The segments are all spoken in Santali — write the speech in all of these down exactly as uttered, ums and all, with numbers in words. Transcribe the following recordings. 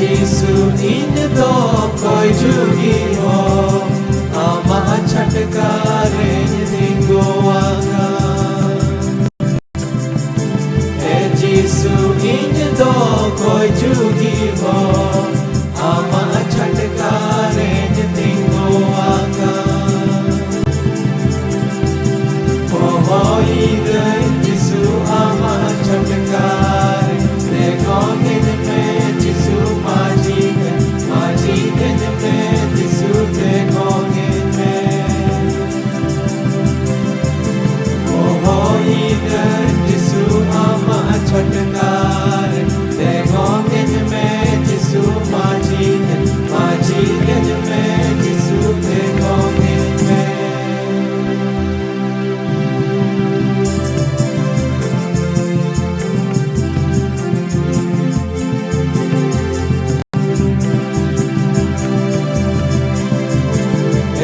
ᱡᱤᱥᱩ, ᱤᱧ ᱫᱚ ᱚᱠᱚᱭ ᱡᱩᱜᱤ ᱦᱚᱸ ᱟᱢᱟᱜ ᱪᱷᱟᱴᱠᱟ ᱨᱮᱧ ᱛᱤᱸᱜᱩ ᱟᱠᱟᱱ᱾ ᱮ ᱡᱤᱥᱩ, ᱤᱧ ᱫᱚ ᱚᱠᱚᱭ ᱡᱩᱜᱤ ᱦᱚᱸ ᱟᱢᱟᱜ ᱪᱷᱟᱴᱠᱟ ᱨᱮᱧ ᱛᱤᱸᱜᱩ ᱟᱠᱟᱱ᱾ ᱦᱚᱦᱚᱭᱤᱫᱟᱹᱧ ᱡᱤᱥᱩ ᱟᱢᱟᱜ ᱪᱷᱟᱴᱠᱟ ᱨᱮ, ᱛᱮᱸᱜᱚᱱᱤᱧ ᱢᱮ ᱡᱤᱥᱩ, ᱢᱟᱹᱡᱷᱤ ᱠᱟᱹᱧ, ᱢᱟᱹᱡᱷᱤ ᱠᱟᱹᱧ ᱢᱮ ᱡᱤᱥᱩ, ᱛᱮᱸᱜᱚᱱᱤᱧ ᱢᱮ᱾ ᱦᱚᱦᱚᱭᱤᱫᱟᱹᱧ ᱡᱤᱥᱩ ᱟᱢᱟᱜ ᱪᱷᱟᱴᱠᱟ ᱨᱮ, ᱛᱮᱸᱜᱚᱱᱤᱧ ᱢᱮ ᱡᱤᱥᱩ, ᱢᱟᱹᱡᱷᱤ ᱠᱟᱹᱧ, ᱢᱟᱹᱡᱷᱤ ᱠᱟᱹᱧ ᱢᱮ ᱡᱤᱥᱩ, ᱛᱮᱸᱜᱚᱱᱤᱧ ᱢᱮ᱾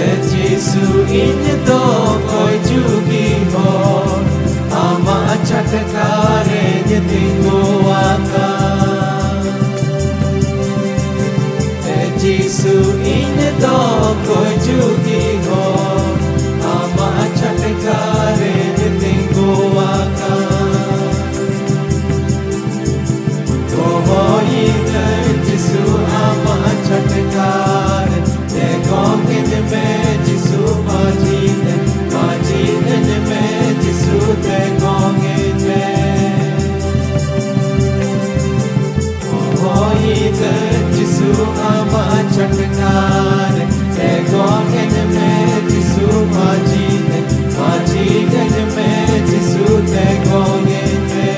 ᱮ ᱡᱤᱥᱩ, ᱤᱧ ᱫᱚ ᱚᱠᱚᱭ ᱡᱩᱜᱤ ᱦᱚᱲ, ᱟᱢᱟᱜ ᱪᱷᱟᱴᱠᱟ ᱨᱮᱧ ᱛᱤᱸᱜᱩ ᱟᱠᱟᱱ᱾ ᱮ ᱡᱤᱥᱩ, ᱤᱧ ᱫᱚ ᱚᱠᱚᱭ ᱡᱩᱜᱤ ᱦᱚᱲ, ᱟᱢᱟᱜ ᱪᱷᱟᱴᱠᱟ ᱨᱮᱧ ᱛᱤᱸᱜᱩ ᱟᱠᱟᱱ᱾ ᱦᱚᱦᱚᱭᱤᱫᱟᱹᱧ ᱡᱤᱥᱩ ᱟᱢᱟᱜ ᱪᱷᱟᱴᱠᱟ ᱨᱮ, ᱛᱮᱸᱜᱚᱱᱤᱧ ᱢᱮ ᱡᱤᱥᱩ, ᱢᱟᱹᱡᱷᱤ ᱠᱟᱹᱧ, ᱢᱟᱹᱡᱷᱤ ᱠᱟᱹᱧ ᱢᱮ ᱡᱤᱥᱩ, ᱛᱮᱸᱜᱚᱱᱤᱧ ᱢᱮ᱾ ᱦᱚᱦᱚᱭᱤᱫᱟᱹᱧ ᱡᱤᱥᱩ ᱟᱢᱟᱜ ᱪᱷᱟᱴᱠᱟ ᱨᱮ, ᱛᱮᱸᱜᱚᱱᱤᱧ ᱢᱮ ᱡᱤᱥᱩ, ᱢᱟᱹᱡᱷᱤ ᱠᱟᱹᱧ, ᱢᱟᱹᱡᱷᱤ ᱠᱟᱹᱧ ᱢᱮ ᱡᱤᱥᱩ, ᱛᱮᱸᱜᱚᱱᱤᱧ ᱢᱮ᱾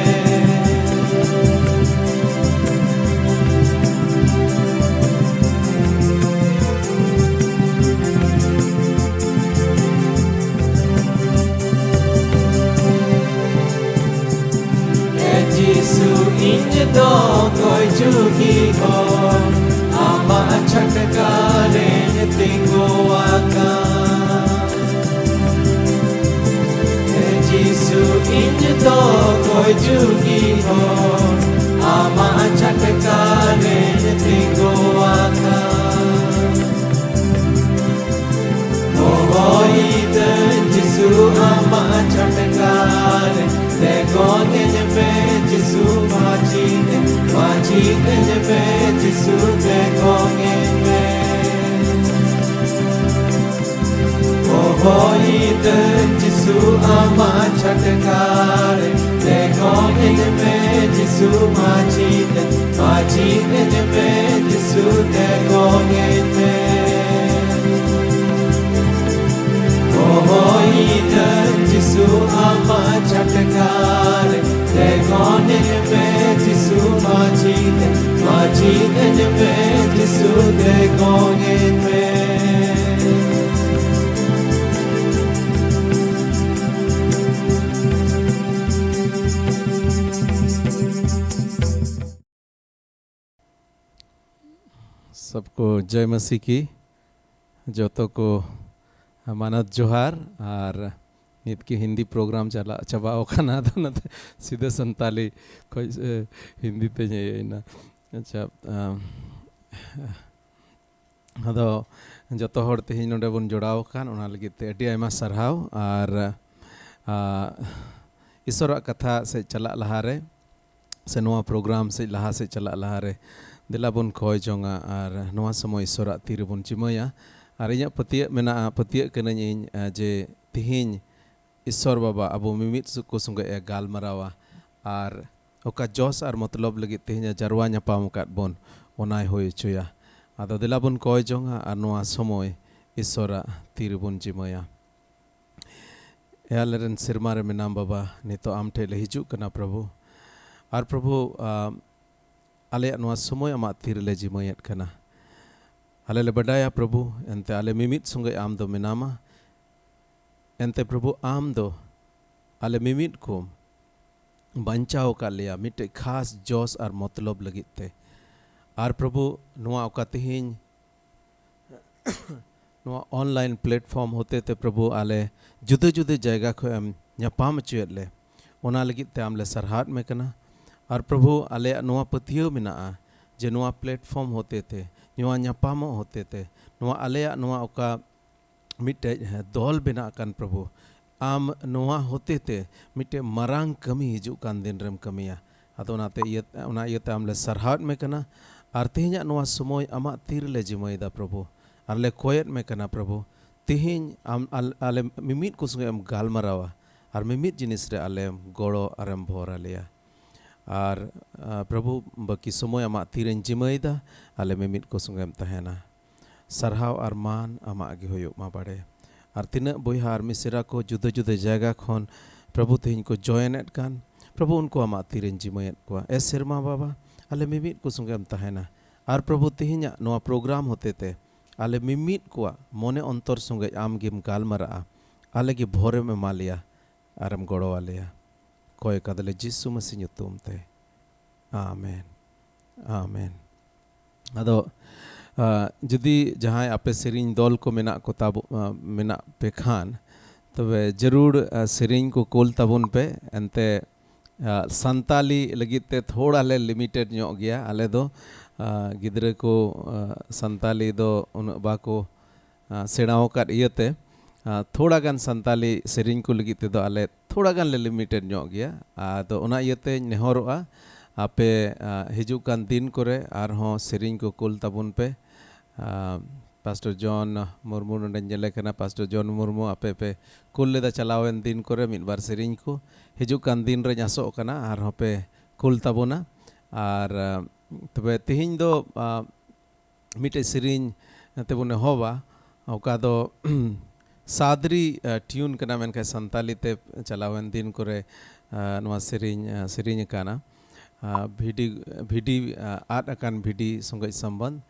ᱮ ᱡᱤᱥᱩ, ᱤᱧ ᱫᱚ ᱚᱠᱚᱭ ᱡᱩᱜᱤ ᱦᱚᱲ, ᱟᱢᱟᱜ ᱪᱷᱟᱴᱠᱟ ᱨᱮᱧ ᱛᱤᱸᱜᱩ ᱟᱠᱟᱱ᱾ ᱮ ᱡᱤᱥᱩ, ᱤᱧ ᱫᱚ ᱚᱠᱚᱭ ᱡᱩᱜᱤ ᱦᱚᱲ, ᱟᱢᱟᱜ ᱪᱷᱟᱴᱠᱟ ᱨᱮᱧ ᱛᱮᱸᱜᱚᱱᱤᱧ ᱢᱮ ᱡᱤᱥᱩ ᱢᱟᱹᱪᱤ ᱛᱮ, ᱢᱟᱹᱪᱤ ᱛᱮᱧ ᱢᱮ ᱡᱤᱥᱩ ᱛᱮᱸᱜᱚᱱᱤᱧ ᱢᱮ᱾ ᱦᱚᱦᱚᱭᱤᱫᱟᱹᱧ ᱡᱤᱥᱩ ᱟᱢᱟᱜ ᱪᱷᱟᱴᱠᱟ ᱨᱮ, ᱛᱮᱸᱜᱚᱱᱤᱧ ᱢᱮ ᱡᱤᱥᱩ ᱢᱟᱹᱪᱤ ᱛᱮ, ᱢᱟᱹᱪᱤ ᱛᱮᱧ ᱢᱮ ᱡᱤᱥᱩ ᱛᱮᱸᱜᱚᱱᱤᱧ ᱢᱮ᱾ ᱦᱚᱦᱚᱭᱤᱫᱟᱹᱧ ᱡᱤᱥᱩ ᱟᱢᱟᱜ ᱪᱷᱟᱴᱠᱟ ᱨᱮ, ᱛᱮᱸᱜᱚᱱᱤᱧ ᱢᱮ ᱡᱤᱥᱩ ᱢᱟᱹᱪᱤ ᱛᱮ, ᱢᱟᱹᱪᱤ ᱛᱮᱧ ᱢᱮ ᱡᱤᱥᱩ ᱛᱮᱸᱜᱚᱱᱤᱧ ᱢᱮ᱾ सबको जय मसीह की। ᱡᱚᱛᱚ ᱠᱚ ᱢᱟᱱᱚᱛ ᱡᱚᱦᱟᱨ᱾ ᱟᱨ ᱱᱤᱛ ᱠᱤ ᱦᱤᱱᱫᱤ ᱯᱨᱳᱜᱨᱟᱢ ᱪᱟᱞᱟᱜ ᱪᱟᱵᱟᱣ ᱠᱟᱱᱟ, ᱟᱫᱚ ᱚᱱᱟᱛᱮ ᱥᱤᱫᱷᱟᱹ ᱥᱟᱱᱛᱟᱞᱤ ᱠᱷᱚᱡ, ᱮ, ᱦᱤᱱᱫᱤ ᱛᱮᱧ ᱤᱭᱟᱹᱭᱮᱱᱟ᱾ ᱟᱪᱪᱷᱟ, ᱟᱢ, ᱟᱫᱚ ᱡᱚᱛᱚ ᱦᱚᱲ ᱛᱮᱦᱮᱧ ᱱᱚᱰᱮ ᱵᱚᱱ ᱡᱚᱲᱟᱣ ᱟᱠᱟᱱ, ᱚᱱᱟ ᱞᱟᱹᱜᱤᱫ ᱛᱮ ᱟᱹᱰᱤ ᱟᱭᱢᱟ ᱥᱟᱨᱦᱟᱣ᱾ ᱟᱨ, ᱟ, ᱤᱥᱚᱨᱟᱜ ᱠᱟᱛᱷᱟ ᱥᱮᱫ ᱪᱟᱞᱟᱜ ᱞᱟᱦᱟᱨᱮ, ᱥᱮ ᱱᱚᱣᱟ ᱯᱨᱳᱜᱨᱟᱢ ᱥᱮᱫ ᱞᱟᱦᱟ ᱥᱮᱫ ᱪᱟᱞᱟᱜ ᱞᱟᱦᱟᱨᱮ, ᱫᱮᱞᱟ ᱵᱚᱱ ᱠᱷᱚᱭ ᱡᱚᱝᱟ ᱟᱨ ᱱᱚᱣᱟ ᱥᱚᱢᱚᱭ ᱤᱥᱚᱨᱟᱜ ᱛᱤ ᱨᱮᱵᱚᱱ ᱡᱤᱢᱟᱹᱭᱟ᱾ ᱟᱨ ᱤᱧᱟᱹᱜ ᱯᱟᱹᱛᱭᱟᱹᱜ ᱢᱮᱱᱟᱜᱼᱟ, ᱯᱟᱹᱛᱭᱟᱹᱜ ᱠᱟᱹᱱᱟᱹᱧ ᱤᱧ, ᱟ, ᱡᱮ ᱛᱤᱦᱤᱧ ᱤᱥᱚᱨ ᱵᱟᱵᱟ ᱟᱵᱚ ᱢᱤᱢᱤᱫ ᱥᱩ-, ᱠᱚ ᱥᱚᱸᱜᱮ ᱮ ᱜᱟᱞᱢᱟᱨᱟᱣᱟ ᱟᱨ ᱚᱠᱟ ᱡᱚᱥ ᱟᱨ ᱢᱚᱛᱞᱚᱵ ᱞᱟᱹᱜᱤᱫ ᱛᱮᱦᱮᱧ ᱮ ᱡᱟᱨᱣᱟ ᱧᱟᱯᱟᱢ ᱟᱠᱟᱫ ᱵᱚᱱ, ᱚᱱᱟᱭ ᱦᱩᱭ ᱦᱚᱪᱚᱭᱟ᱾ ᱟᱫᱚ ᱫᱮᱞᱟ ᱵᱚᱱ ᱠᱚᱭ ᱡᱚᱝᱟ ᱟᱨ ᱱᱚᱣᱟ ᱥᱚᱢᱚᱭ ᱤᱥᱚᱨᱟᱜ ᱛᱤ ᱨᱮᱵᱚᱱ ᱡᱤᱢᱟᱹᱭᱟ᱾ ᱮ ᱟᱞᱮ ᱨᱮᱱ ᱥᱮᱨᱢᱟ ᱨᱮ ᱢᱮᱱᱟᱢ ᱵᱟᱵᱟ, ᱱᱤᱛᱚᱜ ᱟᱢ ᱴᱷᱮᱡ ᱞᱮ ᱦᱤᱡᱩᱜ ᱠᱟᱱᱟ ᱯᱨᱚᱵᱷᱩ᱾ ᱟᱨ ᱯᱨᱚᱵᱷᱩ, ᱟ, ᱟᱞᱮᱭᱟᱜ ᱱᱚᱣᱟ ᱥᱚᱢᱚᱭ ᱟᱢᱟᱜ ᱛᱤ ᱨᱮᱞᱮ ᱡᱤᱢᱟᱹᱭᱮᱫ ᱠᱟᱱᱟ᱾ ᱟᱞᱮ ᱞᱮ ᱵᱟᱰᱟᱭᱟ ᱯᱨᱚᱵᱷᱩ, ᱮᱱᱛᱮ ᱟᱞᱮ ᱢᱤᱢᱤᱫ ᱥᱚᱸᱜᱮ ᱟᱢ ᱫᱚ ᱢᱮᱱᱟᱢᱟ᱾ ᱮᱱᱛᱮ ᱯᱨᱚᱵᱷᱩ, ᱟᱢ ᱫᱚ ᱟᱞᱮ ᱢᱤᱢᱤᱫ ᱠᱚᱢ ᱵᱟᱧᱪᱟᱣ ᱟᱠᱟᱫ ᱞᱮᱭᱟ ᱢᱤᱫᱴᱮᱡ ᱠᱷᱟᱥ ᱡᱚᱥ ᱟᱨ ᱢᱚᱛᱞᱚᱵ ᱞᱟᱹᱜᱤᱫ ᱛᱮ᱾ ᱟᱨ ᱯᱨᱚᱵᱷᱩ, ᱱᱚᱣᱟ ᱚᱠᱟ ᱛᱮᱦᱮᱧ ᱱᱚᱣᱟ online platform ᱦᱚᱛᱮ ᱛᱮ ᱯᱨᱚᱵᱷᱩ, ᱟᱞᱮ ᱡᱩᱫᱟᱹ ᱡᱩᱫᱟᱹ ᱡᱟᱭᱜᱟ ᱠᱷᱚᱱ ᱮᱢ ᱧᱟᱯᱟᱢ ᱦᱚᱪᱚᱭᱮᱫ ᱞᱮ, ᱚᱱᱟ ᱞᱟᱹᱜᱤᱫ ᱛᱮ ᱟᱢ ᱞᱮ ᱥᱟᱨᱦᱟᱣᱮᱫ ᱢᱮ ᱠᱟᱱᱟ᱾ ᱟᱨ ᱯᱨᱚᱵᱷᱩ, ᱟᱞᱮᱭᱟᱜ ᱱᱚᱣᱟ ᱯᱟᱹᱛᱭᱟᱹᱣ ᱢᱮᱱᱟᱜᱼᱟ ᱡᱮ ᱱᱚᱣᱟ platform ᱦᱚᱛᱮ ᱛᱮ, ᱱᱚᱣᱟ ᱧᱟᱯᱟᱢᱚᱜ ᱦᱚᱛᱮ ᱛᱮ, ᱱᱚᱣᱟ ᱟᱞᱮᱭᱟᱜ ᱱᱚᱣᱟ ᱚᱠᱟ ᱢᱤᱫᱴᱮᱡ, ᱦᱮᱸ, ᱫᱚᱞ ᱵᱮᱱᱟᱜ ᱠᱟᱱ ᱯᱨᱚᱵᱷᱩ, ᱟᱢ ᱱᱚᱣᱟ ᱦᱚᱛᱮᱛᱮ ᱢᱤᱫᱴᱮᱱ ᱢᱟᱨᱟᱝ ᱠᱟᱹᱢᱤ ᱦᱤᱡᱩᱜ ᱠᱟᱱ ᱫᱤᱱ ᱨᱮᱢ ᱠᱟᱹᱢᱤᱭᱟ᱾ ᱟᱫᱚ ᱚᱱᱟᱛᱮ ᱤᱭᱟᱹ, ᱚᱱᱟ ᱤᱭᱟᱹᱛᱮ ᱟᱢ ᱞᱮ ᱥᱟᱨᱦᱟᱣᱮᱫ ᱢᱮ ᱠᱟᱱᱟ᱾ ᱟᱨ ᱛᱮᱦᱮᱧᱟᱜ ᱱᱚᱣᱟ ᱥᱚᱢᱚᱭ ᱟᱢᱟᱜ ᱛᱤ ᱨᱮᱞᱮ ᱡᱤᱢᱟᱹᱭᱮᱫᱟ ᱯᱨᱚᱵᱷᱩ, ᱟᱨ ᱞᱮ ᱠᱚᱭᱮᱫ ᱢᱮ ᱠᱟᱱᱟ ᱯᱨᱚᱵᱷᱩ, ᱛᱮᱦᱮᱧ ᱟᱢ ᱟᱞ-, ᱟᱞᱮ ᱢᱤᱢᱤᱫ ᱠᱚ ᱥᱚᱸᱜᱮ ᱮᱢ ᱜᱟᱞᱢᱟᱨᱟᱣᱟ ᱟᱨ ᱢᱤᱢᱤᱫ ᱡᱤᱱᱤᱥ ᱨᱮ ᱟᱞᱮᱢ ᱜᱚᱲᱚ ᱟᱨᱮᱢ ᱵᱷᱚᱨ ᱟᱞᱮᱭᱟ᱾ ᱟᱨ, ᱟ, ᱯᱨᱚᱵᱷᱩ, ᱵᱟᱹᱠᱤ ᱥᱚᱢᱚᱭ ᱟᱢᱟᱜ ᱛᱤᱨᱮᱧ ᱡᱤᱢᱟᱹᱭᱮᱫᱟ, ᱟᱞᱮ ᱢᱤᱢᱤᱫ ᱠᱚ ᱥᱚᱸᱜᱮᱢ ᱛᱟᱦᱮᱱᱟ᱾ ᱥᱟᱨᱦᱟᱣ ᱟᱨ ᱢᱟᱱ ᱟᱢᱟᱜ ᱜᱮ ᱦᱩᱭᱩᱜ ᱢᱟ ᱵᱟᱲᱮ᱾ ᱟᱨ ᱛᱤᱱᱟᱹᱜ ᱵᱚᱭᱦᱟ ᱟᱨ ᱢᱤᱥᱮᱨᱟ ᱠᱚ ᱡᱩᱫᱟᱹ ᱡᱩᱫᱟᱹ ᱡᱟᱭᱜᱟ ᱠᱷᱚᱱ ᱯᱨᱚᱵᱷᱩ ᱛᱮᱦᱮᱧ ᱠᱚ join ᱮᱫ ᱠᱟᱱ, ᱯᱨᱚᱵᱷᱩ ᱩᱱᱠᱩ ᱟᱢᱟᱜ ᱛᱤᱨᱮᱧ ᱡᱤᱢᱟᱹᱭᱮᱫ ᱠᱚᱣᱟ᱾ ᱮ ᱥᱮᱨᱢᱟ ᱵᱟᱵᱟ, ᱟᱞᱮ ᱢᱤᱢᱤᱫ ᱠᱚ ᱥᱚᱸᱜᱮᱢ ᱛᱟᱦᱮᱱᱟ᱾ ᱟᱨ ᱯᱨᱚᱵᱷᱩ ᱛᱮᱦᱮᱧᱟᱜ ᱱᱚᱣᱟ program ᱦᱚᱛᱮᱛᱮ ᱟᱞᱮ ᱢᱤᱢᱤᱫ ᱠᱚᱣᱟᱜ ᱢᱚᱱᱮ ᱚᱱᱛᱚᱨ ᱥᱚᱸᱜᱮ ᱟᱢ ᱜᱮᱢ ᱜᱟᱞᱢᱟᱨᱟᱜᱼᱟ, ᱟᱞᱮ ᱜᱮ ᱵᱷᱚᱨᱮᱢ ᱮᱢᱟ ᱞᱮᱭᱟ ᱟᱨᱮᱢ ᱜᱚᱲᱚ ᱟᱞᱮᱭᱟ᱾ ᱠᱚᱭ ᱠᱟᱫᱟᱞᱮ ᱡᱤᱥᱩ ᱢᱟᱹᱥᱤ ᱧᱩᱛᱩᱢ ᱛᱮ, ᱟᱢᱮᱱ, ᱟᱢᱮᱱ᱾ ᱟᱫᱚ, ᱟ, ᱡᱩᱫᱤ ᱡᱟᱦᱟᱸᱭ ᱟᱯᱮ ᱥᱮᱨᱮᱧ ᱫᱚᱞ ᱠᱚ ᱢᱮᱱᱟᱜ ᱠᱚ ᱛᱟᱵᱚ-, ᱟ, ᱢᱮᱱᱟᱜ ᱯᱮ ᱠᱷᱟᱱ, ᱛᱚᱵᱮ ᱡᱟᱹᱨᱩᱲ, ᱟ, ᱥᱮᱨᱮᱧ ᱠᱚ ᱠᱳᱞ ᱛᱟᱵᱚᱱ ᱯᱮ᱾ ᱮᱱᱛᱮ, ᱟ, ᱥᱟᱱᱛᱟᱞᱤ ᱞᱟᱹᱜᱤᱫ ᱛᱮ ᱛᱷᱚᱲᱟ ᱞᱮ limited ᱧᱚᱜ ᱜᱮᱭᱟ ᱟᱞᱮ ᱫᱚ᱾ ᱟ, ᱜᱤᱫᱽᱨᱟᱹ ᱠᱚ, ᱟ, ᱥᱟᱱᱛᱟᱞᱤ ᱫᱚ ᱩᱱᱟᱹᱜ ᱵᱟᱠᱚ, ᱟ, ᱥᱮᱬᱟᱣ ᱟᱠᱟᱫ ᱤᱭᱟᱹᱛᱮ, ᱟ, ᱛᱷᱚᱲᱟ ᱜᱟᱱ ᱥᱟᱱᱛᱟᱞᱤ ᱥᱮᱨᱮᱧ ᱠᱚ ᱞᱟᱹᱜᱤᱫ ᱛᱮᱫᱚ ᱟᱞᱮ ᱛᱷᱚᱲᱟ ᱜᱟᱱ ᱞᱮ limited ᱧᱚᱜ ᱜᱮᱭᱟ᱾ ᱟᱫᱚ ᱚᱱᱟ ᱤᱭᱟᱹᱛᱮᱧ ᱱᱮᱦᱚᱨᱚᱜᱼᱟ, ᱟᱯᱮ, ᱟ, ᱦᱤᱡᱩᱜ ᱠᱟᱱ ᱫᱤᱱ ᱠᱚᱨᱮ ᱟᱨᱦᱚᱸ ᱥᱮᱨᱮᱧ ᱠᱚ ᱠᱳᱞ ᱛᱟᱵᱚᱱ ᱯᱮ᱾ ᱟ, ᱯᱟᱥᱴᱚᱨ ᱡᱚᱱ ᱢᱩᱨᱢᱩ ᱱᱚᱰᱮᱧ ᱧᱮᱞᱮ ᱠᱟᱱᱟ᱾ ᱯᱟᱥᱴᱚᱨ ᱡᱚᱱ ᱢᱩᱨᱢᱩ, ᱟᱯᱮ ᱯᱮ ᱠᱳᱞ ᱞᱮᱫᱟ ᱪᱟᱞᱟᱣᱮᱱ ᱫᱤᱱ ᱠᱚᱨᱮ ᱢᱤᱫ ᱵᱟᱨ ᱥᱮᱨᱮᱧ ᱠᱚ᱾ ᱦᱤᱡᱩᱜ ᱠᱟᱱ ᱫᱤᱱ ᱨᱮᱧ ᱟᱥᱚᱜ ᱠᱟᱱᱟ ᱟᱨᱦᱚᱸ ᱯᱮ ᱠᱳᱞ ᱛᱟᱵᱚᱱᱟ᱾ ᱟᱨ, ᱟ, ᱛᱚᱵᱮ ᱛᱮᱦᱮᱧ ᱫᱚ, ᱟ, ᱢᱤᱫᱴᱮᱡ ᱥᱮᱨᱮᱧ ᱛᱮᱵᱚᱱ ᱮᱦᱚᱵᱟ, ᱚᱠᱟ ᱫᱚ ᱥᱟᱫᱽᱨᱤ, ᱟ, tune ᱠᱟᱱᱟ, ᱢᱮᱱᱠᱷᱟᱱ ᱥᱟᱱᱛᱟᱞᱤ ᱛᱮ ᱪᱟᱞᱟᱣᱮᱱ ᱫᱤᱱ ᱠᱚᱨᱮ, ᱟ, ᱱᱚᱣᱟ ᱥᱮᱨᱮᱧ, ᱟ, ᱥᱮᱨᱮᱧ ᱟᱠᱟᱱᱟ᱾ ᱟ, ᱵᱷᱤᱰᱤ, ᱵᱷᱤᱰᱤ, ᱟ, ᱟᱫ ᱟᱠᱟᱱ ᱵᱷᱤᱰᱤ ᱥᱚᱸᱜᱮ ᱥᱚᱢᱵᱚᱱᱫᱷ᱾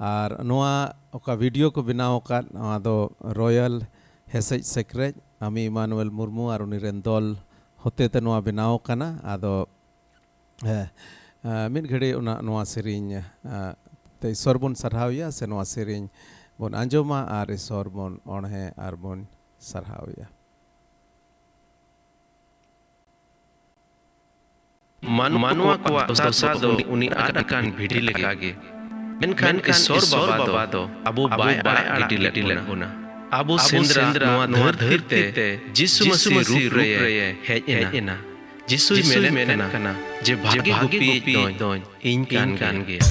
ᱟᱨ ᱱᱚᱣᱟ ᱚᱠᱟ video ᱠᱚ ᱵᱮᱱᱟᱣ ᱟᱠᱟᱫ, ᱱᱚᱣᱟ ᱫᱚ ᱨᱚᱭᱟᱞ ᱦᱮᱥᱮᱡ ᱥᱮᱠᱨᱮᱡ, ᱟᱢᱤ ᱤᱢᱟᱱᱩᱭᱮᱞ ᱢᱩᱨᱢᱩ ᱟᱨ ᱩᱱᱤ ᱨᱮᱱ ᱫᱚᱞ ᱦᱚᱛᱮ ᱛᱮ ᱱᱚᱣᱟ ᱵᱮᱱᱟᱣ ᱟᱠᱟᱱᱟ᱾ ᱟᱫᱚ ᱦᱮᱸ, ᱟ, ᱢᱤᱫ ᱜᱷᱟᱹᱲᱤ ᱚᱱᱟ, ᱱᱚᱣᱟ ᱥᱮᱨᱮᱧ, ᱟ, ᱛᱮ ᱤᱥᱚᱨ ᱵᱚᱱ ᱥᱟᱨᱦᱟᱣ ᱮᱭᱟ, ᱥᱮ ᱱᱚᱣᱟ ᱥᱮᱨᱮᱧ ᱵᱚᱱ ᱟᱸᱡᱚᱢᱟ ᱟᱨ ᱤᱥᱚᱨ ᱵᱚᱱ ᱚᱬᱦᱮ ᱟᱨ ᱵᱚᱱ ᱥᱟᱨᱦᱟᱣ ᱮᱭᱟ᱾ ᱢᱟᱱ-, ᱢᱟᱱᱣᱟ ᱠᱚᱣᱟᱜ ᱫᱚᱥᱟ ᱫᱚ ᱩᱱᱤ ᱟᱫ ᱟᱠᱟᱱ ᱵᱷᱤᱰᱤ ᱞᱮᱠᱟ ᱜᱮ᱾ ᱢᱮᱱᱠᱷᱟᱱ ᱤᱥᱚᱨ ᱵᱟᱵᱟ ᱫᱚ ᱟᱵᱚ ᱵᱟᱭ ᱟᱲᱟᱜ ᱜᱤᱰᱤ ᱞᱮᱫ ᱵᱚᱱᱟ᱾ ᱟᱵᱚ ᱥᱮᱸᱫᱽᱨᱟ ᱱᱚᱣᱟ ᱫᱷᱟᱹᱨᱛᱤ ᱛᱮ ᱡᱤᱥᱩ ᱢᱟᱹᱥᱤ ᱨᱩᱯ ᱨᱮ ᱦᱮᱡ ᱮᱱᱟ᱾ ᱡᱤᱥᱩᱭ ᱢᱮᱱᱮᱫ ᱠᱟᱱᱟ ᱡᱮ ᱵᱷᱟᱜᱮ ᱜᱩᱯᱤᱭᱤᱡ ᱫᱚᱧ ᱤᱧ ᱠᱟᱱ ᱜᱮᱭᱟ᱾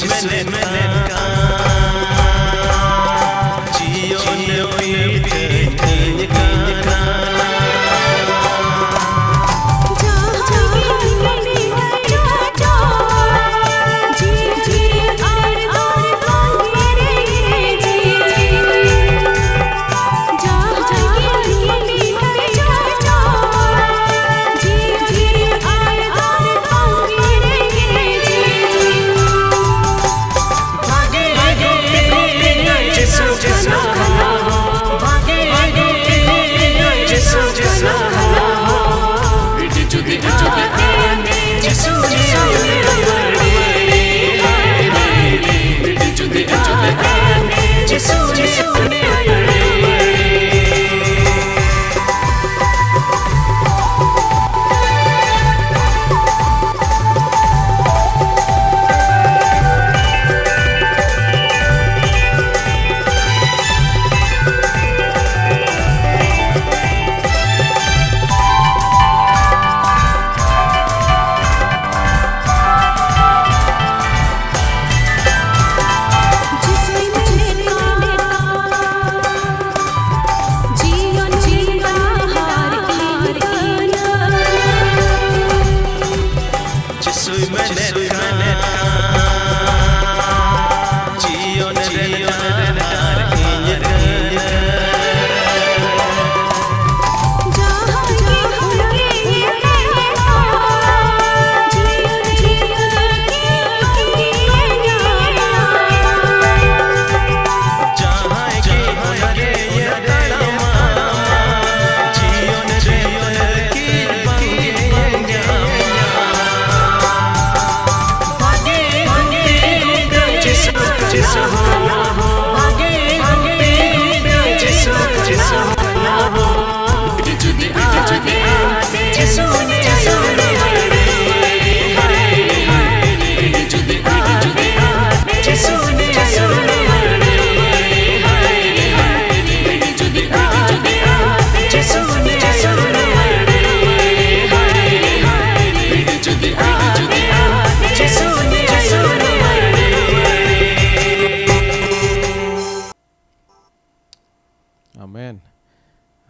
ᱢᱮᱱᱮᱫ ᱠᱟᱱ ᱡᱤᱭᱚᱱ ᱯᱤᱴᱷᱟᱹᱧ ᱠᱟᱱᱟ᱾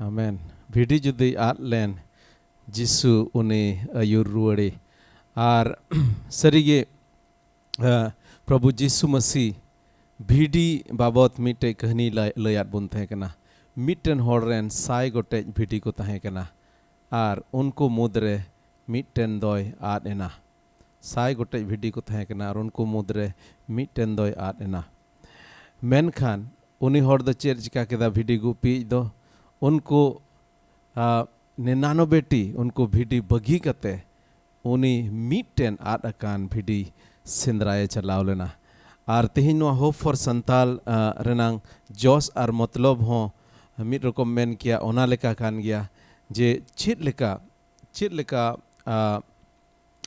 ᱟᱢᱮᱱ᱾ ᱵᱷᱤᱰᱤ ᱡᱩᱫᱤ ᱟᱫ ᱞᱮᱱ, ᱡᱤᱥᱩ ᱩᱱᱤ ᱟᱹᱭᱩᱨ ᱨᱩᱣᱟᱹᱲᱮ᱾ ᱟᱨ ᱥᱟᱹᱨᱤᱜᱮ, ᱟᱸ, ᱯᱨᱚᱵᱷᱩ ᱡᱤᱥᱩ ᱢᱟᱹᱥᱤ ᱵᱷᱤᱰᱤ ᱵᱟᱵᱚᱛ ᱢᱤᱫᱴᱮᱡ ᱠᱟᱹᱦᱱᱤ ᱞᱟᱹᱭ, ᱞᱟᱹᱭᱟᱫ ᱵᱚᱱ ᱛᱟᱦᱮᱸ ᱠᱟᱱᱟ᱾ ᱢᱤᱫᱴᱮᱱ ᱦᱚᱲ ᱨᱮᱱ ᱥᱟᱭ ᱜᱚᱴᱮᱡ ᱵᱷᱤᱰᱤ ᱠᱚ ᱛᱟᱦᱮᱸ ᱠᱟᱱᱟ, ᱟᱨ ᱩᱱᱠᱩ ᱢᱩᱫᱽᱨᱮ ᱢᱤᱫᱴᱮᱱ ᱫᱚᱭ ᱟᱫ ᱮᱱᱟ᱾ ᱥᱟᱭ ᱜᱚᱴᱮᱡ ᱵᱷᱤᱰᱤ ᱠᱚ ᱛᱟᱦᱮᱸ ᱠᱟᱱᱟ, ᱟᱨ ᱩᱱᱠᱩ ᱢᱩᱫᱽᱨᱮ ᱢᱤᱫᱴᱮᱱ ᱫᱚᱭ ᱟᱫ ᱮᱱᱟ᱾ ᱢᱮᱱᱠᱷᱟᱱ ᱩᱱᱤ ᱦᱚᱲ ᱫᱚ ᱪᱮᱫ ᱪᱤᱠᱟ ᱠᱮᱫᱟ? ᱵᱷᱤᱰᱤ ᱜᱩᱯᱤᱭᱤᱡ ᱫᱚ ᱩᱱᱠᱩ, ᱟ, ᱱᱤᱱᱟᱱᱚᱵᱮᱴᱤ ᱩᱱᱠᱩ ᱵᱷᱤᱰᱤ ᱵᱟᱹᱜᱤ ᱠᱟᱛᱮ ᱩᱱᱤ ᱢᱤᱫᱴᱮᱱ ᱟᱫ ᱟᱠᱟᱱ ᱵᱷᱤᱰᱤ ᱥᱮᱸᱫᱽᱨᱟᱭᱮ ᱪᱟᱞᱟᱣ ᱞᱮᱱᱟ᱾ ᱟᱨ ᱛᱮᱦᱮᱧ ᱱᱚᱣᱟ Hope for Santal, ᱟ, ᱨᱮᱱᱟᱝ ᱡᱚᱥ ᱟᱨ ᱢᱚᱛᱞᱚᱵ ᱦᱚᱸ ᱢᱤᱫ ᱨᱚᱠᱚᱢ ᱢᱮᱱ ᱠᱮᱭᱟ, ᱚᱱᱟ ᱞᱮᱠᱟ ᱠᱟᱱ ᱜᱮᱭᱟ ᱡᱮ ᱪᱮᱫ ᱞᱮᱠᱟ, ᱪᱮᱫ ᱞᱮᱠᱟ, ᱟ,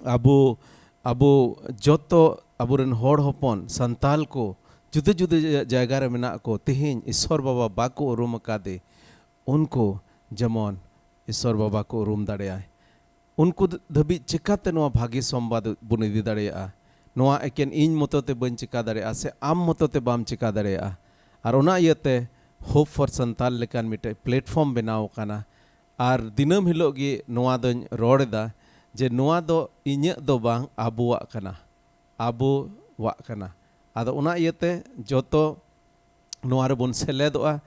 ᱟᱵᱚ, ᱟᱵᱚ ᱡᱚᱛᱚ ᱟᱵᱚᱨᱮᱱ ᱦᱚᱲ ᱦᱚᱯᱚᱱ ᱥᱟᱱᱛᱟᱞ ᱠᱚ ᱡᱩᱫᱟᱹ ᱡᱩᱫᱟᱹ ᱡᱟᱭᱜᱟ ᱨᱮ ᱢᱮᱱᱟᱜ ᱠᱚ, ᱛᱮᱦᱮᱧ ᱤᱥᱚᱨ ᱵᱟᱵᱟ ᱵᱟᱠᱚ ᱩᱨᱩᱢ ᱟᱠᱟᱫᱮ, ᱩᱱᱠᱩ ᱡᱮᱢᱚᱱ ᱤᱥᱚᱨ ᱵᱟᱵᱟ ᱠᱚ ᱩᱨᱩᱢ ᱫᱟᱲᱮᱭᱟᱭ᱾ ᱩᱱᱠᱩ ᱫᱷᱟᱹᱵᱤᱡ ᱪᱤᱠᱟᱛᱮ ᱱᱚᱣᱟ ᱵᱷᱟᱜᱮ ᱥᱚᱢᱵᱟᱫ ᱵᱚᱱ ᱤᱫᱤ ᱫᱟᱲᱮᱭᱟᱜᱼᱟ? ᱱᱚᱣᱟ ᱮᱠᱮᱱ ᱤᱧ ᱢᱚᱛᱚ ᱛᱮ ᱵᱟᱹᱧ ᱪᱤᱠᱟ ᱫᱟᱲᱮᱭᱟᱜᱼᱟ, ᱥᱮ ᱟᱢ ᱢᱚᱛᱚ ᱛᱮ ᱵᱟᱢ ᱪᱤᱠᱟ ᱫᱟᱲᱮᱭᱟᱜᱼᱟ᱾ ᱟᱨ ᱚᱱᱟ ᱤᱭᱟᱹᱛᱮ Hope for Santal ᱞᱮᱠᱟᱱ ᱢᱤᱫᱴᱮᱡ platform ᱵᱮᱱᱟᱣ ᱟᱠᱟᱱᱟ᱾ ᱟᱨ ᱫᱤᱱᱟᱹᱢ ᱦᱤᱞᱳᱜ ᱜᱮ ᱱᱚᱣᱟ ᱫᱚᱧ ᱨᱚᱲ ᱮᱫᱟ ᱡᱮ ᱱᱚᱣᱟ ᱫᱚ ᱤᱧᱟᱹᱜ ᱫᱚ ᱵᱟᱝ, ᱟᱵᱚᱣᱟᱜ ᱠᱟᱱᱟ, ᱟᱵᱚᱣᱟᱜ ᱠᱟᱱᱟ᱾ ᱟᱫᱚ ᱚᱱᱟ ᱤᱭᱟᱹᱛᱮ ᱡᱚᱛᱚ ᱱᱚᱣᱟ ᱨᱮᱵᱚᱱ ᱥᱮᱞᱮᱫᱚᱜᱼᱟ᱾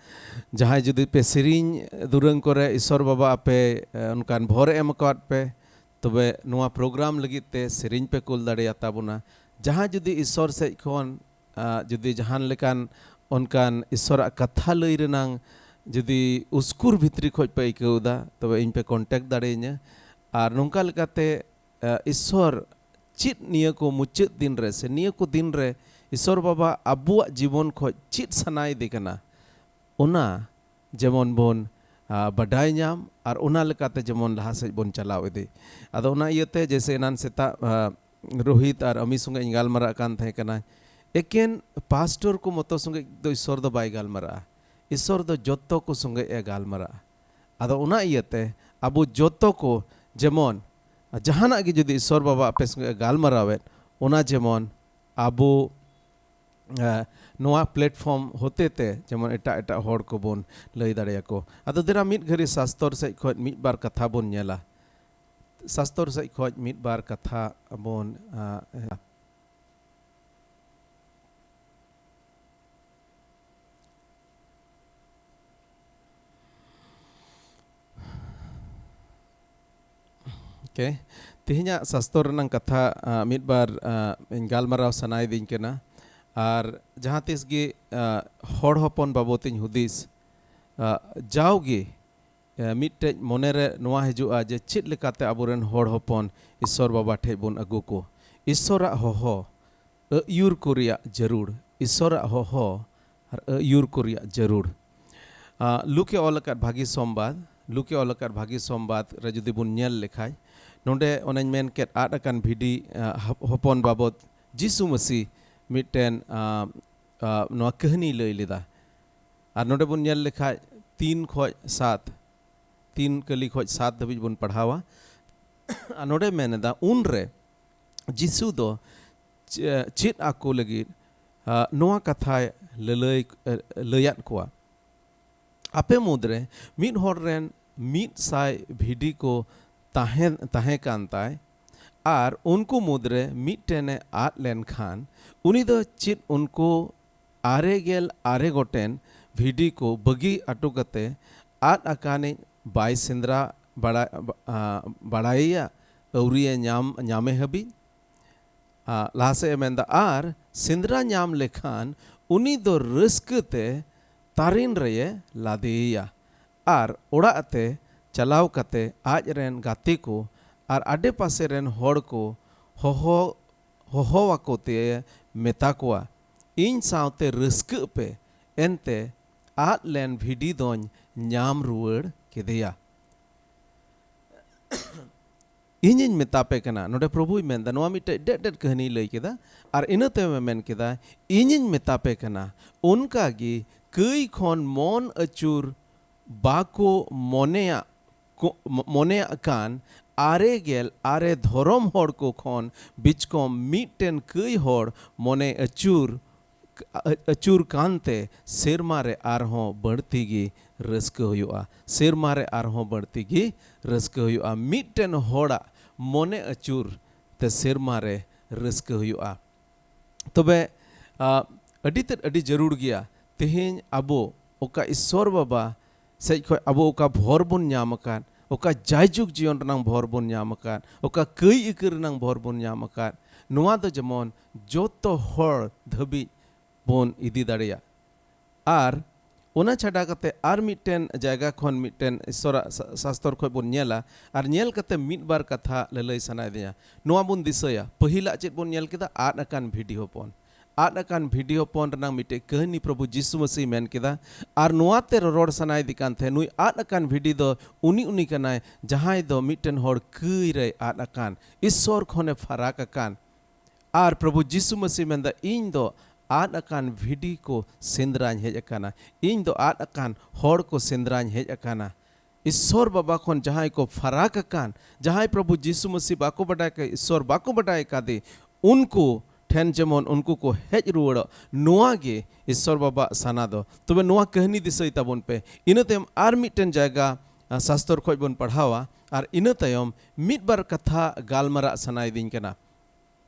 ᱡᱟᱦᱟᱸᱭ ᱡᱩᱫᱤ ᱯᱮ ᱥᱮᱨᱮᱧ ᱫᱩᱨᱟᱹᱝ ᱠᱚᱨᱮ ᱤᱥᱚᱨ ᱵᱟᱵᱟ ᱟᱯᱮ, ᱮ, ᱚᱱᱠᱟᱱ ᱵᱷᱚᱨ ᱮ ᱮᱢ ᱟᱠᱟᱫ ᱯᱮ, ᱛᱚᱵᱮ ᱱᱚᱣᱟ program ᱞᱟᱹᱜᱤᱫ ᱛᱮ ᱥᱮᱨᱮᱧ ᱯᱮ ᱠᱩᱞ ᱫᱟᱲᱮᱭᱟᱛᱟ ᱵᱚᱱᱟ᱾ ᱡᱟᱦᱟᱸᱭ ᱡᱩᱫᱤ ᱤᱥᱚᱨ ᱥᱮᱫ ᱠᱷᱚᱱ, ᱟ, ᱡᱩᱫᱤ ᱡᱟᱦᱟᱱ ᱞᱮᱠᱟᱱ ᱚᱱᱠᱟᱱ ᱤᱥᱚᱨᱟᱜ ᱠᱟᱛᱷᱟ ᱞᱟᱹᱭ ᱨᱮᱱᱟᱝ ᱡᱩᱫᱤ ᱩᱥᱠᱩᱨ ᱵᱷᱤᱛᱨᱤ ᱠᱷᱚᱡ ᱯᱮ ᱟᱹᱭᱠᱟᱹᱣ ᱮᱫᱟ, ᱛᱚᱵᱮ ᱤᱧ ᱯᱮ contact ᱫᱟᱲᱮᱭᱟᱹᱧᱟ᱾ ᱟᱨ ᱱᱚᱝᱠᱟ ᱞᱮᱠᱟᱛᱮ, ᱟ, ᱤᱥᱚᱨ ᱪᱮᱫ ᱱᱤᱭᱟᱹ ᱠᱚ ᱢᱩᱪᱟᱹᱫ ᱫᱤᱱ ᱨᱮ ᱥᱮ ᱱᱤᱭᱟᱹ ᱠᱚ ᱫᱤᱱ ᱨᱮ ᱤᱥᱚᱨ ᱵᱟᱵᱟ ᱟᱵᱚᱣᱟᱜ ᱡᱤᱵᱚᱱ ᱠᱷᱚᱡ ᱪᱮᱫ ᱥᱟᱱᱟᱭᱮᱫᱮ ᱠᱟᱱᱟ, ᱚᱱᱟ ᱡᱮᱢᱚᱱ ᱵᱚᱱ, ᱟ, ᱵᱟᱰᱟᱭ ᱧᱟᱢ ᱟᱨ ᱚᱱᱟ ᱞᱮᱠᱟᱛᱮ ᱡᱮᱢᱚᱱ ᱞᱟᱦᱟ ᱥᱮᱫ ᱵᱚᱱ ᱪᱟᱞᱟᱣ ᱤᱫᱤ᱾ ᱟᱫᱚ ᱚᱱᱟ ᱤᱭᱟᱹᱛᱮ ᱡᱮᱭᱥᱮ ᱮᱱᱟᱱ ᱥᱮᱛᱟᱜ, ᱟ, ᱨᱳᱦᱤᱛ ᱟᱨ ᱟᱢᱤ ᱥᱚᱸᱜᱮ ᱤᱧ ᱜᱟᱞᱢᱟᱨᱟᱜ ᱠᱟᱱ ᱛᱟᱦᱮᱸ ᱠᱟᱱᱟ, ᱮᱠᱮᱱ ᱯᱟᱥᱴᱚᱨ ᱠᱚ ᱢᱚᱛᱚ ᱥᱚᱸᱜᱮ ᱫᱚ ᱤᱥᱚᱨ ᱫᱚ ᱵᱟᱭ ᱜᱟᱞᱢᱟᱨᱟᱜᱼᱟ᱾ ᱤᱥᱚᱨ ᱫᱚ ᱡᱚᱛᱚ ᱠᱚ ᱥᱚᱸᱜᱮ ᱮ ᱜᱟᱞᱢᱟᱨᱟᱜᱼᱟ᱾ ᱟᱫᱚ ᱚᱱᱟ ᱤᱭᱟᱹᱛᱮ ᱟᱵᱚ ᱡᱚᱛᱚ ᱠᱚ ᱡᱮᱢᱚᱱ ᱡᱟᱦᱟᱱᱟᱜ ᱜᱮ ᱡᱩᱫᱤ ᱤᱥᱚᱨ ᱵᱟᱵᱟ ᱟᱯᱮ ᱥᱚᱸᱜᱮ ᱮ ᱜᱟᱞᱢᱟᱨᱟᱣᱮᱫ, ᱚᱱᱟ ᱡᱮᱢᱚᱱ ᱟᱵᱚ ᱟᱸ, ᱱᱚᱣᱟ platform ᱦᱚᱛᱮ ᱛᱮ ᱡᱮᱢᱚᱱ ᱮᱴᱟᱜ ᱮᱴᱟᱜ ᱦᱚᱲ ᱠᱚᱵᱚᱱ ᱞᱟᱹᱭ ᱫᱟᱲᱮᱭᱟᱠᱚ᱾ ᱟᱫᱚ ᱫᱮᱞᱟ ᱢᱤᱫ ᱜᱷᱟᱹᱲᱤ ᱥᱟᱥᱛᱚᱨ ᱥᱮᱫ ᱠᱷᱚᱱ ᱢᱤᱫ ᱵᱟᱨ ᱠᱟᱛᱷᱟ ᱵᱚᱱ ᱧᱮᱞᱟ᱾ ᱥᱟᱥᱛᱚᱨ ᱥᱮᱫ ᱠᱷᱚᱱ ᱢᱤᱫ ᱵᱟᱨ ᱠᱟᱛᱷᱟ ᱵᱚᱱ, ᱟᱸ, Okay, ᱛᱮᱦᱮᱧᱟᱜ ᱥᱟᱥᱛᱚᱨ ᱨᱮᱱᱟᱜ ᱠᱟᱛᱷᱟ, ᱟᱸ, ᱢᱤᱫ ᱵᱟᱨ, ᱟᱸ, ᱤᱧ ᱜᱟᱞᱢᱟᱨᱟᱣ ᱥᱟᱱᱟᱭᱮᱫᱤᱧ ᱠᱟᱱᱟ᱾ ᱟᱨ ᱡᱟᱦᱟᱸ ᱛᱤᱥ ᱜᱮ, ᱟᱸ, ᱦᱚᱲ ᱦᱚᱯᱚᱱ ᱵᱟᱵᱚᱛ ᱤᱧ ᱦᱩᱫᱤᱥ, ᱟᱸ, ᱡᱟᱣᱜᱮ, ᱟᱸ, ᱢᱤᱫᱴᱮᱡ ᱢᱚᱱᱮᱨᱮ ᱱᱚᱣᱟ ᱦᱤᱡᱩᱜᱼᱟ ᱡᱮ ᱪᱮᱫ ᱞᱮᱠᱟᱛᱮ ᱟᱵᱚᱨᱮᱱ ᱦᱚᱲ ᱦᱚᱯᱚᱱ ᱤᱥᱥᱚᱨ ᱵᱟᱵᱟ ᱴᱷᱮᱡ ᱵᱚᱱ ᱟᱹᱜᱩ ᱠᱚ᱾ ᱤᱥᱥᱚᱨᱟᱜ ᱦᱚᱦᱚ, ᱟᱹᱭᱩᱨ ᱠᱚ ᱨᱮᱭᱟᱜ ᱡᱟᱹᱨᱩᱲ, ᱤᱥᱥᱚᱨᱟᱜ ᱦᱚᱦᱚ ᱟᱨ ᱟᱹᱭᱩᱨ ᱠᱚ ᱨᱮᱭᱟᱜ ᱡᱟᱹᱨᱩᱲ᱾ ᱟᱸ, ᱞᱩᱠᱮ ᱚᱞ ᱟᱠᱟᱫ ᱵᱷᱟᱹᱜᱤ ᱥᱚᱢᱵᱟᱫ, ᱞᱩᱠᱮ ᱚᱞ ᱟᱠᱟᱫ ᱵᱷᱟᱹᱜᱤ ᱥᱚᱢᱵᱟᱫ ᱨᱮ ᱡᱩᱫᱤ ᱵᱚᱱ ᱧᱮᱞ ᱞᱮᱠᱷᱟᱡ, ᱱᱚᱰᱮ ᱚᱱᱮᱧ ᱢᱮᱱ ᱠᱮᱫ ᱟᱫ ᱟᱠᱟᱱ ᱵᱷᱤᱰᱤ, ᱟᱸ, ᱦᱚᱯ-, ᱦᱚᱯᱚᱱ ᱵᱟᱵᱚᱛ ᱡᱤᱥᱩ ᱢᱟᱹᱥᱤ ᱢᱤᱫᱴᱮᱱ, ᱟᱸ, ᱟᱸ, ᱱᱚᱣᱟ ᱠᱟᱹᱦᱱᱤᱭ ᱞᱟᱹᱭ ᱞᱮᱫᱟ᱾ ᱟᱨ ᱱᱚᱰᱮ ᱵᱚᱱ ᱧᱮᱞ ᱞᱮᱠᱷᱟᱡ ᱛᱤᱱ ᱠᱷᱚᱡ ᱥᱟᱛ, ᱛᱤᱱ ᱠᱟᱹᱞᱤ ᱠᱷᱚᱡ ᱥᱟᱛ ᱫᱷᱟᱹᱵᱤᱡ ᱵᱚᱱ ᱯᱟᱲᱦᱟᱣᱟ᱾ ᱟᱨ ᱱᱚᱰᱮ ᱢᱮᱱ ᱮᱫᱟ, ᱩᱱᱨᱮ ᱡᱤᱥᱩ ᱫᱚ ᱪᱮ-, ᱪᱮᱫ ᱟᱠᱚ ᱞᱟᱹᱜᱤᱫ, ᱟ, ᱱᱚᱣᱟ ᱠᱟᱛᱷᱟᱭ ᱞᱟᱹᱞᱟᱹᱭ, ᱮ, ᱞᱟᱹᱭᱟᱫ ᱠᱚᱣᱟ, "ᱟᱯᱮ ᱢᱩᱫᱽᱨᱮ ᱢᱤᱫ ᱦᱚᱲ ᱨᱮᱱ ᱢᱤᱫ ᱥᱟᱭ ᱵᱷᱤᱰᱤ ᱠᱚ ᱛᱟᱦᱮᱸ, ᱛᱟᱦᱮᱸ ᱠᱟᱱ ᱛᱟᱭ, ᱟᱨ ᱩᱱᱠᱩ ᱢᱩᱫᱽᱨᱮ ᱢᱤᱫᱴᱮᱱᱮ ᱟᱫ ᱞᱮᱱᱠᱷᱟᱱ, ᱩᱱᱤ ᱫᱚ ᱪᱮᱫ ᱩᱱᱠᱩ ᱟᱨᱮ ᱜᱮᱞ ᱟᱨᱮ ᱜᱚᱴᱮᱱ ᱵᱷᱤᱰᱤ ᱠᱚ ᱵᱟᱹᱜᱤ ᱟᱴᱚ ᱠᱟᱛᱮ ᱟᱫ ᱟᱠᱟᱱᱤᱡ ᱵᱟᱭ ᱥᱮᱸᱫᱽᱨᱟ ᱵᱟᱲᱟ-, ᱟ, ᱵᱟᱲᱟᱭᱮᱭᱟ? ᱟᱹᱣᱨᱤᱭᱮ ᱧᱟᱢ, ᱧᱟᱢᱮ ᱦᱟᱹᱵᱤᱡ?" ᱟ, ᱞᱟᱦᱟ ᱥᱮᱫ ᱮ ᱢᱮᱱᱫᱟ, "ᱟᱨ ᱥᱮᱸᱫᱽᱨᱟ ᱧᱟᱢ ᱞᱮᱠᱷᱟᱱ ᱩᱱᱤ ᱫᱚ ᱨᱟᱹᱥᱠᱟᱹ ᱛᱮ ᱛᱟᱨᱮᱱ ᱨᱮᱭᱮ ᱞᱟᱫᱮᱭᱮᱭᱟ, ᱟᱨ ᱚᱲᱟᱜ ᱛᱮ ᱪᱟᱞᱟᱣ ᱠᱟᱛᱮ ᱟᱡ ᱨᱮᱱ ᱜᱟᱛᱮ ᱠᱚ ᱟᱨ ᱟᱰᱮ ᱯᱟᱥᱮ ᱨᱮᱱ ᱦᱚᱲ ᱠᱚ ᱦᱚᱦᱚ, ᱦᱚᱦᱚ ᱟᱠᱚ ᱛᱮ ᱢᱮᱛᱟ ᱠᱚᱣᱟ, 'ᱤᱧ ᱥᱟᱶᱛᱮ ᱨᱟᱹᱥᱠᱟᱹᱜ ᱯᱮ, ᱮᱱᱛᱮ ᱟᱫ ᱞᱮᱱ ᱵᱷᱤᱰᱤ ᱫᱚᱧ ᱧᱟᱢ ᱨᱩᱣᱟᱹᱲ ᱠᱮᱫᱮᱭᱟ᱾ ᱤᱧᱤᱧ ᱢᱮᱛᱟ ᱯᱮ ᱠᱟᱱᱟ,'" ᱱᱚᱰᱮ ᱯᱨᱚᱵᱷᱩᱭ ᱢᱮᱱᱫᱟ, ᱱᱚᱣᱟ ᱢᱤᱫᱴᱮᱡ ᱰᱮᱫ ᱰᱮᱫ ᱠᱟᱹᱦᱱᱤᱭ ᱞᱟᱹᱭ ᱠᱮᱫᱟ᱾ ᱟᱨ ᱤᱱᱟᱹ ᱛᱟᱭᱚᱢᱮ ᱢᱮᱱ ᱠᱮᱫᱟ, "ᱤᱧᱤᱧ ᱢᱮᱛᱟ ᱯᱮ ᱠᱟᱱᱟ, ᱚᱱᱠᱟ ᱜᱮ ᱠᱟᱹᱭ ᱠᱷᱚᱱ ᱢᱚᱱ ᱟᱹᱪᱩᱨ ᱵᱟᱠᱚ ᱢᱚᱱᱮᱭᱟᱜ ᱠᱚ, ᱢᱚ-, ᱢᱚᱱᱮᱭᱟᱜ ᱠᱟᱱ ᱟᱨᱮ ᱜᱮᱞ ᱟᱨᱮ ᱫᱷᱚᱨᱚᱢ ᱦᱚᱲ ᱠᱚ ᱠᱷᱚᱱ ᱵᱤᱪᱠᱚᱢ ᱢᱤᱫᱴᱮᱱ ᱠᱟᱹᱭ ᱦᱚᱲ ᱢᱚᱱᱮ ᱟᱹᱪᱩᱨ ᱟ-, ᱟᱹᱪᱩᱨ ᱠᱟᱱᱛᱮ ᱥᱮᱨᱢᱟ ᱨᱮ ᱟᱨᱦᱚᱸ ᱵᱟᱹᱲᱛᱤ ᱜᱮ ᱨᱟᱹᱥᱠᱟᱹ ᱦᱩᱭᱩᱜᱼᱟ᱾ ᱥᱮᱨᱢᱟ ᱨᱮ ᱟᱨᱦᱚᱸ ᱵᱟᱹᱲᱛᱤ ᱜᱮ ᱨᱟᱹᱥᱠᱟᱹ ᱦᱩᱭᱩᱜᱼᱟ᱾ ᱢᱤᱫᱴᱮᱱ ᱦᱚᱲᱟᱜ ᱢᱚᱱᱮ ᱟᱹᱪᱩᱨ ᱛᱮ ᱥᱮᱨᱢᱟ ᱨᱮ ᱨᱟᱹᱥᱠᱟᱹ ᱦᱩᱭᱩᱜᱼᱟ᱾ ᱛᱚᱵᱮ, ᱟ, ᱟᱹᱰᱤ ᱛᱮᱫ ᱟᱹᱰᱤ ᱡᱟᱹᱨᱩᱲ ᱜᱮᱭᱟ᱾ ᱛᱮᱦᱮᱧ ᱟᱵᱚ ᱚᱠᱟ ᱤᱥᱥᱚᱨ ᱵᱟᱵᱟ ᱥᱮᱡ ᱠᱷᱚᱡ ᱟᱵᱚ ᱚᱠᱟ ᱵᱷᱚᱨ ᱵᱚᱱ ᱧᱟᱢ ᱟᱠᱟᱫ, ᱚᱠᱟ ᱡᱟᱭᱡᱩᱜᱽ ᱡᱤᱭᱚᱱ ᱨᱮᱱᱟᱝ ᱵᱷᱚᱨ ᱵᱚᱱ ᱧᱟᱢ ᱟᱠᱟᱫ, ᱚᱠᱟ ᱠᱟᱹᱭ ᱟᱹᱭᱠᱟᱹ ᱨᱮᱱᱟᱝ ᱵᱷᱚᱨ ᱵᱚᱱ ᱧᱟᱢ ᱟᱠᱟᱫ, ᱱᱚᱣᱟ ᱫᱚ ᱡᱮᱢᱚᱱ ᱡᱚᱛᱚ ᱦᱚᱲ ᱫᱷᱟᱹᱵᱤᱡ ᱵᱚᱱ ᱤᱫᱤ ᱫᱟᱲᱮᱭᱟᱜ᱾ ᱟᱨ ᱚᱱᱟ ᱪᱷᱟᱰᱟ ᱠᱟᱛᱮ ᱟᱨ ᱢᱤᱫᱴᱮᱱ ᱡᱟᱭᱜᱟ ᱠᱷᱚᱱ ᱢᱤᱫᱴᱮᱱ ᱤᱥᱥᱚᱨᱟᱜ ᱥᱟ-, ᱥᱟᱥᱛᱚᱨ ᱠᱷᱚᱡ ᱵᱚᱱ ᱧᱮᱞᱟ᱾ ᱟᱨ ᱧᱮᱞ ᱠᱟᱛᱮ ᱢᱤᱫ ᱵᱟᱨ ᱠᱟᱛᱷᱟ ᱞᱟᱹᱞᱟᱹᱭ ᱥᱟᱱᱟᱭᱮᱫᱤᱧᱟ᱾ ᱱᱚᱣᱟ ᱵᱚᱱ ᱫᱤᱥᱟᱹᱭᱟ, ᱯᱟᱹᱦᱤᱞᱟᱜ ᱪᱮᱫ ᱵᱚᱱ ᱧᱮᱞ ᱠᱮᱫᱟ? ᱟᱫ ᱟᱠᱟᱱ ᱵᱷᱤᱰᱤ ᱦᱚᱯᱚᱱ᱾ ᱟᱫ ᱟᱠᱟᱱ ᱵᱷᱤᱰᱤ ᱦᱚᱯᱚᱱ ᱨᱮᱱᱟᱜ ᱢᱤᱫᱴᱮᱡ ᱠᱟᱹᱦᱱᱤ ᱯᱨᱚᱵᱷᱩ ᱡᱤᱥᱩ ᱢᱟᱹᱥᱤ ᱢᱮᱱ ᱠᱮᱫᱟ᱾ ᱟᱨ ᱱᱚᱣᱟ ᱛᱮ ᱨᱚᱨᱚᱲ ᱥᱟᱱᱟᱭᱮᱫᱤ ᱠᱟᱱ ᱛᱟᱦᱮᱸ, ᱱᱩᱭ ᱟᱫ ᱟᱠᱟᱱ ᱵᱷᱤᱰᱤ ᱫᱚ ᱩᱱᱤ, ᱩᱱᱤ ᱠᱟᱱᱟᱭ, ᱡᱟᱦᱟᱸᱭ ᱫᱚ ᱢᱤᱫᱴᱮᱱ ᱦᱚᱲ ᱠᱟᱹᱭ ᱨᱮᱭ ᱟᱫ ᱟᱠᱟᱱ, ᱤᱥᱥᱚᱨ ᱠᱷᱚᱱᱮ ᱯᱷᱟᱨᱟᱠ ᱟᱠᱟᱱ᱾ ᱟᱨ ᱯᱨᱚᱵᱷᱩ ᱡᱤᱥᱩ ᱢᱟᱹᱥᱤ ᱢᱮᱱᱫᱟ, "ᱤᱧ ᱫᱚ ᱟᱫ ᱟᱠᱟᱱ ᱵᱷᱤᱰᱤ ᱠᱚ ᱥᱮᱸᱫᱽᱨᱟᱧ ᱦᱮᱡ ᱟᱠᱟᱱᱟ, ᱤᱧ ᱫᱚ ᱟᱫ ᱟᱠᱟᱱ ᱦᱚᱲ ᱠᱚ ᱥᱮᱸᱫᱽᱨᱟᱧ ᱦᱮᱡ ᱟᱠᱟᱱᱟ᱾" ᱤᱥᱥᱚᱨ ᱵᱟᱵᱟ ᱠᱷᱚᱱ ᱡᱟᱦᱟᱸᱭ ᱠᱚ ᱯᱷᱟᱨᱟᱠ ᱟᱠᱟᱱ, ᱡᱟᱦᱟᱸᱭ ᱯᱨᱚᱵᱷᱩ ᱡᱤᱥᱩ ᱢᱟᱹᱥᱤ ᱵᱟᱠᱚ ᱵᱟᱰᱟᱭ ᱠᱟᱫ, ᱤᱥᱥᱚᱨ ᱵᱟᱠᱚ ᱵᱟᱰᱟᱭ ᱠᱟᱫᱮ, ᱩᱱᱠᱩ ᱴᱷᱮᱱ ᱡᱮᱢᱚᱱ ᱩᱱᱠᱩ ᱠᱚ ᱦᱮᱡ ᱨᱩᱣᱟᱹᱲᱚᱜ, ᱱᱚᱣᱟ ᱜᱮ ᱤᱥᱥᱚᱨ ᱵᱟᱵᱟᱣᱟᱜ ᱥᱟᱱᱟ ᱫᱚ᱾ ᱛᱚᱵᱮ ᱱᱚᱣᱟ ᱠᱟᱹᱦᱱᱤ ᱫᱤᱥᱟᱹᱭ ᱛᱟᱵᱚᱱ ᱯᱮ᱾ ᱤᱱᱟᱹ ᱛᱟᱭᱚᱢ ᱟᱨ ᱢᱤᱫᱴᱮᱱ ᱡᱟᱭᱜᱟ, ᱟ, ᱥᱟᱥᱛᱚᱨ ᱠᱷᱚᱡ ᱵᱚᱱ ᱯᱟᱲᱦᱟᱣᱟ, ᱟᱨ ᱤᱱᱟᱹ ᱛᱟᱭᱚᱢ ᱢᱤᱫ ᱵᱟᱨ ᱠᱟᱛᱷᱟ ᱜᱟᱞᱢᱟᱨᱟᱜ ᱥᱟᱱᱟᱭᱤᱫᱤᱧ ᱠᱟᱱᱟ᱾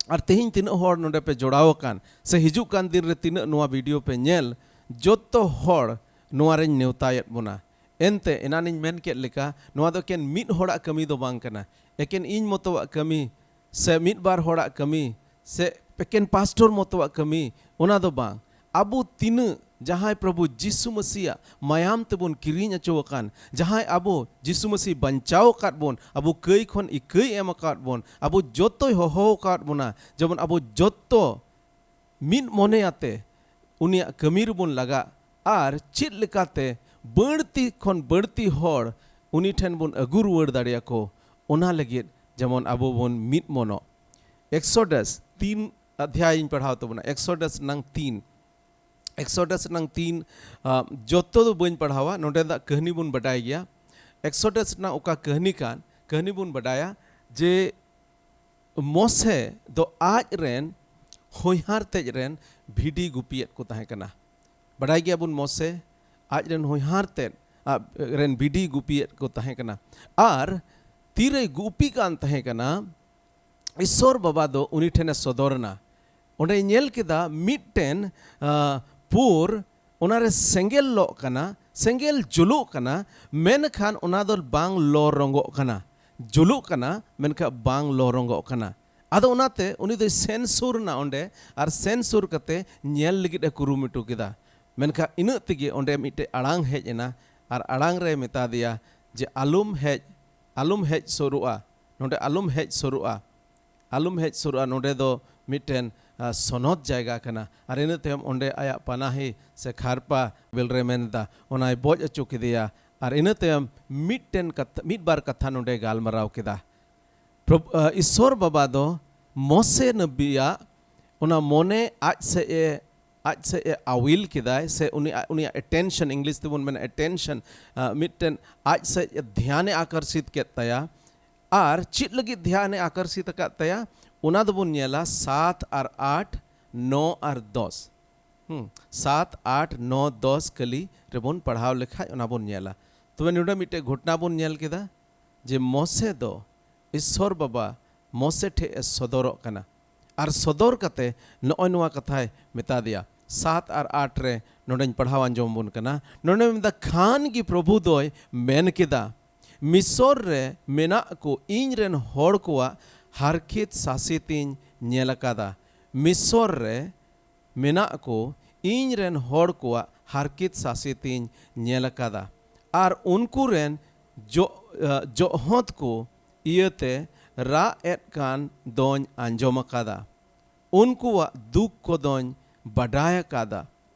ᱟᱨ ᱛᱮᱦᱮᱧ ᱛᱤᱱᱟᱹᱜ ᱦᱚᱲ ᱱᱚᱰᱮ ᱯᱮ ᱡᱚᱲᱟᱣ ᱟᱠᱟᱱ, ᱥᱮ ᱦᱤᱡᱩᱜ ᱠᱟᱱ ᱫᱤᱱ ᱨᱮ ᱛᱤᱱᱟᱹᱜ ᱱᱚᱣᱟ ᱵᱷᱤᱰᱤᱭᱳ ᱯᱮ ᱧᱮᱞ, ᱡᱚᱛᱚ ᱦᱚᱲ ᱱᱚᱣᱟ ᱨᱮᱧ ᱱᱮᱣᱛᱟᱭᱮᱫ ᱵᱚᱱᱟ᱾ ᱮᱱᱛᱮ, ᱮᱱᱟᱱᱤᱧ ᱢᱮᱱ ᱠᱮᱫ ᱞᱮᱠᱟ, ᱱᱚᱣᱟ ᱫᱚ ᱮᱠᱮᱱ ᱢᱤᱫ ᱦᱚᱲᱟᱜ ᱠᱟᱹᱢᱤ ᱫᱚ ᱵᱟᱝ ᱠᱟᱱᱟ, ᱮᱠᱮᱱ ᱤᱧ ᱢᱚᱛᱚᱣᱟᱜ ᱠᱟᱹᱢᱤ, ᱥᱮ ᱢᱤᱫ ᱵᱟᱨ ᱦᱚᱲᱟᱜ ᱠᱟᱹᱢᱤ, ᱥᱮ ᱮᱠᱮᱱ ᱯᱟᱥᱴᱚᱨ ᱢᱚᱛᱚᱣᱟᱜ ᱠᱟᱹᱢᱤ, ᱚᱱᱟ ᱫᱚ ᱵᱟᱝ᱾ ᱟᱵᱚ ᱛᱤᱱᱟᱹᱜ ᱡᱟᱦᱟᱸᱭ ᱯᱨᱚᱵᱷᱩ ᱡᱤᱥᱩ ᱢᱟᱹᱥᱤᱭᱟᱜ ᱢᱟᱭᱟᱢ ᱛᱮᱵᱚᱱ ᱠᱤᱨᱤᱧ ᱦᱚᱪᱚ ᱟᱠᱟᱱ, ᱡᱟᱦᱟᱸᱭ ᱟᱵᱚ ᱡᱤᱥᱩ ᱢᱟᱹᱥᱤ ᱵᱟᱧᱪᱟᱣ ᱟᱠᱟᱫ ᱵᱚᱱ, ᱟᱵᱚ ᱠᱟᱹᱭ ᱠᱷᱚᱱ ᱤᱠᱟᱹᱭ ᱮᱢ ᱟᱠᱟᱫ ᱵᱚᱱ, ᱟᱵᱚ ᱡᱚᱛᱚᱭ ᱦᱚᱦᱚ ᱟᱠᱟᱫ ᱵᱚᱱᱟ, ᱡᱮᱢᱚᱱ ᱟᱵᱚ ᱡᱚᱛᱚ ᱢᱤᱫ ᱢᱚᱱᱮ ᱟᱛᱮ ᱩᱱᱤᱭᱟᱜ ᱠᱟᱹᱢᱤ ᱨᱮᱵᱚᱱ ᱞᱟᱜᱟᱜ, ᱟᱨ ᱪᱮᱫ ᱞᱮᱠᱟᱛᱮ ᱵᱟᱹᱲᱛᱤ ᱠᱷᱚᱱ ᱵᱟᱹᱲᱛᱤ ᱦᱚᱲ ᱩᱱᱤ ᱴᱷᱮᱱ ᱵᱚᱱ ᱟᱹᱜᱩ ᱨᱩᱣᱟᱹᱲ ᱫᱟᱲᱮᱭᱟᱠᱚ, ᱚᱱᱟ ᱞᱟᱹᱜᱤᱫ ᱡᱮᱢᱚᱱ ᱟᱵᱚ ᱵᱚᱱ ᱢᱤᱫ ᱢᱚᱱᱚᱜ᱾ ᱮᱠᱥᱚᱰᱟᱥ ᱛᱤᱱ ᱚᱫᱷᱭᱟᱭ ᱤᱧ ᱯᱟᱲᱦᱟᱣ ᱛᱟᱵᱚᱱᱟ, ᱮᱠᱥᱚᱰᱟᱥ ᱨᱮᱱᱟᱝ ᱛᱤᱱ᱾ ᱮᱠᱥᱚᱰᱟᱥ ᱨᱮᱱᱟᱝ ᱛᱤᱱ, ᱟ, ᱡᱚᱛᱚ ᱫᱚ ᱵᱟᱹᱧ ᱯᱟᱲᱦᱟᱣᱟ, ᱱᱚᱸᱰᱮᱱᱟᱜ ᱠᱟᱹᱦᱱᱤ ᱵᱚᱱ ᱵᱟᱰᱟᱭ ᱜᱮᱭᱟ᱾ ᱮᱠᱥᱚᱰᱟᱥ ᱨᱮᱱᱟᱜ ᱚᱠᱟ ᱠᱟᱹᱦᱱᱤ ᱠᱟᱱ, ᱠᱟᱹᱦᱱᱤ ᱵᱚᱱ ᱵᱟᱰᱟᱭᱟ ᱡᱮ ᱢᱚᱥᱮ ᱫᱚ ᱟᱡ ᱨᱮᱱ ᱦᱚᱧᱦᱟᱨ ᱛᱮᱫ ᱨᱮᱱ ᱵᱷᱤᱰᱤ ᱜᱩᱯᱤᱭᱮᱫ ᱠᱚ ᱛᱟᱦᱮᱸ ᱠᱟᱱᱟ᱾ ᱵᱟᱰᱟᱭ ᱜᱮᱭᱟᱵᱚᱱ ᱢᱚᱥᱮ ᱟᱡ ᱨᱮᱱ ᱦᱚᱧᱦᱟᱨ ᱛᱮᱫ ᱟ, ᱨᱮᱱ ᱵᱷᱤᱰᱤ ᱜᱩᱯᱤᱭᱮᱫ ᱠᱚ ᱛᱟᱦᱮᱸ ᱠᱟᱱᱟ᱾ ᱟᱨ ᱛᱤᱨᱮ ᱜᱩᱯᱤ ᱠᱟᱱ ᱛᱟᱦᱮᱸ ᱠᱟᱱᱟ, ᱤᱥᱥᱚᱨ ᱵᱟᱵᱟ ᱫᱚ ᱩᱱᱤ ᱴᱷᱮᱱᱮ ᱥᱚᱫᱚᱨ ᱮᱱᱟ᱾ ᱚᱸᱰᱮᱭ ᱧᱮᱞ ᱠᱮᱫᱟ ᱢᱤᱫᱴᱮᱱ, ᱟ, ᱯᱩᱨ, ᱚᱱᱟᱨᱮ ᱥᱮᱸᱜᱮᱞ ᱞᱚᱜ ᱠᱟᱱᱟ, ᱥᱮᱸᱜᱮᱞ ᱡᱩᱞᱩᱜ ᱠᱟᱱᱟ, ᱢᱮᱱᱠᱷᱟᱱ ᱚᱱᱟ ᱫᱚ ᱵᱟᱝ ᱞᱚ ᱨᱚᱝᱜᱚᱜ ᱠᱟᱱᱟ᱾ ᱡᱩᱞᱩᱜ ᱠᱟᱱᱟ, ᱢᱮᱱᱠᱷᱟᱱ ᱵᱟᱝ ᱞᱚ ᱨᱚᱝᱜᱚᱜ ᱠᱟᱱᱟ᱾ ᱟᱫᱚ ᱚᱱᱟᱛᱮ ᱩᱱᱤ ᱫᱚᱭ ᱥᱮᱱ ᱥᱩᱨ ᱮᱱᱟ ᱚᱸᱰᱮ, ᱟᱨ ᱥᱮᱱ ᱥᱩᱨ ᱠᱟᱛᱮ ᱧᱮᱞ ᱞᱟᱹᱜᱤᱫ ᱮ ᱠᱩᱨᱩᱢᱩᱴᱩ ᱠᱮᱫᱟ᱾ ᱢᱮᱱᱠᱷᱟᱱ ᱤᱱᱟᱹᱜ ᱛᱮᱜᱮ ᱚᱸᱰᱮ ᱢᱤᱫᱴᱮᱡ ᱟᱲᱟᱝ ᱦᱮᱡ ᱮᱱᱟ, ᱟᱨ ᱟᱲᱟᱝ ᱨᱮ ᱢᱮᱛᱟ ᱫᱮᱭᱟ ᱡᱮ, "ᱟᱞᱚᱢ ᱦᱮᱡ, ᱟᱞᱚᱢ ᱦᱮᱡ ᱥᱩᱨᱩᱜᱼᱟ, ᱱᱚᱰᱮ ᱟᱞᱚᱢ ᱦᱮᱡ ᱥᱩᱨᱩᱜᱼᱟ, ᱟᱞᱚᱢ ᱦᱮᱡ ᱥᱩᱨᱩᱜᱼᱟ, ᱱᱚᱰᱮ ᱫᱚ ᱢᱤᱫᱴᱮᱱ, ᱟ, ᱥᱚᱱᱚᱛ ᱡᱟᱭᱜᱟ ᱠᱟᱱᱟ᱾" ᱟᱨ ᱤᱱᱟᱹ ᱛᱟᱭᱚᱢ ᱚᱸᱰᱮ ᱟᱭᱟᱜ ᱯᱟᱱᱟᱦᱤ ᱥᱮ ᱠᱷᱟᱨᱯᱟ ᱵᱮᱞ ᱨᱮ ᱢᱮᱱ ᱮᱫᱟ, ᱚᱱᱟᱭ ᱵᱚᱡ ᱦᱚᱪᱚ ᱠᱮᱫᱮᱭᱟ᱾ ᱟᱨ ᱤᱱᱟᱹ ᱛᱟᱭᱚᱢ ᱢᱤᱫᱴᱮᱱ ᱠᱟᱛᱷᱟ, ᱢᱤᱫ ᱵᱟᱨ ᱠᱟᱛᱷᱟ ᱱᱚᱰᱮ ᱜᱟᱞᱢᱟᱨᱟᱣ ᱠᱮᱫᱟ᱾ ᱯᱨᱚᱵ-, ᱟ, ᱤᱥᱥᱚᱨ ᱵᱟᱵᱟ ᱫᱚ ᱢᱚᱥᱮ ᱱᱟᱵᱤᱭᱟᱜ ᱚᱱᱟ ᱢᱚᱱᱮ ᱟᱡ ᱥᱮᱫ ᱮ, ᱟᱡ ᱥᱮᱫ ᱮ ᱟᱣᱤᱞ ᱠᱮᱫᱟᱭ, ᱥᱮ ᱩᱱᱤ, ᱩᱱᱤᱭᱟᱜ attention, English ᱛᱮᱵᱚᱱ ᱢᱮᱱᱟ attention, ᱟ, ᱢᱤᱫᱴᱮᱱ ᱟᱡ ᱥᱮᱫ ᱮ ᱫᱷᱮᱭᱟᱱ ᱮ ᱟᱠᱚᱨᱥᱤᱛ ᱠᱮᱫ ᱛᱟᱭᱟ᱾ ᱟᱨ ᱪᱮᱫ ᱞᱟᱹᱜᱤᱫ ᱫᱷᱮᱭᱟᱱ ᱮ ᱟᱠᱚᱨᱥᱤᱛ ᱟᱠᱟᱫ ᱛᱟᱭᱟ, ᱚᱱᱟ ᱫᱚᱵᱚᱱ ᱧᱮᱞᱟ ᱥᱟᱛ ᱟᱨ ᱟᱴ, ᱱᱚ ᱟᱨ ᱫᱚᱥ᱾ ᱦᱩᱸ, ᱥᱟᱛ, ᱟᱴ, ᱱᱚ, ᱫᱚᱥ ᱠᱟᱹᱞᱤ ᱨᱮᱵᱚᱱ ᱯᱟᱲᱦᱟᱣ ᱞᱮᱠᱷᱟᱡ ᱚᱱᱟ ᱵᱚᱱ ᱧᱮᱞᱟ᱾ ᱛᱚᱵᱮ ᱱᱚᱰᱮ ᱢᱤᱫᱴᱮᱡ ᱜᱷᱚᱴᱱᱟ ᱵᱚᱱ ᱧᱮᱞ ᱠᱮᱫᱟ ᱡᱮ ᱢᱚᱥᱮ ᱫᱚ ᱤᱥᱥᱚᱨ ᱵᱟᱵᱟ ᱢᱚᱥᱮ ᱴᱷᱮᱡ ᱮ ᱥᱚᱫᱚᱨᱚᱜ ᱠᱟᱱᱟ᱾ ᱟᱨ ᱥᱚᱫᱚᱨ ᱠᱟᱛᱮ ᱱᱚᱜᱼᱚᱭ ᱱᱚᱣᱟ ᱠᱟᱛᱷᱟᱭ ᱢᱮᱛᱟ ᱫᱮᱭᱟ᱾ ᱥᱟᱛ ᱟᱨ ᱟᱴ ᱨᱮ ᱱᱚᱰᱮᱧ ᱯᱟᱲᱦᱟᱣ ᱟᱸᱡᱚᱢ ᱟᱵᱚᱱ ᱠᱟᱱᱟ᱾ ᱱᱚᱰᱮ ᱢᱮᱱᱫᱟ, ᱠᱷᱟᱱ ᱜᱮ ᱯᱨᱚᱵᱷᱩ ᱫᱚᱭ ᱢᱮᱱ ᱠᱮᱫᱟ, "ᱢᱤᱥᱚᱨ ᱨᱮ ᱢᱮᱱᱟᱜ ᱠᱚ ᱤᱧ ᱨᱮᱱ ᱦᱚᱲ ᱠᱚᱣᱟᱜ ᱦᱟᱨᱠᱮᱛ ᱥᱟᱥᱮᱛ ᱤᱧ ᱧᱮᱞ ᱟᱠᱟᱫᱟ᱾ ᱢᱤᱥᱚᱨ ᱨᱮ ᱢᱮᱱᱟᱜ ᱠᱚ ᱤᱧ ᱨᱮᱱ ᱦᱚᱲ ᱠᱚᱣᱟᱜ ᱦᱟᱨᱠᱮᱛ ᱥᱟᱥᱮᱛ ᱤᱧ ᱧᱮᱞ ᱟᱠᱟᱫᱟ᱾ ᱟᱨ ᱩᱱᱠᱩ ᱨᱮᱱ ᱡᱚ-, ᱟ, ᱡᱚᱦᱚᱸᱛ ᱠᱚ ᱤᱭᱟᱹᱛᱮ ᱨᱟᱜ ᱮᱫ ᱠᱟᱱ ᱫᱚᱧ ᱟᱸᱡᱚᱢ ᱟᱠᱟᱫᱟ᱾ ᱩᱱᱠᱩᱣᱟᱜ ᱫᱩᱠ ᱠᱚᱫᱚᱧ ᱵᱟᱰᱟᱭ ᱟᱠᱟᱫᱟ᱾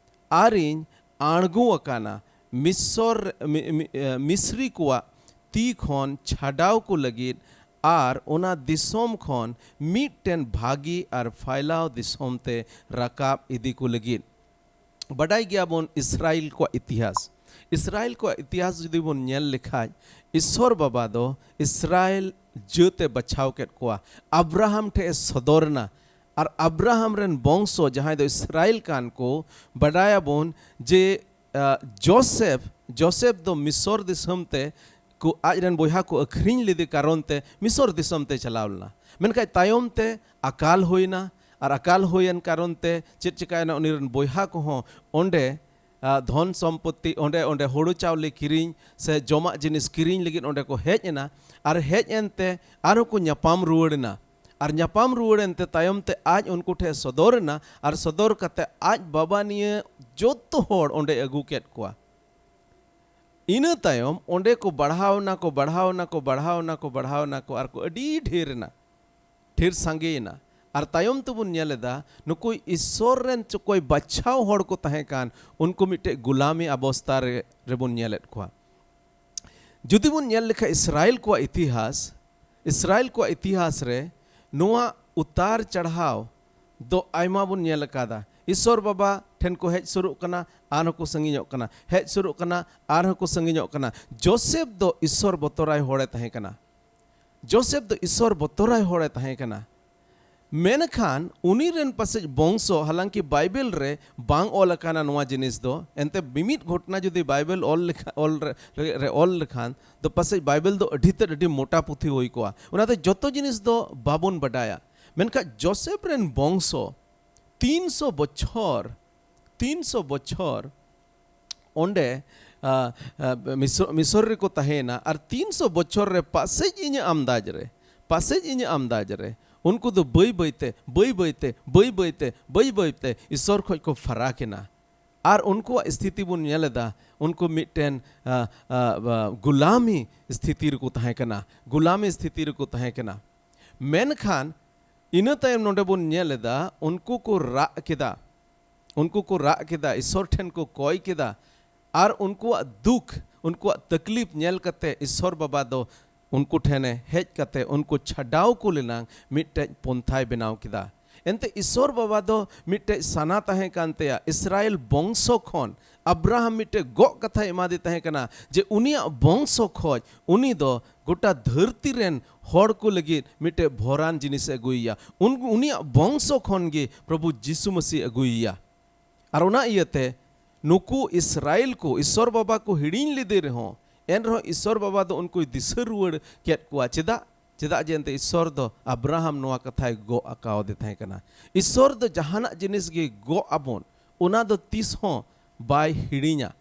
ᱟᱨᱤᱧ ᱟᱬᱜᱚ ᱟᱠᱟᱱᱟ ᱢᱤᱥᱚᱨ, ᱢᱤ-, ᱢᱤ-, ᱮ, ᱢᱤᱥᱨᱤ ᱠᱚᱣᱟᱜ ᱛᱤ ᱠᱷᱚᱱ ᱪᱷᱟᱰᱟᱣ ᱠᱚ ᱞᱟᱹᱜᱤᱫ ᱟᱨ ᱚᱱᱟ ᱫᱤᱥᱚᱢ ᱠᱷᱚᱱ ᱢᱤᱫᱴᱮᱱ ᱵᱷᱟᱹᱜᱤ ᱟᱨ ᱯᱷᱟᱭᱞᱟᱣ ᱫᱤᱥᱚᱢ ᱛᱮ ᱨᱟᱠᱟᱵ ᱤᱫᱤ ᱠᱚ ᱞᱟᱹᱜᱤᱫ᱾" ᱵᱟᱰᱟᱭ ᱜᱮᱭᱟᱵᱚᱱ ᱤᱥᱨᱟᱭᱮᱞ ᱠᱚᱣᱟᱜ ᱤᱛᱤᱦᱟᱥ᱾ ᱤᱥᱨᱟᱭᱮᱞ ᱠᱚᱣᱟᱜ ᱤᱛᱤᱦᱟᱥ ᱡᱩᱫᱤ ᱵᱚᱱ ᱧᱮᱞ ᱞᱮᱠᱷᱟᱡ, ᱤᱥᱥᱚᱨ ᱵᱟᱵᱟ ᱫᱚ ᱤᱥᱨᱟᱭᱮᱞ ᱡᱟᱹᱛ ᱮ ᱵᱟᱪᱷᱟᱣ ᱠᱮᱫ ᱠᱚᱣᱟ᱾ ᱟᱵᱨᱟᱦᱟᱢ ᱴᱷᱮᱡ ᱮ ᱥᱚᱫᱚᱨ ᱮᱱᱟ᱾ ᱟᱨ ᱟᱵᱨᱟᱦᱟᱢ ᱨᱮᱱ ᱵᱚᱝᱥᱚ ᱡᱟᱦᱟᱸᱭ ᱫᱚ ᱤᱥᱨᱟᱭᱮᱞ ᱠᱟᱱ ᱠᱚ, ᱵᱟᱰᱟᱭᱟᱵᱚᱱ ᱡᱮ ᱟ, ᱡᱳᱥᱮᱯᱷ, ᱡᱳᱥᱮᱯᱷ ᱫᱚ ᱢᱤᱥᱚᱨ ᱫᱤᱥᱚᱢ ᱛᱮ ᱠᱚ, ᱟᱡ ᱨᱮᱱ ᱵᱚᱭᱦᱟ ᱠᱚ ᱟᱹᱠᱷᱨᱤᱧ ᱞᱮᱫᱮ ᱠᱟᱨᱚᱱ ᱛᱮ ᱢᱤᱥᱚᱨ ᱫᱤᱥᱚᱢ ᱛᱮ ᱪᱟᱞᱟᱣ ᱞᱮᱱᱟ᱾ ᱢᱮᱱᱠᱷᱟᱱ ᱛᱟᱭᱚᱢ ᱛᱮ ᱟᱠᱟᱞ ᱦᱩᱭᱱᱟ, ᱟᱨ ᱟᱠᱟᱞ ᱦᱩᱭᱮᱱ ᱠᱟᱨᱚᱱ ᱛᱮ ᱪᱮᱫ ᱪᱤᱠᱟᱭᱮᱱᱟ, ᱩᱱᱤ ᱨᱮᱱ ᱵᱚᱭᱦᱟ ᱠᱚᱦᱚᱸ ᱚᱸᱰᱮ, ᱟ, ᱫᱷᱚᱱ ᱥᱚᱢᱯᱚᱛᱛᱤ, ᱚᱸᱰᱮ, ᱚᱸᱰᱮ ᱦᱳᱲᱳ ᱪᱟᱣᱞᱮ ᱠᱤᱨᱤᱧ ᱥᱮ ᱡᱚᱢᱟᱜ ᱡᱤᱱᱤᱥ ᱠᱤᱨᱤᱧ ᱞᱟᱹᱜᱤᱫ ᱚᱸᱰᱮ ᱠᱚ ᱦᱮᱡ ᱮᱱᱟ᱾ ᱟᱨ ᱦᱮᱡ ᱮᱱᱛᱮ ᱟᱨᱦᱚᱸ ᱠᱚ ᱧᱟᱯᱟᱢ ᱨᱩᱣᱟᱹᱲ ᱮᱱᱟ᱾ ᱟᱨ ᱧᱟᱯᱟᱢ ᱨᱩᱣᱟᱹᱲ ᱮᱱᱛᱮ ᱛᱟᱭᱚᱢ ᱛᱮ ᱟᱡ ᱩᱱᱠᱩ ᱴᱷᱮᱱ ᱥᱚᱫᱚᱨ ᱮᱱᱟ, ᱟᱨ ᱥᱚᱫᱚᱨ ᱠᱟᱛᱮ ᱟᱡ ᱵᱟᱵᱟ ᱱᱤᱭᱟᱹ ᱡᱚᱛᱚ ᱦᱚᱲ ᱚᱸᱰᱮ ᱟᱹᱜᱩ ᱠᱮᱫ ᱠᱚᱣᱟ᱾ ᱤᱱᱟᱹ ᱛᱟᱭᱚᱢ ᱚᱸᱰᱮ ᱠᱚ ᱵᱟᱲᱦᱟᱣ ᱱᱟᱠᱚ, ᱵᱟᱲᱦᱟᱣ ᱱᱟᱠᱚ, ᱵᱟᱲᱦᱟᱣ ᱱᱟᱠᱚ, ᱟᱨ ᱠᱚ ᱟᱹᱰᱤ ᱰᱷᱮᱨ ᱮᱱᱟ, ᱰᱷᱮᱨ ᱥᱟᱸᱜᱮᱭᱮᱱᱟ᱾ ᱟᱨ ᱛᱟᱭᱚᱢ ᱛᱮᱵᱚᱱ ᱧᱮᱞ ᱮᱫᱟ, ᱱᱩᱠᱩ ᱤᱥᱥᱚᱨ ᱨᱮᱱ ᱪᱚᱠᱚᱭ ᱵᱟᱪᱷᱟᱣ ᱦᱚᱲ ᱠᱚ ᱛᱟᱦᱮᱸ ᱠᱟᱱ, ᱩᱱᱠᱩ ᱢᱤᱫᱴᱮᱡ ᱜᱩᱞᱟᱢᱤ ᱚᱵᱚᱥᱛᱟ ᱨᱮ, ᱨᱮᱵᱚᱱ ᱧᱮᱞᱮᱫ ᱠᱚᱣᱟ᱾ ᱡᱩᱫᱤ ᱵᱚᱱ ᱧᱮᱞ ᱞᱮᱠᱷᱟᱱ ᱤᱥᱨᱟᱭᱮᱞ ᱠᱚᱣᱟᱜ ᱤᱛᱤᱦᱟᱥ, ᱤᱥᱨᱟᱭᱮᱞ ᱠᱚᱣᱟᱜ ᱤᱛᱤᱦᱟᱥ ᱨᱮ ᱱᱚᱣᱟ ᱩᱛᱟᱨ ᱪᱟᱲᱦᱟᱣ ᱫᱚ ᱟᱭᱢᱟ ᱵᱚᱱ ᱧᱮᱞ ᱟᱠᱟᱫᱟ᱾ ᱤᱥᱥᱚᱨ ᱵᱟᱵᱟ ᱴᱷᱮᱱ ᱠᱚ ᱦᱮᱡ ᱥᱩᱨᱩᱜ ᱠᱟᱱᱟ, ᱟᱨᱦᱚᱸ ᱠᱚ ᱥᱟᱺᱜᱤᱧᱚᱜ ᱠᱟᱱᱟ, ᱦᱮᱡ ᱥᱩᱨᱩᱜ ᱠᱟᱱᱟ, ᱟᱨᱦᱚᱸ ᱠᱚ ᱥᱟᱺᱜᱤᱧᱚᱜ ᱠᱟᱱᱟ᱾ ᱡᱳᱥᱮᱯᱷ ᱫᱚ ᱤᱥᱥᱚᱨ ᱵᱚᱛᱚᱨᱟᱭ ᱦᱚᱲᱮ ᱛᱟᱦᱮᱸ ᱠᱟᱱᱟ᱾ ᱡᱳᱥᱮᱯᱷ ᱫᱚ ᱤᱥᱥᱚᱨ ᱵᱚᱛᱚᱨᱟᱭ ᱦᱚᱲᱮ ᱛᱟᱦᱮᱸ ᱠᱟᱱᱟ᱾ ᱢᱮᱱᱠᱷᱟᱱ ᱩᱱᱤ ᱨᱮᱱ ᱯᱟᱥᱮᱡ ᱵᱚᱝᱥᱚ, ᱦᱟᱞᱟᱝᱠᱤ ᱵᱟᱭᱵᱮᱞ ᱨᱮ ᱵᱟᱝ ᱚᱞ ᱟᱠᱟᱱᱟ ᱱᱚᱣᱟ ᱡᱤᱱᱤᱥ ᱫᱚ, ᱮᱱᱛᱮ ᱢᱤᱢᱤᱫ ᱜᱷᱚᱴᱱᱟ ᱡᱩᱫᱤ ᱵᱟᱭᱵᱮᱞ ᱚᱞ ᱞᱮᱠᱷᱟ-, ᱚᱞ ᱨᱮ, ᱨᱮ, ᱨᱮ ᱚᱞ ᱞᱮᱠᱷᱟᱱ ᱫᱚ ᱯᱟᱥᱮᱡ ᱵᱟᱭᱵᱮᱞ ᱫᱚ ᱟᱹᱰᱤ ᱛᱮᱫ ᱟᱹᱰᱤ ᱢᱚᱴᱟ ᱯᱩᱛᱷᱤ ᱦᱩᱭ ᱠᱚᱜᱼᱟ᱾ ᱚᱱᱟᱛᱮ ᱡᱚᱛᱚ ᱡᱤᱱᱤᱥ ᱫᱚ ᱵᱟᱵᱚᱱ ᱵᱟᱰᱟᱭᱟ᱾ ᱢᱮᱱᱠᱷᱟᱱ ᱡᱳᱥᱮᱯᱷ ᱨᱮᱱ ᱵᱚᱝᱥᱚ ᱛᱤᱱᱥᱚ ᱵᱚᱪᱷᱚᱨ, ᱛᱤᱱᱥᱚ ᱵᱚᱪᱷᱚᱨ ᱚᱸᱰᱮ, ᱟ, ᱟ, ᱢᱤᱥᱚ-, ᱢᱤᱥᱚᱨ ᱨᱮᱠᱚ ᱛᱟᱦᱮᱸᱭᱮᱱᱟ᱾ ᱟᱨ ᱛᱤᱱᱥᱚ ᱵᱚᱪᱷᱚᱨ ᱨᱮ ᱯᱟᱥᱮᱡ ᱤᱧᱟᱹᱜ ᱟᱢᱫᱟᱡᱽ ᱨᱮ, ᱯᱟᱥᱮᱡ ᱤᱧᱟᱹᱜ ᱟᱢᱫᱟᱡᱽ ᱨᱮ ᱩᱱᱠᱩ ᱫᱚ ᱵᱟᱹᱭ ᱵᱟᱹᱭᱛᱮ, ᱵᱟᱹᱭ ᱵᱟᱹᱭᱛᱮ, ᱵᱟᱹᱭ ᱵᱟᱹᱭᱛᱮ, ᱵᱟᱹᱭ ᱵᱟᱹᱭᱛᱮ ᱤᱥᱚᱨ ᱠᱷᱚᱡ ᱠᱚ ᱯᱷᱟᱨᱟᱠ ᱮᱱᱟ᱾ ᱟᱨ ᱩᱱᱠᱩᱣᱟᱜ ᱥᱛᱷᱤᱛᱤ ᱵᱚᱱ ᱧᱮᱞ ᱮᱫᱟ, ᱩᱱᱠᱩ ᱢᱤᱫᱴᱮᱱ, ᱟ, ᱟ, ᱟ, ᱜᱩᱞᱟᱢᱤ ᱥᱛᱷᱤᱛᱤ ᱨᱮᱠᱚ ᱛᱟᱦᱮᱸ ᱠᱟᱱᱟ, ᱜᱩᱞᱟᱢᱤ ᱥᱛᱷᱤᱛᱤ ᱨᱮᱠᱚ ᱛᱟᱦᱮᱸ ᱠᱟᱱᱟ᱾ ᱢᱮᱱᱠᱷᱟᱱ ᱤᱱᱟᱹ ᱛᱟᱭᱚᱢ ᱱᱚᱰᱮ ᱵᱚᱱ ᱧᱮᱞ ᱮᱫᱟ, ᱩᱱᱠᱩ ᱠᱚ ᱨᱟᱜ ᱠᱮᱫᱟ, ᱩᱱᱠᱩ ᱠᱚ ᱨᱟᱜ ᱠᱮᱫᱟ, ᱤᱥᱚᱨ ᱴᱷᱮᱱ ᱠᱚ ᱠᱚᱭ ᱠᱮᱫᱟ᱾ ᱟᱨ ᱩᱱᱠᱩᱣᱟᱜ ᱫᱩᱠ, ᱩᱱᱠᱩᱣᱟᱜ ᱛᱟᱠᱞᱤᱯ ᱧᱮᱞ ᱠᱟᱛᱮ ᱤᱥᱚᱨ ᱵᱟᱵᱟ ᱫᱚ ᱩᱱᱠᱩ ᱴᱷᱮᱱᱮ ᱦᱮᱡ ᱠᱟᱛᱮ ᱩᱱᱠᱩ ᱪᱷᱟᱰᱟᱣ ᱠᱚ ᱞᱮᱱᱟᱝ ᱢᱤᱫᱴᱮᱡ ᱯᱚᱱᱛᱷᱟᱭ ᱵᱮᱱᱟᱣ ᱠᱮᱫᱟ᱾ ᱮᱱᱛᱮ ᱤᱥᱚᱨ ᱵᱟᱵᱟ ᱫᱚ ᱢᱤᱫᱴᱮᱡ ᱥᱟᱱᱟ ᱛᱟᱦᱮᱸ ᱠᱟᱱ ᱛᱟᱭᱟ, ᱤᱥᱨᱟᱭᱮᱞ ᱵᱚᱝᱥᱚ ᱠᱷᱚᱱ ᱟᱵᱨᱟᱦᱟᱢ ᱢᱤᱫᱴᱮᱡ ᱜᱚᱜ ᱠᱟᱛᱷᱟᱭ ᱮᱢᱟᱫᱮ ᱛᱟᱦᱮᱸ ᱠᱟᱱᱟ, ᱡᱮ ᱩᱱᱤᱭᱟᱜ ᱵᱚᱝᱥᱚ ᱠᱷᱚᱡ ᱩᱱᱤ ᱫᱚ ᱜᱚᱴᱟ ᱫᱷᱟᱹᱨᱛᱤ ᱨᱮᱱ ᱦᱚᱲ ᱠᱚ ᱞᱟᱹᱜᱤᱫ ᱢᱤᱫᱴᱮᱡ ᱵᱷᱚᱨᱟᱱ ᱡᱤᱱᱤᱥ ᱮ ᱟᱹᱜᱩᱭᱮᱭᱟ᱾ ᱩᱱ-, ᱩᱱᱤᱭᱟᱜ ᱵᱚᱝᱥᱚ ᱠᱷᱚᱱ ᱜᱮ ᱯᱨᱚᱵᱷᱩ ᱡᱤᱥᱩ ᱢᱟᱹᱥᱤ ᱟᱹᱜᱩᱭᱮᱭᱟ᱾ ᱟᱨ ᱚᱱᱟ ᱤᱭᱟᱹᱛᱮ ᱱᱩᱠᱩ ᱤᱥᱨᱟᱭᱮᱞ ᱠᱚ ᱤᱥᱚᱨ ᱵᱟᱵᱟ ᱠᱚ ᱦᱤᱲᱤᱧ ᱞᱮᱫᱮ ᱨᱮᱦᱚᱸ, ᱮᱱ ᱨᱮᱦᱚᱸ ᱤᱥᱚᱨ ᱵᱟᱵᱟ ᱫᱚ ᱩᱱᱠᱩᱭ ᱫᱤᱥᱟᱹ ᱨᱩᱣᱟᱹᱲ ᱠᱮᱫ ᱠᱚᱣᱟ᱾ ᱪᱮᱫᱟᱜ? ᱪᱮᱫᱟᱜ ᱡᱮ ᱮᱱᱛᱮ ᱤᱥᱚᱨ ᱫᱚ ᱟᱵᱨᱟᱦᱟᱢ ᱱᱚᱣᱟ ᱠᱟᱛᱷᱟᱭ ᱜᱚᱜ ᱟᱠᱟᱣᱟᱫᱮ ᱛᱟᱦᱮᱸ ᱠᱟᱱᱟ᱾ ᱤᱥᱚᱨ ᱫᱚ ᱡᱟᱦᱟᱱᱟᱜ ᱡᱤᱱᱤᱥ ᱜᱮ ᱜᱚᱜ ᱟᱵᱚᱱ, ᱚᱱᱟ ᱫᱚ ᱛᱤᱥ ᱦᱚᱸ ᱵᱟᱭ ᱦᱤᱲᱤᱧᱟ᱾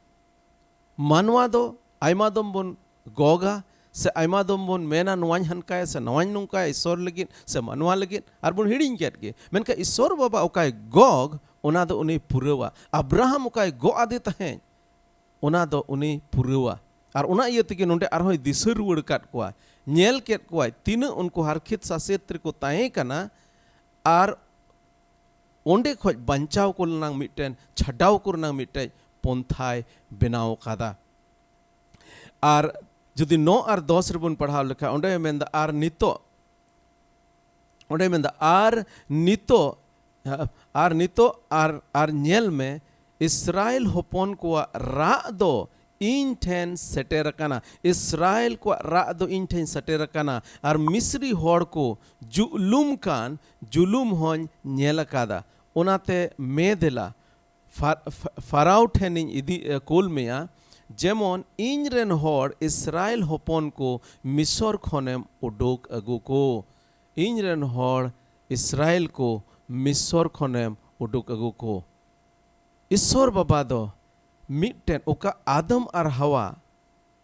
ᱢᱟᱱᱣᱟ ᱫᱚ ᱟᱭᱢᱟ ᱫᱚᱢ ᱵᱚᱱ ᱜᱚᱜᱟ, ᱥᱮ ᱟᱭᱢᱟ ᱫᱚᱢ ᱵᱚᱱ ᱢᱮᱱᱟ, "ᱱᱚᱣᱟᱧ ᱦᱟᱱᱠᱟᱭᱟ", ᱥᱮ "ᱱᱚᱣᱟᱧ ᱱᱚᱝᱠᱟᱭᱟ", ᱤᱥᱚᱨ ᱞᱟᱹᱜᱤᱫ ᱥᱮ ᱢᱟᱱᱣᱟ ᱞᱟᱹᱜᱤᱫ, ᱟᱨ ᱵᱚᱱ ᱦᱤᱲᱤᱧ ᱠᱮᱫ ᱜᱮ᱾ ᱢᱮᱱᱠᱷᱟᱱ ᱤᱥᱚᱨ ᱵᱟᱵᱟ ᱚᱠᱟᱭ ᱜᱚᱜ, ᱚᱱᱟ ᱫᱚ ᱩᱱᱤ ᱯᱩᱨᱟᱹᱣᱟ᱾ ᱟᱵᱨᱟᱦᱟᱢ ᱚᱠᱟᱭ ᱜᱚᱜ ᱟᱫᱮ ᱛᱟᱦᱮᱸᱫ, ᱚᱱᱟ ᱫᱚ ᱩᱱᱤ ᱯᱩᱨᱟᱹᱣᱟ᱾ ᱟᱨ ᱚᱱᱟ ᱤᱭᱟᱹ ᱛᱮᱜᱮ ᱱᱚᱰᱮ ᱟᱨᱦᱚᱸᱭ ᱫᱤᱥᱟᱹ ᱨᱩᱣᱟᱹᱲ ᱟᱠᱟᱫ ᱠᱚᱣᱟ, ᱧᱮᱞ ᱠᱮᱫ ᱠᱚᱣᱟᱭ ᱛᱤᱱᱟᱹᱜ ᱩᱱᱠᱩ ᱦᱟᱨᱠᱷᱤᱛ ᱥᱟᱥᱮᱛ ᱨᱮᱠᱚ ᱛᱟᱦᱮᱸ ᱠᱟᱱᱟ, ᱟᱨ ᱚᱸᱰᱮ ᱠᱷᱚᱡ ᱵᱟᱧᱪᱟᱣ ᱠᱚ ᱨᱮᱱᱟᱝ ᱢᱤᱫᱴᱮᱱ, ᱪᱷᱟᱰᱟᱣ ᱠᱚ ᱨᱮᱱᱟᱝ ᱢᱤᱫᱴᱮᱡ ᱯᱚᱱᱛᱷᱟᱭ ᱵᱮᱱᱟᱣ ᱟᱠᱟᱫᱟ᱾ ᱟᱨ ᱡᱩᱫᱤ ᱱᱚ ᱟᱨ ᱫᱚᱥ ᱨᱮᱵᱚᱱ ᱯᱟᱲᱦᱟᱣ ᱞᱮᱠᱷᱟᱱ, ᱚᱸᱰᱮ ᱢᱮᱱᱫᱟ, ᱟᱨ ᱱᱤᱛᱚᱜ, ᱚᱸᱰᱮ ᱢᱮᱱᱫᱟ, ᱟᱨ ᱱᱤᱛᱚᱜ, ᱟᱨ ᱱᱤᱛᱚᱜ, ᱟᱨ, ᱟᱨ ᱧᱮᱞ ᱢᱮ, ᱤᱥᱨᱟᱭᱮᱞ ᱦᱚᱯᱚᱱ ᱠᱚᱣᱟᱜ ᱨᱟᱜ ᱫᱚ ᱤᱧ ᱴᱷᱮᱱ ᱥᱮᱴᱮᱨ ᱟᱠᱟᱱᱟ᱾ ᱤᱥᱨᱟᱭᱮᱞ ᱠᱚᱣᱟᱜ ᱨᱟᱜ ᱫᱚ ᱤᱧ ᱴᱷᱮᱱ ᱥᱮᱴᱮᱨ ᱟᱠᱟᱱᱟ, ᱟᱨ ᱢᱤᱥᱨᱤ ᱦᱚᱲ ᱠᱚ ᱡᱩᱞᱩᱢ ᱠᱟᱱ ᱡᱩᱞᱩᱢ ᱦᱚᱸᱧ ᱧᱮᱞ ᱟᱠᱟᱫᱟ᱾ ᱚᱱᱟᱛᱮ ᱢᱮ ᱫᱮᱞᱟ, ᱯᱷᱟ-, ᱯᱷᱟ-, ᱯᱷᱟᱨᱟᱣ ᱴᱷᱮᱱᱤᱧ ᱤᱫᱤ, ᱮ, ᱠᱩᱞ ᱢᱮᱭᱟ, ᱡᱮᱢᱚᱱ ᱤᱧ ᱨᱮᱱ ᱦᱚᱲ ᱤᱥᱨᱟᱭᱮᱞ ᱦᱚᱯᱚᱱ ᱠᱚ ᱢᱤᱥᱚᱨ ᱠᱷᱚᱱᱮᱢ ᱩᱰᱩᱠ ᱟᱹᱜᱩ ᱠᱚ᱾ ᱤᱧ ᱨᱮᱱ ᱦᱚᱲ ᱤᱥᱨᱟᱭᱮᱞ ᱠᱚ ᱢᱤᱥᱚᱨ ᱠᱷᱚᱱᱮᱢ ᱩᱰᱩᱠ ᱟᱹᱜᱩ ᱠᱚ᱾ ᱤᱥᱚᱨ ᱵᱟᱵᱟ ᱫᱚ ᱢᱤᱫᱴᱮᱱ ᱚᱠᱟ ᱟᱫᱟᱢ ᱟᱨ ᱦᱟᱣᱟ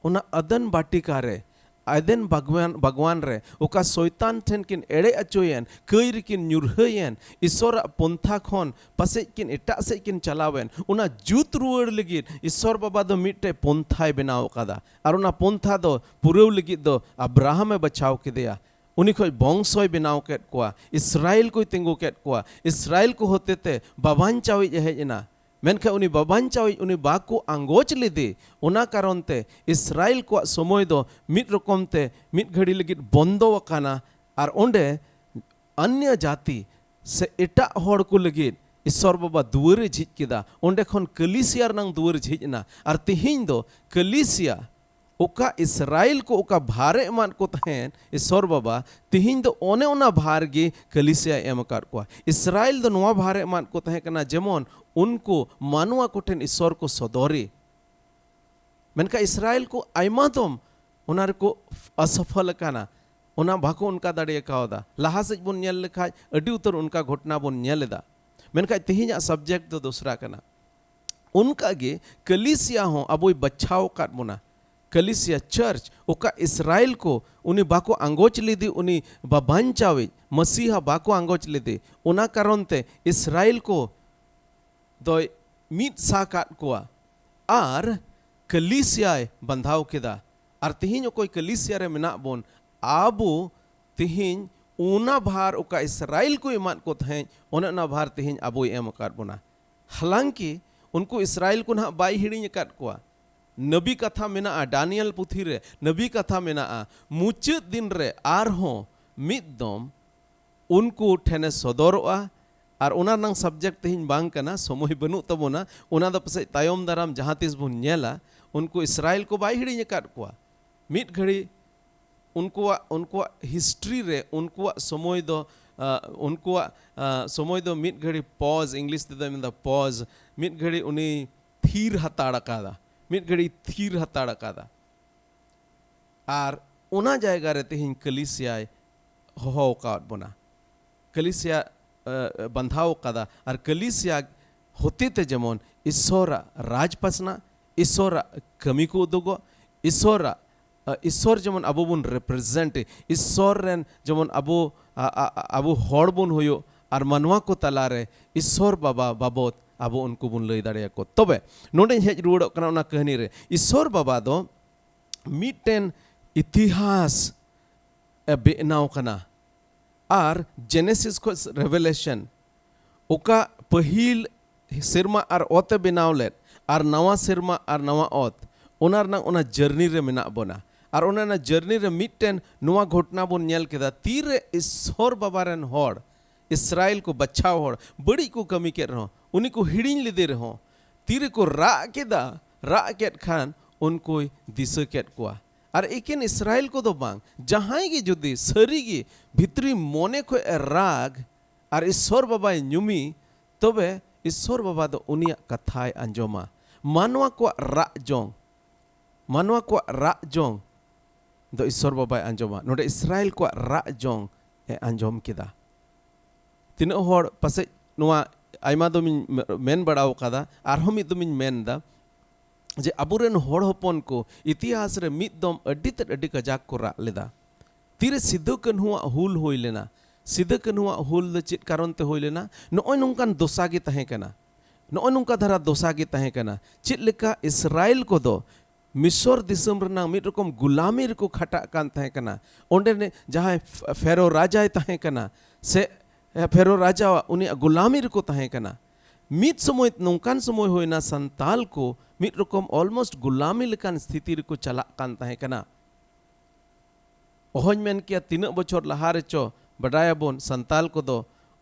ᱚᱱᱟ ᱟᱫᱟᱱ ᱵᱟᱴᱤᱠᱟ ᱨᱮ, ᱮᱫᱮᱱ ᱵᱟᱜᱽᱣᱟᱱ, ᱵᱟᱜᱽᱣᱟᱱ ᱨᱮ ᱚᱠᱟ ᱥᱚᱭᱛᱟᱱ ᱴᱷᱮᱱ ᱠᱤᱱ ᱮᱲᱮ ᱚᱪᱚᱭᱮᱱ, ᱠᱟᱹᱭ ᱨᱮᱠᱤᱱ ᱧᱩᱨᱦᱟᱹᱭᱮᱱ, ᱤᱥᱚᱨᱟᱜ ᱯᱚᱱᱛᱷᱟ ᱠᱷᱚᱱ ᱯᱟᱥᱮᱡ ᱠᱤᱱ ᱮᱴᱟᱜ ᱥᱮᱫ ᱠᱤᱱ ᱪᱟᱞᱟᱣᱮᱱ, ᱚᱱᱟ ᱡᱩᱛ ᱨᱩᱣᱟᱹᱲ ᱞᱟᱹᱜᱤᱫ ᱤᱥᱚᱨ ᱵᱟᱵᱟ ᱫᱚ ᱢᱤᱫᱴᱮᱡ ᱯᱚᱱᱛᱷᱟᱭ ᱵᱮᱱᱟᱣ ᱟᱠᱟᱫᱟ᱾ ᱟᱨ ᱚᱱᱟ ᱯᱚᱱᱛᱷᱟ ᱫᱚ ᱯᱩᱨᱟᱹᱣ ᱞᱟᱹᱜᱤᱫ ᱫᱚ ᱟᱵᱨᱟᱦᱟᱢ ᱮ ᱵᱟᱪᱷᱟᱣ ᱠᱮᱫᱮᱭᱟ᱾ ᱩᱱᱤ ᱠᱷᱚᱡ ᱵᱚᱝᱥᱚᱭ ᱵᱮᱱᱟᱣ ᱠᱮᱫ ᱠᱚᱣᱟ, ᱤᱥᱨᱟᱭᱮᱞ ᱠᱚᱭ ᱛᱤᱸᱜᱩ ᱠᱮᱫ ᱠᱚᱣᱟ, ᱤᱥᱨᱟᱭᱮᱞ ᱠᱚ ᱦᱚᱛᱮᱛᱮ ᱵᱟᱵᱟᱧᱪᱟᱣᱤᱡ ᱮ ᱦᱮᱡ ᱮᱱᱟ᱾ ᱢᱮᱱᱠᱷᱟᱱ ᱩᱱᱤ ᱵᱟᱵᱟᱧᱪᱟᱣᱤᱡ ᱩᱱᱤ ᱵᱟᱠᱚ ᱟᱸᱜᱚᱪ ᱞᱮᱫᱮ, ᱚᱱᱟ ᱠᱟᱨᱚᱱ ᱛᱮ ᱤᱥᱨᱟᱭᱮᱞ ᱠᱚᱣᱟᱜ ᱥᱚᱢᱚᱭ ᱫᱚ ᱢᱤᱫ ᱨᱚᱠᱚᱢ ᱛᱮ ᱢᱤᱫ ᱜᱷᱟᱹᱲᱤ ᱞᱟᱹᱜᱤᱫ ᱵᱚᱱᱫᱚ ᱟᱠᱟᱱᱟ᱾ ᱟᱨ ᱚᱸᱰᱮ ᱟᱱᱭᱟ ᱡᱟᱹᱛᱤ, ᱥᱮ ᱮᱴᱟᱜ ᱦᱚᱲ ᱠᱚ ᱞᱟᱹᱜᱤᱫ ᱤᱥᱚᱨ ᱵᱟᱵᱟ ᱫᱩᱣᱟᱹᱨᱮ ᱡᱷᱤᱡ ᱠᱮᱫᱟ, ᱚᱸᱰᱮ ᱠᱷᱚᱱ ᱠᱟᱹᱞᱤᱥᱤᱭᱟ ᱨᱮᱱᱟᱝ ᱫᱩᱣᱟᱹᱨ ᱡᱷᱤᱡ ᱮᱱᱟ᱾ ᱟᱨ ᱛᱤᱦᱤᱧ ᱫᱚ ᱠᱟᱹᱞᱤᱥᱤᱭᱟ ᱚᱠᱟ ᱤᱥᱨᱟᱭᱮᱞ ᱠᱚ ᱚᱠᱟ ᱵᱷᱟᱨᱮ ᱮᱢᱟᱫ ᱠᱚ ᱛᱟᱦᱮᱸᱫ ᱤᱥᱚᱨ ᱵᱟᱵᱟ, ᱛᱤᱦᱤᱧ ᱫᱚ ᱚᱱᱮ ᱚᱱᱟ ᱵᱷᱟᱨ ᱜᱮ ᱠᱟᱹᱞᱤᱥᱤᱭᱟᱭ ᱮᱢ ᱟᱠᱟᱫ ᱠᱚᱣᱟ᱾ ᱤᱥᱨᱟᱭᱮᱞ ᱫᱚ ᱱᱚᱣᱟ ᱵᱷᱟᱨᱮ ᱮᱢᱟᱫ ᱠᱚ ᱛᱟᱦᱮᱸ ᱠᱟᱱᱟ, ᱡᱮᱢᱚᱱ ᱩᱱᱠᱩ ᱢᱟᱱᱣᱟ ᱠᱚᱴᱷᱮᱱ ᱤᱥᱚᱨ ᱠᱚ ᱥᱚᱫᱚᱨᱮ᱾ ᱢᱮᱱᱠᱷᱟᱱ ᱤᱥᱨᱟᱭᱮᱞ ᱠᱚ ᱟᱭᱢᱟ ᱫᱚᱢ ᱚᱱᱟ ᱨᱮᱠᱚ ᱚᱥᱚᱯᱷᱚᱞ ᱟᱠᱟᱱᱟ, ᱚᱱᱟ ᱵᱟᱠᱚ ᱚᱱᱠᱟ ᱫᱟᱲᱮ ᱠᱟᱣᱫᱟ᱾ ᱞᱟᱦᱟ ᱥᱮᱫ ᱵᱚᱱ ᱧᱮᱞ ᱞᱮᱠᱷᱟᱡ ᱟᱹᱰᱤ ᱩᱛᱟᱹᱨ ᱚᱱᱠᱟ ᱜᱷᱚᱴᱱᱟ ᱵᱚᱱ ᱧᱮᱞ ᱮᱫᱟ᱾ ᱢᱮᱱᱠᱷᱟᱱ ᱛᱮᱦᱮᱧᱟᱜ subject ᱫᱚ ᱫᱚᱥᱨᱟ ᱠᱟᱱᱟ᱾ ᱚᱱᱠᱟ ᱜᱮ ᱠᱟᱹᱞᱤᱥᱤᱭᱟ ᱦᱚᱸ ᱟᱵᱚᱭ ᱵᱟᱪᱷᱟᱣ ᱟᱠᱟᱫ ᱵᱚᱱᱟ᱾ ᱠᱟᱹᱞᱤᱥᱤᱭᱟ church ᱚᱠᱟ ᱤᱥᱨᱟᱭᱮᱞ ᱠᱚ ᱩᱱᱤ ᱵᱟᱠᱚ ᱟᱸᱜᱚᱪ ᱞᱮᱫᱮ, ᱩᱱᱤ ᱵᱟᱵᱟᱧᱪᱟᱣᱤᱡ ᱢᱟᱥᱤᱦᱟ ᱵᱟᱠᱚ ᱟᱸᱜᱚᱪ ᱞᱮᱫᱮ, ᱚᱱᱟ ᱠᱟᱨᱚᱱ ᱛᱮ ᱤᱥᱨᱟᱭᱮᱞ ᱠᱚ ᱫᱚᱭ ᱢᱤᱫ ᱥᱟ ᱠᱟᱫ ᱠᱚᱣᱟ ᱟᱨ ᱠᱟᱹᱞᱤᱥᱤᱭᱟᱭ ᱵᱟᱸᱫᱷᱟᱣ ᱠᱮᱫᱟ᱾ ᱟᱨ ᱛᱤᱦᱤᱧ ᱚᱠᱚᱭ ᱠᱟᱹᱞᱤᱥᱤᱭᱟ ᱨᱮ ᱢᱮᱱᱟᱜ ᱵᱚᱱ, ᱟᱵᱚ ᱛᱤᱦᱤᱧ ᱚᱱᱟ ᱵᱷᱟᱨ ᱚᱠᱟ ᱤᱥᱨᱟᱭᱮᱞ ᱠᱚ ᱮᱢᱟᱫ ᱠᱚ ᱛᱟᱦᱮᱸᱫ, ᱚᱱᱮ ᱚᱱᱟ ᱵᱷᱟᱨ ᱛᱤᱦᱤᱧ ᱟᱵᱚᱭ ᱮᱢ ᱟᱠᱟᱫ ᱵᱚᱱᱟ᱾ ᱦᱟᱞᱟᱝᱠᱤ ᱩᱱᱠᱩ ᱤᱥᱨᱟᱭᱮᱞ ᱠᱚ ᱱᱟᱦᱟᱜ ᱵᱟᱭ ᱦᱤᱲᱤᱧ ᱟᱠᱟᱫ ᱠᱚᱣᱟ᱾ ᱱᱟᱵᱤ ᱠᱟᱛᱷᱟ ᱢᱮᱱᱟᱜᱼᱟ, ᱰᱟᱱᱤᱭᱮᱞ ᱯᱩᱛᱷᱤ ᱨᱮ ᱱᱟᱵᱤ ᱠᱟᱛᱷᱟ ᱢᱮᱱᱟᱜᱼᱟ, ᱢᱩᱪᱟᱹᱫ ᱫᱤᱱ ᱨᱮ ᱟᱨᱦᱚᱸ ᱢᱤᱫ ᱫᱚᱢ ᱩᱱᱠᱩ ᱴᱷᱮᱱᱮ ᱥᱚᱫᱚᱨᱚᱜᱼᱟ᱾ ᱟᱨ ᱚᱱᱟ ᱨᱮᱱᱟᱝ subject ᱛᱮᱦᱮᱧ ᱵᱟᱝ ᱠᱟᱱᱟ, ᱥᱚᱢᱚᱭ ᱵᱟᱹᱱᱩᱜ ᱛᱟᱵᱚᱱᱟ, ᱚᱱᱟ ᱫᱚ ᱯᱟᱥᱮᱡ ᱛᱟᱭᱚᱢ ᱫᱟᱨᱟᱢ ᱡᱟᱦᱟᱸ ᱛᱤᱥ ᱵᱚᱱ ᱧᱮᱞᱟ᱾ ᱩᱱᱠᱩ ᱤᱥᱨᱟᱭᱮᱞ ᱠᱚ ᱵᱟᱭ ᱦᱤᱲᱤᱧ ᱟᱠᱟᱫ ᱠᱚᱣᱟ᱾ ᱢᱤᱫ ᱜᱷᱟᱹᱲᱤ ᱩᱱᱠᱩᱣᱟᱜ, ᱩᱱᱠᱩᱣᱟᱜ history ᱨᱮ ᱩᱱᱠᱩᱣᱟᱜ ᱥᱚᱢᱚᱭ ᱫᱚ, ᱟ, ᱩᱱᱠᱩᱣᱟᱜ, ᱟ, ᱥᱚᱢᱚᱭ ᱫᱚ ᱢᱤᱫ ᱜᱷᱟᱹᱲᱤ pause, English ᱛᱮᱫᱚ ᱢᱮᱱᱫᱟ pause, ᱢᱤᱫ ᱜᱷᱟᱹᱲᱤ ᱩᱱᱤ ᱛᱷᱤᱨ ᱦᱟᱛᱟᱲ ᱟᱠᱟᱫᱟ, ᱢᱤᱫ ᱜᱷᱟᱹᱲᱤ ᱛᱷᱤᱨ ᱦᱟᱛᱟᱲ ᱟᱠᱟᱫᱟ᱾ ᱟᱨ ᱚᱱᱟ ᱡᱟᱭᱜᱟ ᱨᱮ ᱛᱮᱦᱮᱧ ᱠᱟᱹᱞᱤᱥᱤᱭᱟᱭ ᱦᱚᱦᱚ ᱟᱠᱟᱫ ᱵᱚᱱᱟ, ᱠᱟᱹᱞᱤᱥᱤᱭᱟ, ᱟ, ᱵᱟᱸᱫᱷᱟᱣ ᱟᱠᱟᱫᱟ᱾ ᱟᱨ ᱠᱟᱹᱞᱤᱥᱤᱭᱟ ᱦᱚᱛᱮ ᱛᱮ ᱡᱮᱢᱚᱱ ᱤᱥᱚᱨᱟᱜ ᱨᱟᱡᱽ ᱯᱟᱥᱱᱟ, ᱤᱥᱚᱨᱟᱜ ᱠᱟᱹᱢᱤ ᱠᱚ ᱩᱫᱩᱜᱚᱜ, ᱤᱥᱚᱨᱟᱜ, ᱟ, ᱤᱥᱚᱨ ᱡᱮᱢᱚᱱ ᱟᱵᱚ ᱵᱚᱱ represent, ᱤᱥᱚᱨ ᱨᱮᱱ ᱡᱮᱢᱚᱱ ᱟᱵᱚ, ᱟ, ᱟ, ᱟ, ᱟᱵᱚ ᱦᱚᱲ ᱵᱚᱱ ᱦᱩᱭᱩᱜ, ᱟᱨ ᱢᱟᱱᱣᱟ ᱠᱚ ᱛᱟᱞᱟᱨᱮ ᱤᱥᱚᱨ ᱵᱟᱵᱟ ᱵᱟᱵᱚᱛ ᱟᱵᱚ ᱩᱱᱠᱩ ᱵᱚᱱ ᱞᱟᱹᱭ ᱫᱟᱲᱮᱭᱟᱠᱚ᱾ ᱛᱚᱵᱮ ᱱᱚᱰᱮᱧ ᱦᱮᱡ ᱨᱩᱣᱟᱹᱲᱚᱜ ᱠᱟᱱᱟ ᱚᱱᱟ ᱠᱟᱹᱦᱱᱤ ᱨᱮ᱾ ᱤᱥᱚᱨ ᱵᱟᱵᱟ ᱫᱚ ᱢᱤᱫᱴᱮᱱ ᱤᱛᱤᱦᱟᱥ ᱮ ᱵᱮᱱᱟᱣ ᱠᱟᱱᱟ᱾ ᱟᱨ Genesis ᱠᱷᱚᱱ Revelation, ᱚᱠᱟ ᱯᱟᱹᱦᱤᱞ ᱥᱮᱨᱢᱟ ᱟᱨ ᱚᱛ ᱮ ᱵᱮᱱᱟᱣ ᱞᱮᱫ, ᱟᱨ ᱱᱟᱣᱟ ᱥᱮᱨᱢᱟ ᱟᱨ ᱱᱟᱣᱟ ᱚᱛ, ᱚᱱᱟ ᱨᱮᱱᱟᱜ ᱚᱱᱟ journey ᱨᱮ ᱢᱮᱱᱟᱜ ᱵᱚᱱᱟ᱾ ᱟᱨ ᱚᱱᱟ, ᱚᱱᱟ journey ᱨᱮ ᱢᱤᱫᱴᱮᱱ ᱱᱚᱣᱟ ᱜᱷᱚᱴᱱᱟ ᱵᱚᱱ ᱧᱮᱞ ᱠᱮᱫᱟ, ᱛᱤᱨᱮ ᱤᱥᱚᱨ ᱵᱟᱵᱟ ᱨᱮᱱ ᱦᱚᱲ ᱤᱥᱨᱟᱭᱮᱞ ᱠᱚ ᱵᱟᱪᱷᱟᱣ ᱦᱚᱲ ᱵᱟᱹᱲᱤᱡ ᱠᱚ ᱠᱟᱹᱢᱤ ᱠᱮᱫ ᱨᱮᱦᱚᱸ, ᱩᱱᱤ ᱠᱚ ᱦᱤᱲᱤᱧ ᱞᱮᱫᱮ ᱨᱮᱦᱚᱸ, ᱛᱤᱨᱮᱠᱚ ᱨᱟᱜ ᱠᱮᱫᱟ, ᱨᱟᱜ ᱠᱮᱫ ᱠᱷᱟᱱ ᱩᱱᱠᱩᱭ ᱫᱤᱥᱟᱹ ᱠᱮᱫ ᱠᱚᱣᱟ᱾ ᱟᱨ ᱮᱠᱮᱱ ᱤᱥᱨᱟᱭᱮᱞ ᱠᱚᱫᱚ ᱵᱟᱝ, ᱡᱟᱦᱟᱸᱭ ᱜᱮ ᱡᱩᱫᱤ ᱥᱟᱹᱨᱤ ᱜᱮ ᱵᱷᱤᱛᱨᱤ ᱢᱚᱱᱮ ᱠᱷᱚᱱ ᱮ ᱨᱟᱜ ᱟᱨ ᱤᱥᱥᱚᱨ ᱵᱟᱵᱟᱭ ᱧᱩᱢᱤ, ᱛᱚᱵᱮ ᱤᱥᱥᱚᱨ ᱵᱟᱵᱟ ᱫᱚ ᱩᱱᱤᱭᱟᱜ ᱠᱟᱛᱷᱟᱭ ᱟᱸᱡᱚᱢᱟ᱾ ᱢᱟᱱᱣᱟ ᱠᱚᱣᱟᱜ ᱨᱟᱜ ᱡᱚᱝ, ᱢᱟᱱᱣᱟ ᱠᱚᱣᱟᱜ ᱨᱟᱜ ᱡᱚᱝ ᱫᱚ ᱤᱥᱥᱚᱨ ᱵᱟᱵᱟᱭ ᱟᱸᱡᱚᱢᱟ᱾ ᱱᱚᱰᱮ ᱤᱥᱨᱟᱭᱮᱞ ᱠᱚᱣᱟᱜ ᱨᱟᱜ ᱡᱚᱝ ᱮ ᱟᱸᱡᱚᱢ ᱠᱮᱫᱟ᱾ ᱛᱤᱱᱟᱹᱜ ᱦᱚᱲ ᱯᱟᱥᱮᱡ ᱱᱚᱣᱟ ᱟᱭᱢᱟ ᱫᱚᱢᱤᱧ ᱢᱮ-, ᱢᱮᱱ ᱵᱟᱲᱟᱣ ᱠᱟᱫᱟ, ᱟᱨᱦᱚᱸ ᱢᱤᱫ ᱫᱚᱢᱤᱧ ᱢᱮᱱ ᱮᱫᱟ ᱡᱮ ᱟᱵᱚᱨᱮᱱ ᱦᱚᱲ ᱦᱚᱯᱚᱱ ᱠᱚ ᱤᱛᱤᱦᱟᱥ ᱨᱮ ᱢᱤᱫ ᱫᱚᱢ ᱟᱹᱰᱤ ᱛᱮᱫ ᱟᱹᱰᱤ ᱠᱟᱡᱟᱠ ᱠᱚ ᱨᱟᱜ ᱞᱮᱫᱟ᱾ ᱛᱤᱨᱮ ᱥᱤᱫᱩ ᱠᱟᱹᱱᱦᱩᱣᱟᱜ ᱦᱩᱞ ᱦᱩᱭ ᱞᱮᱱᱟ? ᱥᱤᱫᱩ ᱠᱟᱹᱱᱦᱩᱣᱟᱜ ᱦᱩᱞ ᱫᱚ ᱪᱮᱫ ᱠᱟᱨᱚᱱ ᱛᱮ ᱦᱩᱭ ᱞᱮᱱᱟ? ᱱᱚᱜᱼᱚᱭ ᱱᱚᱝᱠᱟᱱ ᱫᱚᱥᱟ ᱜᱮ ᱛᱟᱦᱮᱸ ᱠᱟᱱᱟ, ᱱᱚᱜᱼᱚᱭ ᱱᱚᱝᱠᱟ ᱫᱷᱟᱨᱟ ᱫᱚᱥᱟ ᱜᱮ ᱛᱟᱦᱮᱸ ᱠᱟᱱᱟ᱾ ᱪᱮᱫ ᱞᱮᱠᱟ ᱤᱥᱨᱟᱭᱮᱞ ᱠᱚᱫᱚ ᱢᱤᱥᱚᱨ ᱫᱤᱥᱚᱢ ᱨᱮᱱᱟᱜ ᱢᱤᱫ ᱨᱚᱠᱚᱢ ᱜᱩᱞᱟᱢᱤ ᱨᱮᱠᱚ ᱠᱷᱟᱴᱟᱜ ᱠᱟᱱ ᱛᱟᱦᱮᱸ ᱠᱟᱱᱟ᱾ ᱚᱸᱰᱮ ᱱᱮ ᱡᱟᱦᱟᱸᱭ ᱯᱷᱮ-, ᱯᱷᱮᱨᱳ ᱨᱟᱡᱟᱭ ᱛᱟᱦᱮᱸ ᱠᱟᱱᱟ, ᱥᱮ ᱯᱷᱮᱨᱳ ᱨᱟᱡᱟᱣᱟᱜ ᱩᱱᱤᱭᱟᱜ ᱜᱩᱞᱟᱢᱤ ᱨᱮᱠᱚ ᱛᱟᱦᱮᱸ ᱠᱟᱱᱟ᱾ ᱢᱤᱫ ᱥᱚᱢᱚᱭ ᱱᱚᱝᱠᱟᱱ ᱥᱚᱢᱚᱭ ᱦᱩᱭᱱᱟ, ᱥᱟᱱᱛᱟᱞ ᱠᱚ ᱢᱤᱫ ᱨᱚᱠᱚᱢ almost ᱜᱩᱞᱟᱢᱤ ᱞᱮᱠᱟᱱ ᱥᱛᱷᱤᱛᱤ ᱨᱮᱠᱚ ᱪᱟᱞᱟᱜ ᱠᱟᱱ ᱛᱟᱦᱮᱸ ᱠᱟᱱᱟ᱾ ᱚᱦᱚᱧ ᱢᱮᱱ ᱠᱮᱭᱟ ᱛᱤᱱᱟᱹᱜ ᱵᱚᱪᱷᱚᱨ ᱞᱟᱦᱟ ᱨᱮᱪᱚ, ᱵᱟᱰᱟᱭᱟᱵᱚᱱ ᱥᱟᱱᱛᱟᱞ ᱠᱚᱫᱚ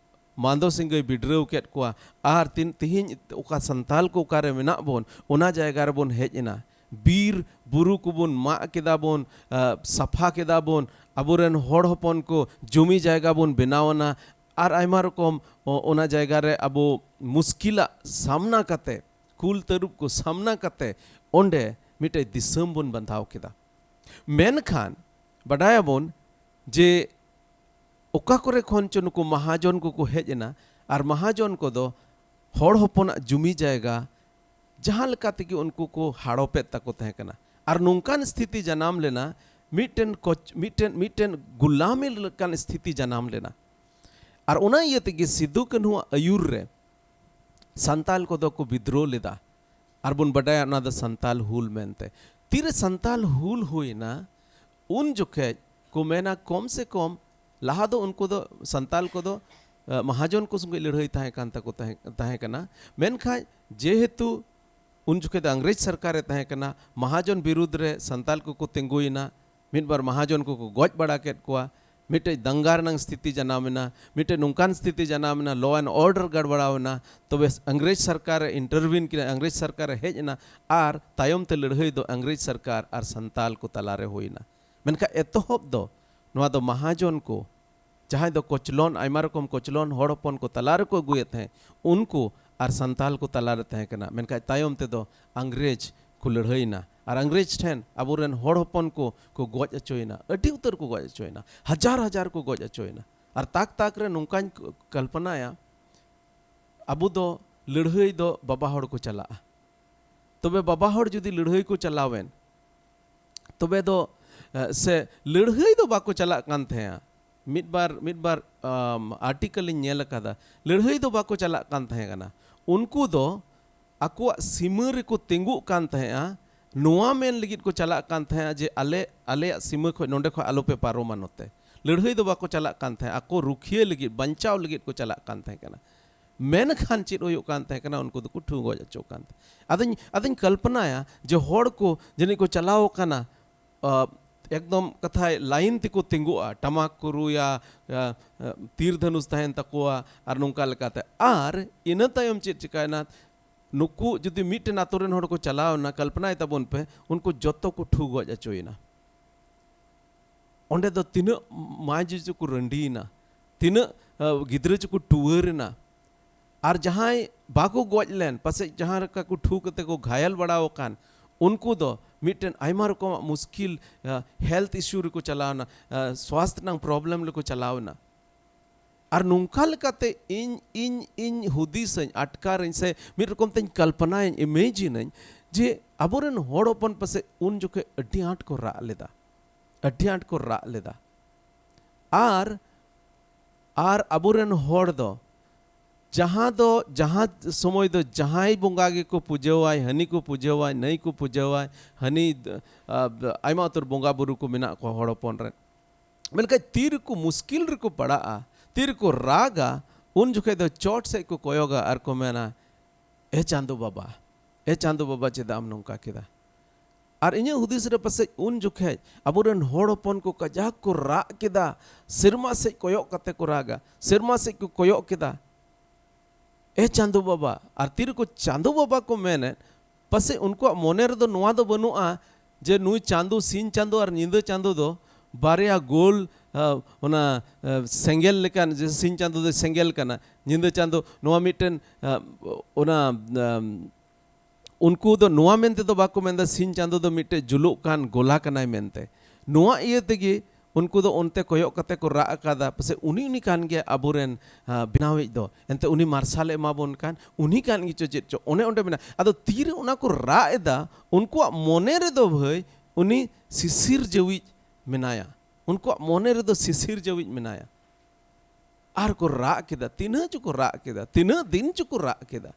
ᱢᱟᱱᱫᱚ ᱥᱤᱝᱜᱟᱹᱭ ᱵᱤᱰᱨᱟᱹᱣ ᱠᱮᱫ ᱠᱚᱣᱟ᱾ ᱟᱨ ᱛᱤᱱ-, ᱛᱤᱦᱤᱧ ᱚᱠᱟ ᱥᱟᱱᱛᱟᱞ ᱠᱚ ᱚᱠᱟᱨᱮ ᱢᱮᱱᱟᱜ ᱵᱚᱱ, ᱚᱱᱟ ᱡᱟᱭᱜᱟ ᱨᱮᱵᱚᱱ ᱦᱮᱡ ᱮᱱᱟ᱾ ᱵᱤᱨ ᱵᱩᱨᱩ ᱠᱚᱵᱚᱱ ᱢᱟᱜ ᱠᱮᱫᱟ ᱵᱚᱱ, ᱟ, ᱥᱟᱯᱷᱟ ᱠᱮᱫᱟ ᱵᱚᱱ, ᱟᱵᱚᱨᱮᱱ ᱦᱚᱲ ᱦᱚᱯᱚᱱ ᱠᱚ ᱡᱩᱢᱤ ᱡᱟᱭᱜᱟ ᱵᱚᱱ ᱵᱮᱱᱟᱣ ᱟᱱᱟ, ᱟᱨ ᱟᱭᱢᱟ ᱨᱚᱠᱚᱢ ᱚ-, ᱚᱱᱟ ᱡᱟᱭᱜᱟ ᱨᱮ ᱟᱵᱚ ᱢᱩᱥᱠᱤᱞᱟᱜ ᱥᱟᱢᱱᱟ ᱠᱟᱛᱮ, ᱠᱩᱞ ᱛᱟᱹᱨᱩᱵ ᱠᱚ ᱥᱟᱢᱱᱟ ᱠᱟᱛᱮ ᱚᱸᱰᱮ ᱢᱤᱫᱴᱮᱡ ᱫᱤᱥᱚᱢ ᱵᱚᱱ ᱵᱟᱸᱫᱷᱟᱣ ᱠᱮᱫᱟ᱾ ᱢᱮᱱᱠᱷᱟᱱ ᱵᱟᱰᱟᱭᱟᱵᱚᱱ ᱡᱮ ᱚᱠᱟ ᱠᱚᱨᱮ ᱠᱷᱚᱱ ᱪᱚ ᱱᱩᱠᱩ ᱢᱟᱦᱟᱡᱚᱱ ᱠᱚᱠᱚ ᱦᱮᱡ ᱮᱱᱟ, ᱟᱨ ᱢᱟᱦᱟᱡᱚᱱ ᱠᱚᱫᱚ ᱦᱚᱲ ᱦᱚᱯᱚᱱᱟᱜ ᱡᱩᱢᱤ ᱡᱟᱭᱜᱟ ᱡᱟᱦᱟᱸ ᱞᱮᱠᱟ ᱛᱮᱜᱮ ᱩᱱᱠᱩ ᱠᱚ ᱦᱟᱲᱚᱯᱮᱫ ᱛᱟᱠᱚ ᱛᱟᱦᱮᱸ ᱠᱟᱱᱟ᱾ ᱟᱨ ᱱᱚᱝᱠᱟᱱ ᱥᱛᱷᱤᱛᱤ ᱡᱟᱱᱟᱢ ᱞᱮᱱᱟ, ᱢᱤᱫᱴᱮᱱ ᱠᱚᱪ-, ᱢᱤᱫᱴᱮᱱ, ᱢᱤᱫᱴᱮᱱ ᱜᱩᱞᱟᱢᱤ ᱞᱮᱠᱟᱱ ᱥᱛᱷᱤᱛᱤ ᱡᱟᱱᱟᱢ ᱞᱮᱱᱟ᱾ ᱟᱨ ᱚᱱᱟ ᱤᱭᱟᱹ ᱛᱮᱜᱮ ᱥᱤᱫᱩ ᱠᱟᱹᱱᱦᱩᱣᱟᱜ ᱟᱹᱭᱩᱨ ᱨᱮ ᱥᱟᱱᱛᱟᱞ ᱠᱚᱫᱚ ᱠᱚ ᱵᱤᱫᱽᱨᱳᱦ ᱞᱮᱫᱟ᱾ ᱟᱨ ᱵᱚᱱ ᱵᱟᱰᱟᱭᱟ ᱚᱱᱟ ᱫᱚ ᱥᱟᱱᱛᱟᱞ ᱦᱩᱞ ᱢᱮᱱᱛᱮ᱾ ᱛᱤᱨᱮ ᱥᱟᱱᱛᱟᱞ ᱦᱩᱞ ᱦᱩᱭᱱᱟ, ᱩᱱ ᱡᱚᱠᱷᱮᱡ ᱠᱚ ᱢᱮᱱᱟ ᱠᱚᱢ ᱥᱮ ᱠᱚᱢ ᱞᱟᱦᱟ ᱫᱚ ᱩᱱᱠᱩ ᱫᱚ ᱥᱟᱱᱛᱟᱞ ᱠᱚᱫᱚ, ᱟ, ᱢᱟᱦᱟᱡᱚᱱ ᱠᱚ ᱥᱚᱸᱜᱮ ᱞᱟᱹᱲᱦᱟᱹᱭ ᱛᱟᱦᱮᱸ ᱠᱟᱱ ᱛᱟᱠᱚ ᱛᱟᱦᱮᱸ, ᱛᱟᱦᱮᱸ ᱠᱟᱱᱟ᱾ ᱢᱮᱱᱠᱷᱟᱱ ᱡᱮᱦᱮᱛᱩ ᱩᱱ ᱡᱚᱠᱷᱮᱡ ᱫᱚ ᱤᱝᱨᱮᱡᱽ ᱥᱚᱨᱠᱟᱨᱮ ᱛᱟᱦᱮᱸ ᱠᱟᱱᱟ, ᱢᱟᱦᱟᱡᱚᱱ ᱵᱤᱨᱩᱫᱽ ᱨᱮ ᱥᱟᱱᱛᱟᱞ ᱠᱚᱠᱚ ᱛᱤᱸᱜᱩᱭᱮᱱᱟ, ᱢᱤᱫ ᱵᱟᱨ ᱢᱟᱦᱟᱡᱚᱱ ᱠᱚᱠᱚ ᱜᱚᱡ ᱵᱟᱲᱟ ᱠᱮᱫ ᱠᱚᱣᱟ᱾ ᱢᱤᱫᱴᱮᱡ ᱫᱟᱝᱜᱟ ᱨᱮᱱᱟᱜ ᱥᱛᱷᱤᱛᱤ ᱡᱟᱱᱟᱢ ᱮᱱᱟ, ᱢᱤᱫᱴᱮᱡ ᱱᱚᱝᱠᱟᱱ ᱥᱛᱷᱤᱛᱤ ᱡᱟᱱᱟᱢ ᱮᱱᱟ, law and order ᱜᱟᱲᱵᱟᱲᱟᱣ ᱮᱱᱟ, ᱛᱚᱵᱮ ᱤᱝᱨᱮᱡᱽ ᱥᱚᱨᱠᱟᱨ ᱮ intervene ᱠᱮᱫᱟ, ᱤᱝᱨᱮᱡᱽ ᱥᱚᱨᱠᱟᱨ ᱮ ᱦᱮᱡ ᱮᱱᱟ, ᱟᱨ ᱛᱟᱭᱚᱢ ᱛᱮ ᱞᱟᱹᱲᱦᱟᱹᱭ ᱫᱚ ᱤᱝᱨᱮᱡᱽ ᱥᱚᱨᱠᱟᱨ ᱟᱨ ᱥᱟᱱᱛᱟᱞ ᱠᱚ ᱛᱟᱞᱟᱨᱮ ᱦᱩᱭᱱᱟ᱾ ᱢᱮᱱᱠᱷᱟᱱ ᱮᱛᱚᱦᱚᱵ ᱫᱚ ᱱᱚᱣᱟ ᱫᱚ ᱢᱟᱦᱟᱡᱚᱱ ᱠᱚ, ᱡᱟᱦᱟᱸᱭ ᱫᱚ ᱠᱚᱪᱞᱚᱱ, ᱟᱭᱢᱟ ᱨᱚᱠᱚᱢ ᱠᱚᱪᱞᱚᱱ ᱦᱚᱲ ᱦᱚᱯᱚᱱ ᱠᱚ ᱛᱟᱞᱟ ᱨᱮᱠᱚ ᱟᱹᱜᱩᱭᱮᱫ ᱛᱟᱦᱮᱸᱫ, ᱩᱱᱠᱩ ᱟᱨ ᱥᱟᱱᱛᱟᱞ ᱠᱚ ᱛᱟᱞᱟᱨᱮ ᱛᱟᱦᱮᱸ ᱠᱟᱱᱟ᱾ ᱢᱮᱱᱠᱷᱟᱱ ᱛᱟᱭᱚᱢ ᱛᱮᱫᱚ ᱤᱝᱨᱮᱡᱽ ᱠᱚ ᱞᱟᱹᱲᱦᱟᱹᱭᱮᱱᱟ ᱟᱨ ᱤᱝᱨᱮᱡᱽ ᱴᱷᱮᱱ ᱟᱵᱚᱨᱮᱱ ᱦᱚᱲ ᱦᱚᱯᱚᱱ ᱠᱚ ᱠᱚ ᱜᱚᱡ ᱦᱚᱪᱚᱭᱮᱱᱟ, ᱟᱹᱰᱤ ᱩᱛᱟᱹᱨ ᱠᱚ ᱜᱚᱡ ᱦᱚᱪᱚᱭᱮᱱᱟ, ᱦᱟᱡᱟᱨ ᱦᱟᱡᱟᱨ ᱠᱚ ᱜᱚᱡ ᱦᱚᱪᱚᱭᱮᱱᱟ᱾ ᱟᱨ ᱛᱟᱠ ᱛᱟᱠ ᱨᱮ ᱱᱚᱝᱠᱟᱧ ᱠᱚ-, ᱠᱚᱞᱯᱚᱱᱟᱭᱟ, ᱟᱵᱚ ᱫᱚ ᱞᱟᱹᱲᱦᱟᱹᱭ ᱫᱚ ᱵᱟᱵᱟ ᱦᱚᱲ ᱠᱚ ᱪᱟᱞᱟᱜᱼᱟ᱾ ᱛᱚᱵᱮ ᱵᱟᱵᱟ ᱦᱚᱲ ᱡᱩᱫᱤ ᱞᱟᱹᱲᱦᱟᱹᱭ ᱠᱚ ᱪᱟᱞᱟᱣᱮᱱ, ᱛᱚᱵᱮ ᱫᱚ, ᱮ, ᱥᱮ ᱞᱟᱹᱲᱦᱟᱹᱭ ᱫᱚ ᱵᱟᱠᱚ ᱪᱟᱞᱟᱜ ᱠᱟᱱ ᱛᱟᱦᱮᱸᱜᱼᱟ᱾ ᱢᱤᱫ ᱵᱟᱨ, ᱢᱤᱫ ᱵᱟᱨ, ᱟᱢ, article ᱤᱧ ᱧᱮᱞ ᱟᱠᱟᱫᱟ, ᱞᱟᱹᱲᱦᱟᱹᱭ ᱫᱚ ᱵᱟᱠᱚ ᱪᱟᱞᱟᱜ ᱠᱟᱱ ᱛᱟᱦᱮᱸ ᱠᱟᱱᱟ᱾ ᱩᱱᱠᱩ ᱫᱚ ᱟᱠᱚᱣᱟᱜ ᱥᱤᱢᱟᱹ ᱨᱮᱠᱚ ᱛᱤᱸᱜᱩᱜ ᱠᱟᱱ ᱛᱟᱦᱮᱸᱜᱼᱟ, ᱱᱚᱣᱟ ᱢᱮᱱ ᱞᱟᱹᱜᱤᱫ ᱠᱚ ᱪᱟᱞᱟᱜ ᱠᱟᱱ ᱛᱟᱦᱮᱸᱜᱼᱟ ᱡᱮ ᱟᱞᱮ, ᱟᱞᱮᱭᱟᱜ ᱥᱤᱢᱟᱹ ᱠᱷᱚᱱ ᱱᱚᱸᱰᱮ ᱠᱷᱚᱱ ᱟᱞᱚᱯᱮ ᱯᱟᱨᱚᱢᱟ ᱱᱚᱛᱮ᱾ ᱞᱟᱹᱲᱦᱟᱹᱭ ᱫᱚ ᱵᱟᱠᱚ ᱪᱟᱞᱟᱜ ᱠᱟᱱ ᱛᱟᱦᱮᱸᱜᱼᱟ, ᱟᱠᱚ ᱨᱩᱠᱷᱤᱭᱟᱹ ᱞᱟᱹᱜᱤᱫ, ᱵᱟᱧᱪᱟᱣ ᱞᱟᱹᱜᱤᱫ ᱠᱚ ᱪᱟᱞᱟᱜ ᱠᱟᱱ ᱛᱟᱦᱮᱸ ᱠᱟᱱᱟ᱾ ᱢᱮᱱᱠᱷᱟᱱ ᱪᱮᱫ ᱦᱩᱭᱩᱜ ᱠᱟᱱ ᱛᱟᱦᱮᱸ ᱠᱟᱱᱟ? ᱩᱱᱠᱩ ᱫᱚᱠᱚ ᱴᱷᱩ ᱜᱚᱡ ᱦᱚᱪᱚᱜ ᱠᱟᱱ ᱛᱟᱦᱮᱸ᱾ ᱟᱫᱚᱧ, ᱟᱫᱚᱧ ᱠᱚᱞᱯᱚᱱᱟᱭᱟ ᱡᱮ ᱦᱚᱲ ᱠᱚ ᱡᱟᱹᱱᱤᱡ ᱠᱚ ᱪᱟᱞᱟᱣ ᱟᱠᱟᱱᱟ, ᱟ, ᱮᱠᱫᱚᱢ ᱠᱟᱛᱷᱟᱭ line ᱛᱮᱠᱚ ᱛᱤᱸᱜᱩᱜᱼᱟ, ᱴᱟᱢᱟᱠ ᱠᱚ ᱨᱩᱭᱟ, ᱟ, ᱟ, ᱛᱤᱨ ᱫᱷᱟᱹᱱᱩᱥ ᱛᱟᱦᱮᱱ ᱛᱟᱠᱚᱣᱟ ᱟᱨ ᱱᱚᱝᱠᱟ ᱞᱮᱠᱟᱛᱮ᱾ ᱟᱨ ᱤᱱᱟᱹ ᱛᱟᱭᱚᱢ ᱪᱮᱫ ᱪᱤᱠᱟᱭᱮᱱᱟ? ᱱᱩᱠᱩ ᱡᱩᱫᱤ ᱢᱤᱫᱴᱮᱱ ᱟᱛᱳ ᱨᱮᱱ ᱦᱚᱲ ᱠᱚ ᱪᱟᱞᱟᱣ ᱮᱱᱟ, ᱠᱚᱞᱯᱚᱱᱟᱭ ᱛᱟᱵᱚᱱ ᱯᱮ, ᱩᱱᱠᱩ ᱡᱚᱛᱚ ᱠᱚ ᱴᱷᱩ ᱜᱚᱡ ᱦᱚᱪᱚᱭᱮᱱᱟ᱾ ᱚᱸᱰᱮ ᱫᱚ ᱛᱤᱱᱟᱹᱜ ᱢᱟᱹᱭ ᱡᱤ ᱪᱚᱠᱚ ᱨᱟᱺᱰᱤᱭᱮᱱᱟ, ᱛᱤᱱᱟᱹᱜ, ᱟ, ᱜᱤᱫᱽᱨᱟᱹ ᱪᱚᱠᱚ ᱴᱩᱣᱟᱹᱨ ᱮᱱᱟ᱾ ᱟᱨ ᱡᱟᱦᱟᱸᱭ ᱵᱟᱠᱚ ᱜᱚᱡ ᱞᱮᱱ, ᱯᱟᱥᱮᱡ ᱡᱟᱦᱟᱸ ᱞᱮᱠᱟ ᱠᱚ ᱴᱷᱩ ᱠᱟᱛᱮ ᱠᱚ ᱜᱷᱟᱭᱮᱞ ᱵᱟᱲᱟᱣ ᱟᱠᱟᱱ, ᱩᱱᱠᱩ ᱫᱚ ᱢᱤᱫᱴᱮᱱ ᱟᱭᱢᱟ ᱨᱚᱠᱚᱢᱟᱜ ᱢᱩᱥᱠᱤᱞ, ᱟ, health issue ᱨᱮᱠᱚ ᱪᱟᱞᱟᱣ ᱮᱱᱟ, ᱟ, ᱥᱣᱟᱥᱛᱷ ᱨᱮᱱᱟᱜ problem ᱨᱮᱠᱚ ᱪᱟᱞᱟᱣ ᱮᱱᱟ᱾ ᱟᱨ ᱱᱚᱝᱠᱟ ᱞᱮᱠᱟᱛᱮ ᱤᱧ, ᱤᱧ, ᱤᱧ ᱦᱩᱫᱤᱥᱟᱹᱧ, ᱟᱴᱠᱟᱨᱟᱹᱧ ᱥᱮ ᱢᱤᱫ ᱨᱚᱠᱚᱢ ᱛᱮᱧ ᱠᱚᱞᱯᱚᱱᱟᱭᱟᱹᱧ, imagine ᱟᱹᱧ ᱡᱮ ᱟᱵᱚᱨᱮᱱ ᱦᱚᱲ ᱦᱚᱯᱚᱱ ᱯᱟᱥᱮᱡ ᱩᱱ ᱡᱚᱠᱷᱮᱡ ᱟᱹᱰᱤ ᱟᱸᱴ ᱠᱚ ᱨᱟᱜ ᱞᱮᱫᱟ, ᱟᱹᱰᱤ ᱟᱸᱴ ᱠᱚ ᱨᱟᱜ ᱞᱮᱫᱟ᱾ ᱟᱨ, ᱟᱨ ᱟᱵᱚᱨᱮᱱ ᱦᱚᱲ ᱫᱚ ᱡᱟᱦᱟᱸ ᱫᱚ, ᱡᱟᱦᱟᱸ ᱥᱚᱢᱚᱭ ᱫᱚ ᱡᱟᱦᱟᱸᱭ ᱵᱚᱸᱜᱟ ᱜᱮᱠᱚ ᱯᱩᱡᱟᱹᱣᱟᱭ, ᱦᱟᱹᱱᱤ ᱠᱚ ᱯᱩᱡᱟᱹᱣᱟᱭ, ᱱᱟᱹᱭ ᱠᱚ ᱯᱩᱡᱟᱹᱣᱟᱭ, ᱦᱟᱹᱱᱤ, ᱟ, ᱟᱭᱢᱟ ᱩᱛᱟᱹᱨ ᱵᱚᱸᱜᱟ ᱵᱩᱨᱩ ᱠᱚ ᱢᱮᱱᱟᱜ ᱠᱚᱣᱟ ᱦᱚᱲ ᱦᱚᱯᱚᱱ ᱨᱮᱱ᱾ ᱢᱮᱱᱠᱷᱟᱱ ᱛᱤ ᱨᱮᱠᱚ ᱢᱩᱥᱠᱤᱞ ᱨᱮᱠᱚ ᱯᱟᱲᱟᱜᱼᱟ, ᱛᱤ ᱨᱮᱠᱚ ᱨᱟᱜᱟ, ᱩᱱ ᱡᱚᱠᱷᱮᱡ ᱫᱚ ᱪᱚᱴ ᱥᱮᱫ ᱠᱚ ᱠᱚᱭᱚᱜᱟ ᱟᱨ ᱠᱚ ᱢᱮᱱᱟ, "ᱮ ᱪᱟᱸᱫᱚ ᱵᱟᱵᱟ, ᱮ ᱪᱟᱸᱫᱚ ᱵᱟᱵᱟ, ᱪᱮᱫᱟᱜ ᱮᱢ ᱱᱚᱝᱠᱟ ᱠᱮᱫᱟ?" ᱟᱨ ᱤᱧᱟᱹᱜ ᱦᱩᱫᱤᱥ ᱨᱮ ᱯᱟᱥᱮᱡ ᱩᱱ ᱡᱚᱠᱷᱮᱡ ᱟᱵᱚᱨᱮᱱ ᱦᱚᱲ ᱦᱚᱯᱚᱱ ᱠᱚ ᱠᱟᱡᱟᱠ ᱠᱚ ᱨᱟᱜ ᱠᱮᱫᱟ, ᱥᱮᱨᱢᱟ ᱥᱮᱫ ᱠᱚᱭᱚᱜ ᱠᱟᱛᱮ ᱠᱚ ᱨᱟᱜᱟ, ᱥᱮᱨᱢᱟ ᱥᱮᱫ ᱠᱚ ᱠᱚᱭᱚᱜ ᱠᱮᱫᱟ, "ᱮ ᱪᱟᱸᱫᱳ ᱵᱟᱵᱟ", ᱟᱨ ᱛᱤᱨᱮᱠᱚ ᱪᱟᱸᱫᱳ ᱵᱟᱵᱟ ᱠᱚ ᱢᱮᱱᱮᱫ, ᱯᱟᱥᱮᱡ ᱩᱱᱠᱩᱣᱟᱜ ᱢᱚᱱᱮ ᱨᱮᱫᱚ ᱱᱚᱣᱟ ᱫᱚ ᱵᱟᱹᱱᱩᱜᱼᱟ ᱡᱮ ᱱᱩᱭ ᱪᱟᱸᱫᱳ, ᱥᱤᱧ ᱪᱟᱸᱫᱳ ᱟᱨ ᱧᱤᱫᱟᱹ ᱪᱟᱸᱫᱳ ᱫᱚ ᱵᱟᱨᱭᱟ ᱜᱳᱞ, ᱟ, ᱚᱱᱟ, ᱟ, ᱥᱮᱸᱜᱮᱞ ᱞᱮᱠᱟᱱ, ᱡᱮ ᱥᱤᱧ ᱪᱟᱸᱫᱳ ᱫᱚ ᱥᱮᱸᱜᱮᱞ ᱠᱟᱱᱟ, ᱧᱤᱫᱟᱹ ᱪᱟᱸᱫᱳ ᱱᱚᱣᱟ ᱢᱤᱫᱴᱮᱱ, ᱟ, ᱚᱱᱟ, ᱟᱢ, ᱩᱱᱠᱩ ᱫᱚ ᱱᱚᱣᱟ ᱢᱮᱱᱛᱮ ᱫᱚ ᱵᱟᱠᱚ ᱢᱮᱱᱫᱟ ᱥᱤᱧ ᱪᱟᱸᱫᱳ ᱫᱚ ᱢᱤᱫᱴᱮᱡ ᱡᱩᱞᱩᱜ ᱠᱟᱱ ᱜᱚᱞᱟ ᱠᱟᱱᱟᱭ ᱢᱮᱱᱛᱮ᱾ ᱱᱚᱣᱟ ᱤᱭᱟᱹ ᱛᱮᱜᱮ ᱩᱱᱠᱩ ᱫᱚ ᱚᱱᱛᱮ ᱠᱚᱭᱚᱜ ᱠᱟᱛᱮ ᱠᱚ ᱨᱟᱜ ᱟᱠᱟᱫᱟ, ᱯᱟᱥᱮᱡ ᱩᱱᱤ, ᱩᱱᱤ ᱠᱟᱱ ᱜᱮᱭᱟ ᱟᱵᱚᱨᱮᱱ, ᱟ, ᱵᱮᱱᱟᱣᱤᱡ ᱫᱚ᱾ ᱮᱱᱛᱮ ᱩᱱᱤ ᱢᱟᱨᱥᱟᱞᱮ ᱮᱢᱟ ᱵᱚᱱ ᱠᱟᱱ, ᱩᱱᱤ ᱠᱟᱱ ᱜᱮᱪᱚ ᱪᱮᱫ ᱪᱚ, ᱚᱱᱮ ᱚᱸᱰᱮ ᱢᱮᱱᱟᱜᱼᱟ᱾ ᱟᱫᱚ ᱛᱤᱨᱮ ᱚᱱᱟ ᱠᱚ ᱨᱟᱜ ᱮᱫᱟ, ᱩᱱᱠᱩᱣᱟᱜ ᱢᱚᱱᱮ ᱨᱮᱫᱚ ᱵᱷᱟᱹᱭ ᱩᱱᱤ ᱥᱤᱥᱤᱨ ᱡᱟᱹᱣᱤᱡ ᱢᱮᱱᱟᱭᱟ᱾ ᱩᱱᱠᱩᱣᱟᱜ ᱢᱚᱱᱮ ᱨᱮᱫᱚ ᱥᱤᱥᱤᱨ ᱡᱟᱹᱣᱤᱡ ᱢᱮᱱᱟᱭᱟ᱾ ᱟᱨ ᱠᱚ ᱨᱟᱜ ᱠᱮᱫᱟ, ᱛᱤᱱᱟᱹᱜ ᱪᱚᱠᱚ ᱨᱟᱜ ᱠᱮᱫᱟ, ᱛᱤᱱᱟᱹᱜ ᱫᱤᱱ ᱪᱚᱠᱚ ᱨᱟᱜ ᱠᱮᱫᱟ᱾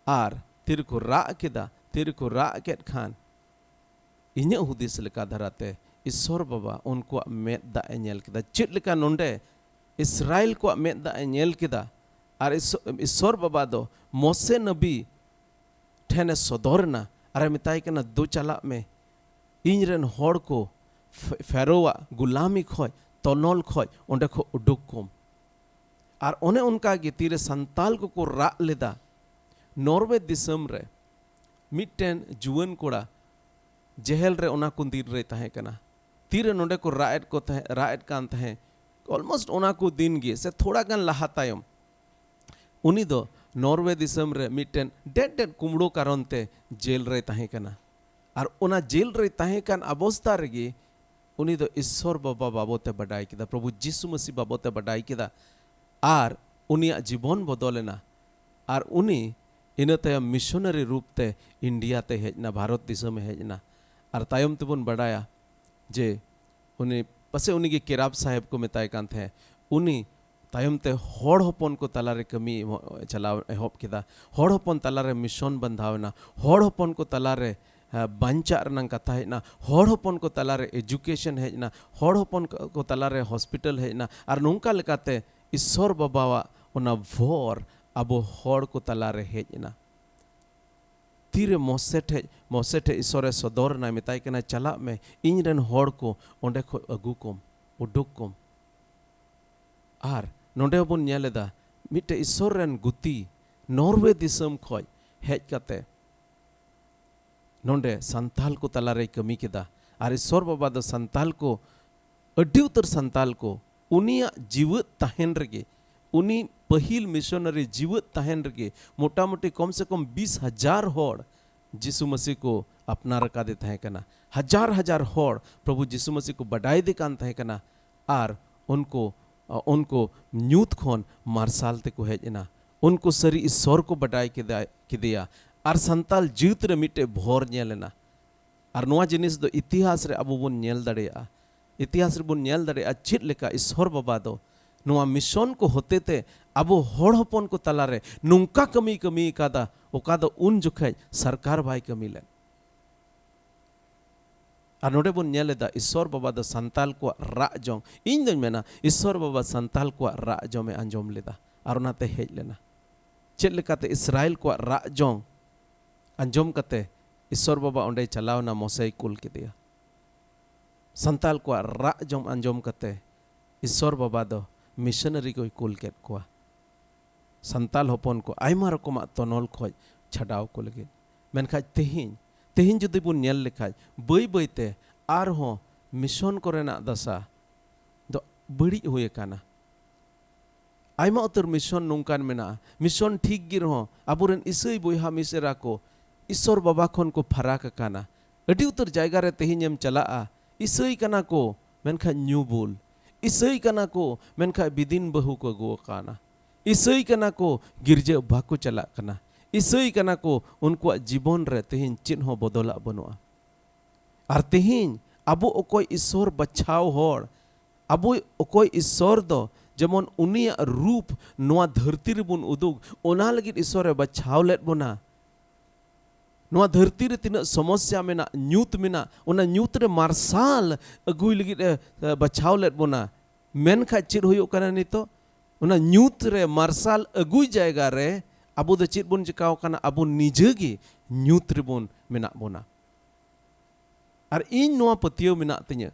ᱟᱨ ᱛᱤᱨᱮᱠᱚ ᱨᱟᱜ ᱠᱮᱫᱟ, ᱛᱤᱨᱮᱠᱚ ᱨᱟᱜ ᱠᱮᱫ ᱠᱷᱟᱱ, ᱤᱧᱟᱹᱜ ᱦᱩᱫᱤᱥ ᱞᱮᱠᱟ ᱫᱷᱟᱨᱟᱛᱮ ᱤᱥᱥᱚᱨ ᱵᱟᱵᱟ ᱩᱱᱠᱩᱣᱟᱜ ᱢᱮᱫ ᱫᱟᱜ ᱮ ᱧᱮᱞ ᱠᱮᱫᱟ᱾ ᱪᱮᱫ ᱞᱮᱠᱟ ᱱᱚᱰᱮ ᱤᱥᱨᱟᱭᱮᱞ ᱠᱚᱣᱟᱜ ᱢᱮᱫ ᱫᱟᱜ ᱮ ᱧᱮᱞ ᱠᱮᱫᱟ, ᱟᱨ ᱤᱥ-, ᱤᱥᱥᱚᱨ ᱵᱟᱵᱟ ᱫᱚ ᱢᱚᱥᱮ ᱱᱟᱵᱤ ᱴᱷᱮᱱᱮ ᱥᱚᱫᱚᱨ ᱮᱱᱟ ᱟᱨᱮ ᱢᱮᱛᱟᱭ ᱠᱟᱱᱟ, "ᱫᱩ ᱪᱟᱞᱟᱜ ᱢᱮ, ᱤᱧ ᱨᱮᱱ ᱦᱚᱲ ᱠᱚ ᱯᱷᱮ-, ᱯᱷᱮᱨᱳᱣᱟᱜ ᱜᱩᱞᱟᱢᱤ ᱠᱷᱚᱡ, ᱛᱚᱱᱚᱞ ᱠᱷᱚᱡ ᱚᱸᱰᱮ ᱠᱷᱚᱡ ᱩᱰᱩᱠ ᱠᱚᱢ᱾" ᱟᱨ ᱚᱱᱮ ᱚᱱᱠᱟ ᱜᱮ ᱛᱤᱨᱮ ᱥᱟᱱᱛᱟᱞ ᱠᱚᱠᱚ ᱨᱟᱜ ᱞᱮᱫᱟ, ᱱᱚᱨᱣᱮ ᱫᱤᱥᱚᱢ ᱨᱮ ᱢᱤᱫᱴᱮᱱ ᱡᱩᱣᱟᱹᱱ ᱠᱚᱲᱟ ᱡᱮᱦᱮᱞ ᱨᱮ ᱚᱱᱟ ᱠᱚ ᱫᱤᱱ ᱨᱮᱭ ᱛᱟᱦᱮᱸ ᱠᱟᱱᱟ᱾ ᱛᱤᱨᱮ ᱱᱚᱰᱮ ᱠᱚ ᱨᱟᱜ ᱮᱫ ᱠᱚ ᱛᱟᱦᱮᱸ, ᱨᱟᱜ ᱮᱫ ᱠᱟᱱ ᱛᱟᱦᱮᱸ, almost ᱚᱱᱟ ᱠᱚ ᱫᱤᱱ ᱜᱮ ᱥᱮ ᱛᱷᱚᱲᱟ ᱜᱟᱱ ᱞᱟᱦᱟ ᱛᱟᱭᱚᱢ, ᱩᱱᱤ ᱫᱚ ᱱᱚᱨᱣᱮ ᱫᱤᱥᱚᱢ ᱨᱮ ᱢᱤᱫᱴᱮᱱ ᱰᱮᱰ ᱰᱮᱰ ᱠᱩᱢᱲᱳ ᱠᱟᱨᱚᱱ ᱛᱮ ᱡᱮᱞ ᱨᱮᱭ ᱛᱟᱦᱮᱸ ᱠᱟᱱᱟ᱾ ᱟᱨ ᱚᱱᱟ ᱡᱮᱞ ᱨᱮᱭ ᱛᱟᱦᱮᱸ ᱠᱟᱱ ᱚᱵᱚᱥᱛᱟ ᱨᱮᱜᱮ ᱩᱱᱤ ᱫᱚ ᱤᱥᱥᱚᱨ ᱵᱟᱵᱟ ᱵᱟᱵᱚᱛ ᱮ ᱵᱟᱰᱟᱭ ᱠᱮᱫᱟ, ᱯᱨᱚᱵᱷᱩ ᱡᱤᱥᱩ ᱢᱟᱹᱥᱤ ᱵᱟᱵᱚᱛ ᱮ ᱵᱟᱰᱟᱭ ᱠᱮᱫᱟ᱾ ᱟᱨ ᱩᱱᱤᱭᱟᱜ ᱡᱤᱵᱚᱱ ᱵᱚᱫᱚᱞ ᱮᱱᱟ᱾ ᱟᱨ ᱩᱱᱤ ᱤᱱᱟᱹ ᱛᱟᱭᱚᱢ ᱢᱤᱥᱚᱱᱟᱨᱤ ᱨᱩᱯ ᱛᱮ ᱤᱱᱰᱤᱭᱟ ᱛᱮ ᱦᱮᱡ ᱮᱱᱟ, ᱵᱷᱟᱨᱚᱛ ᱫᱤᱥᱚᱢ ᱮ ᱦᱮᱡ ᱮᱱᱟ᱾ ᱟᱨ ᱛᱟᱭᱚᱢ ᱛᱮᱵᱚᱱ ᱵᱟᱰᱟᱭᱟ ᱡᱮ ᱩᱱᱤ, ᱯᱟᱥᱮ ᱩᱱᱤ ᱜᱮ ᱠᱮᱨᱟᱵ ᱥᱟᱦᱮᱵᱽ ᱠᱚ ᱢᱮᱛᱟᱭ ᱠᱟᱱ ᱛᱟᱦᱮᱸᱫ, ᱩᱱᱤ ᱛᱟᱭᱚᱢ ᱛᱮ ᱦᱚᱲ ᱦᱚᱯᱚᱱ ᱠᱚ ᱛᱟᱞᱟᱨᱮ ᱠᱟᱹᱢᱤ ᱮᱢᱚᱜ-, ᱪᱟᱞᱟᱣ ᱮᱦᱚᱵ ᱠᱮᱫᱟ᱾ ᱦᱚᱲ ᱦᱚᱯᱚᱱ ᱛᱟᱞᱟᱨᱮ ᱢᱤᱥᱚᱱ ᱵᱟᱸᱫᱷᱟᱣ ᱮᱱᱟ᱾ ᱦᱚᱲ ᱦᱚᱯᱚᱱ ᱠᱚ ᱛᱟᱞᱟᱨᱮ, ᱟ, ᱵᱟᱧᱪᱟᱜ ᱨᱮᱱᱟᱜ ᱠᱟᱛᱷᱟ ᱦᱮᱡ ᱮᱱᱟ᱾ ᱦᱚᱲ ᱦᱚᱯᱚᱱ ᱠᱚ ᱛᱟᱞᱟᱨᱮ ᱮᱡᱩᱠᱮᱥᱚᱱ ᱦᱮᱡ ᱮᱱᱟ᱾ ᱦᱚᱲ ᱦᱚᱯᱚᱱ ᱠᱚ, ᱠᱚ ᱛᱟᱞᱟᱨᱮ ᱦᱚᱥᱯᱤᱴᱟᱞ ᱦᱮᱡ ᱮᱱᱟ᱾ ᱟᱨ ᱱᱚᱝᱠᱟ ᱞᱮᱠᱟᱛᱮ ᱤᱥᱥᱚᱨ ᱵᱟᱵᱟᱣᱟᱜ ᱚᱱᱟ ᱵᱷᱚᱨ ᱟᱵᱚ ᱦᱚᱲ ᱠᱚ ᱛᱟᱞᱟᱨᱮ ᱦᱮᱡ ᱮᱱᱟ᱾ ᱛᱤᱨᱮ ᱢᱚᱥᱮ ᱴᱷᱮᱡ, ᱢᱚᱥᱮ ᱴᱷᱮᱡ ᱤᱥᱚᱨᱮ ᱥᱚᱫᱚᱨ ᱮᱱᱟᱭ, ᱢᱮᱛᱟᱭ ᱠᱟᱱᱟ, "ᱪᱟᱞᱟᱜ ᱢᱮ, ᱤᱧ ᱨᱮᱱ ᱦᱚᱲ ᱠᱚ ᱚᱸᱰᱮ ᱠᱷᱚᱡ ᱟᱹᱜᱩ ᱠᱚᱢ, ᱩᱰᱩᱠ ᱠᱚᱢ᱾" ᱟᱨ ᱱᱚᱰᱮ ᱦᱚᱸᱵᱚᱱ ᱧᱮᱞ ᱮᱫᱟ, ᱢᱤᱫᱴᱮᱡ ᱤᱥᱚᱨ ᱨᱮᱱ ᱜᱩᱛᱤ ᱱᱚᱨᱣᱮ ᱫᱤᱥᱚᱢ ᱠᱷᱚᱡ ᱦᱮᱡ ᱠᱟᱛᱮ ᱱᱚᱰᱮ ᱥᱟᱱᱛᱟᱞ ᱠᱚ ᱛᱟᱞᱟᱨᱮᱭ ᱠᱟᱹᱢᱤ ᱠᱮᱫᱟ᱾ ᱟᱨ ᱤᱥᱚᱨ ᱵᱟᱵᱟ ᱫᱚ ᱥᱟᱱᱛᱟᱞ ᱠᱚ, ᱟᱹᱰᱤ ᱩᱛᱟᱹᱨ ᱥᱟᱱᱛᱟᱞ ᱠᱚ, ᱩᱱᱤᱭᱟᱜ ᱡᱤᱣᱮᱫ ᱛᱟᱦᱮᱱ ᱨᱮᱜᱮ, ᱩᱱᱤ ᱯᱟᱹᱦᱤᱞ ᱢᱤᱥᱚᱱᱟᱨᱤ ᱡᱤᱣᱮᱫ ᱛᱟᱦᱮᱱ ᱨᱮᱜᱮ ᱢᱚᱴᱟᱢᱩᱴᱤ ᱠᱚᱢ ᱥᱮ ᱠᱚᱢ ᱵᱤᱥ ᱦᱟᱡᱟᱨ ᱦᱚᱲ ᱡᱤᱥᱩ ᱢᱟᱹᱥᱤ ᱠᱚ ᱟᱯᱱᱟᱨ ᱟᱠᱟᱫᱮ ᱛᱟᱦᱮᱸ ᱠᱟᱱᱟ᱾ ᱦᱟᱡᱟᱨ ᱦᱟᱡᱟᱨ ᱦᱚᱲ ᱯᱨᱚᱵᱷᱩ ᱡᱤᱥᱩ ᱢᱟᱹᱥᱤ ᱠᱚ ᱵᱟᱰᱟᱭᱮᱫᱮ ᱠᱟᱱ ᱛᱟᱦᱮᱸ ᱠᱟᱱᱟ᱾ ᱟᱨ ᱩᱱᱠᱩ, ᱩᱱᱠᱩ ᱧᱩᱛ ᱠᱷᱚᱱ ᱢᱟᱨᱥᱟᱞ ᱛᱮᱠᱚ ᱦᱮᱡ ᱮᱱᱟ᱾ ᱩᱱᱠᱩ ᱥᱟᱹᱨᱤ ᱤᱥᱚᱨ ᱠᱚ ᱵᱟᱰᱟᱭ ᱠᱮᱫᱟ, ᱠᱮᱫᱮᱭᱟ᱾ ᱟᱨ ᱥᱟᱱᱛᱟᱞ ᱡᱟᱹᱛ ᱨᱮ ᱢᱤᱫᱴᱮᱡ ᱵᱷᱚᱨ ᱧᱮᱞ ᱮᱱᱟ᱾ ᱟᱨ ᱱᱚᱣᱟ ᱡᱤᱱᱤᱥ ᱫᱚ ᱤᱛᱤᱦᱟᱥ ᱨᱮ ᱟᱵᱚ ᱵᱚᱱ ᱧᱮᱞ ᱫᱟᱲᱮᱭᱟᱜᱼᱟ᱾ ᱤᱛᱤᱦᱟᱥ ᱨᱮᱵᱚᱱ ᱧᱮᱞ ᱫᱟᱲᱮᱭᱟᱜᱼᱟ ᱪᱮᱫ ᱞᱮᱠᱟ ᱤᱥᱚᱨ ᱵᱟᱵᱟ ᱫᱚ ᱱᱚᱣᱟ ᱢᱤᱥᱚᱱ ᱠᱚ ᱦᱚᱛᱮᱛᱮ ᱟᱵᱚ ᱦᱚᱲ ᱦᱚᱯᱚᱱ ᱠᱚ ᱛᱟᱞᱟᱨᱮ ᱱᱚᱝᱠᱟ ᱠᱟᱹᱢᱤ ᱠᱟᱹᱢᱤ ᱟᱠᱟᱫᱟ, ᱚᱠᱟ ᱫᱚ ᱩᱱ ᱡᱚᱠᱷᱮᱡ ᱥᱚᱨᱠᱟᱨ ᱵᱟᱭ ᱠᱟᱹᱢᱤ ᱞᱮᱫ᱾ ᱟᱨ ᱱᱚᱰᱮ ᱵᱚᱱ ᱧᱮᱞ ᱮᱫᱟ, ᱤᱥᱚᱨ ᱵᱟᱵᱟ ᱫᱚ ᱥᱟᱱᱛᱟᱞ ᱠᱚᱣᱟᱜ ᱨᱟᱜ ᱡᱚᱝ, ᱤᱧ ᱫᱚᱧ ᱢᱮᱱᱟ, ᱤᱥᱚᱨ ᱵᱟᱵᱟ ᱥᱟᱱᱛᱟᱞ ᱠᱚᱣᱟᱜ ᱨᱟᱜ ᱡᱚᱢᱮ ᱟᱸᱡᱚᱢ ᱞᱮᱫᱟ ᱟᱨ ᱚᱱᱟᱛᱮ ᱦᱮᱡ ᱞᱮᱱᱟ᱾ ᱪᱮᱫ ᱞᱮᱠᱟᱛᱮ ᱤᱥᱨᱟᱭᱮᱞ ᱠᱚᱣᱟᱜ ᱨᱟᱜ ᱡᱚᱝ ᱟᱸᱡᱚᱢ ᱠᱟᱛᱮ ᱤᱥᱚᱨ ᱵᱟᱵᱟ ᱚᱸᱰᱮᱭ ᱪᱟᱞᱟᱣ ᱮᱱᱟ, ᱢᱚᱥᱮᱭ ᱠᱩᱞ ᱠᱮᱫᱮᱭᱟ᱾ ᱥᱟᱱᱛᱟᱞ ᱠᱚᱣᱟᱜ ᱨᱟᱜ ᱡᱚᱝ ᱟᱸᱡᱚᱢ ᱠᱟᱛᱮ ᱤᱥᱚᱨ ᱵᱟᱵᱟ ᱫᱚ ᱢᱤᱥᱚᱱᱟᱨᱤ ᱠᱚᱭ ᱠᱩᱞ ᱠᱮᱫ ᱠᱚᱣᱟ᱾ ᱥᱟᱱᱛᱟᱞ ᱦᱚᱯᱚᱱ ᱠᱚ ᱟᱭᱢᱟ ᱨᱚᱠᱚᱢᱟᱜ ᱛᱚᱱᱚᱞ ᱠᱷᱚᱡ ᱪᱷᱟᱰᱟᱣ ᱠᱚ ᱞᱟᱹᱜᱤᱫ᱾ ᱢᱮᱱᱠᱷᱟᱡ ᱛᱮᱦᱮᱧ, ᱛᱮᱦᱮᱧ ᱡᱩᱫᱤ ᱵᱚᱱ ᱧᱮᱞ ᱞᱮᱠᱷᱟᱡ, ᱵᱟᱹᱭ ᱵᱟᱹᱭ ᱛᱮ ᱟᱨᱦᱚᱸ ᱢᱤᱥᱚᱱ ᱠᱚᱨᱮᱱᱟᱜ ᱫᱟᱥᱟ ᱫᱚ ᱵᱟᱹᱲᱤᱡ ᱦᱩᱭ ᱟᱠᱟᱱᱟ᱾ ᱟᱭᱢᱟ ᱩᱛᱟᱹᱨ ᱢᱤᱥᱚᱱ ᱱᱚᱝᱠᱟᱱ ᱢᱮᱱᱟᱜᱼᱟ, ᱢᱤᱥᱚᱱ ᱴᱷᱤᱠ ᱜᱮ ᱨᱮᱦᱚᱸ ᱟᱵᱚᱨᱮᱱ ᱤᱥᱟᱹᱭ ᱵᱚᱭᱦᱟ ᱢᱤᱥᱮᱨᱟ ᱠᱚ ᱤᱥᱚᱨ ᱵᱟᱵᱟ ᱠᱷᱚᱱ ᱠᱚ ᱯᱷᱟᱨᱟᱠ ᱟᱠᱟᱱᱟ᱾ ᱟᱹᱰᱤ ᱩᱛᱟᱹᱨ ᱡᱟᱭᱜᱟ ᱨᱮ ᱛᱮᱦᱮᱧ ᱮᱢ ᱪᱟᱞᱟᱜᱼᱟ, ᱤᱥᱟᱹᱭ ᱠᱟᱱᱟ ᱠᱚ, ᱢᱮᱱᱠᱷᱟᱱ ᱧᱩ ᱵᱩᱞ᱾ ᱤᱥᱟᱹᱭ ᱠᱟᱱᱟ ᱠᱚ, ᱢᱮᱱᱠᱷᱟᱱ ᱵᱤᱫᱤᱱ ᱵᱟᱹᱦᱩ ᱠᱚ ᱟᱹᱜᱩ ᱟᱠᱟᱱᱟ᱾ ᱤᱥᱟᱹᱭ ᱠᱟᱱᱟ ᱠᱚ, ᱜᱤᱨᱡᱟᱹ ᱵᱟᱠᱚ ᱪᱟᱞᱟᱜ ᱠᱟᱱᱟ᱾ ᱤᱥᱟᱹᱭ ᱠᱟᱱᱟ ᱠᱚ, ᱩᱱᱠᱩᱣᱟᱜ ᱡᱤᱵᱚᱱ ᱨᱮ ᱛᱮᱦᱮᱧ ᱪᱮᱫ ᱦᱚᱸ ᱵᱚᱫᱚᱞᱟᱜ ᱵᱟᱹᱱᱩᱜᱼᱟ᱾ ᱟᱨ ᱛᱮᱦᱮᱧ ᱟᱵᱚ ᱚᱠᱚᱭ ᱤᱥᱚᱨ ᱵᱟᱪᱷᱟᱣ ᱦᱚᱲ, ᱟᱵᱚ ᱚᱠᱚᱭ ᱤᱥᱚᱨ ᱫᱚ ᱡᱮᱢᱚᱱ ᱩᱱᱤᱭᱟᱜ ᱨᱩᱯ ᱱᱚᱣᱟ ᱫᱷᱟᱹᱨᱛᱤ ᱨᱮᱵᱚᱱ ᱩᱫᱩᱜ, ᱚᱱᱟ ᱞᱟᱹᱜᱤᱫ ᱤᱥᱚᱨᱮ ᱵᱟᱪᱷᱟᱣ ᱞᱮᱫ ᱵᱚᱱᱟ᱾ ᱱᱚᱣᱟ ᱫᱷᱟᱹᱨᱛᱤ ᱨᱮ ᱛᱤᱱᱟᱹᱜ ᱥᱚᱢᱚᱥᱭᱟ ᱢᱮᱱᱟᱜ, ᱧᱩᱛ ᱢᱮᱱᱟᱜ, ᱚᱱᱟ ᱧᱩᱛ ᱨᱮ ᱢᱟᱨᱥᱟᱞ ᱟᱹᱜᱩᱭ ᱞᱟᱹᱜᱤᱫ ᱮ, ᱮ, ᱵᱟᱪᱷᱟᱣ ᱞᱮᱫ ᱵᱚᱱᱟ᱾ ᱢᱮᱱᱠᱷᱟᱡ ᱪᱮᱫ ᱦᱩᱭᱩᱜ ᱠᱟᱱᱟ ᱱᱤᱛᱚᱜ? ᱚᱱᱟ ᱧᱩᱛ ᱨᱮ ᱢᱟᱨᱥᱟᱞ ᱟᱹᱜᱩᱭ ᱡᱟᱭᱜᱟ ᱨᱮ ᱟᱵᱚ ᱫᱚ ᱪᱮᱫ ᱵᱚᱱ ᱪᱤᱠᱟᱣ ᱠᱟᱱᱟ? ᱟᱵᱚ ᱱᱤᱡᱮ ᱜᱮ ᱧᱩᱛ ᱨᱮᱵᱚᱱ ᱢᱮᱱᱟᱜ ᱵᱚᱱᱟ᱾ ᱟᱨ ᱤᱧ ᱱᱚᱣᱟ ᱯᱟᱹᱛᱭᱟᱹᱣ ᱢᱮᱱᱟᱜ ᱛᱤᱧᱟᱹ,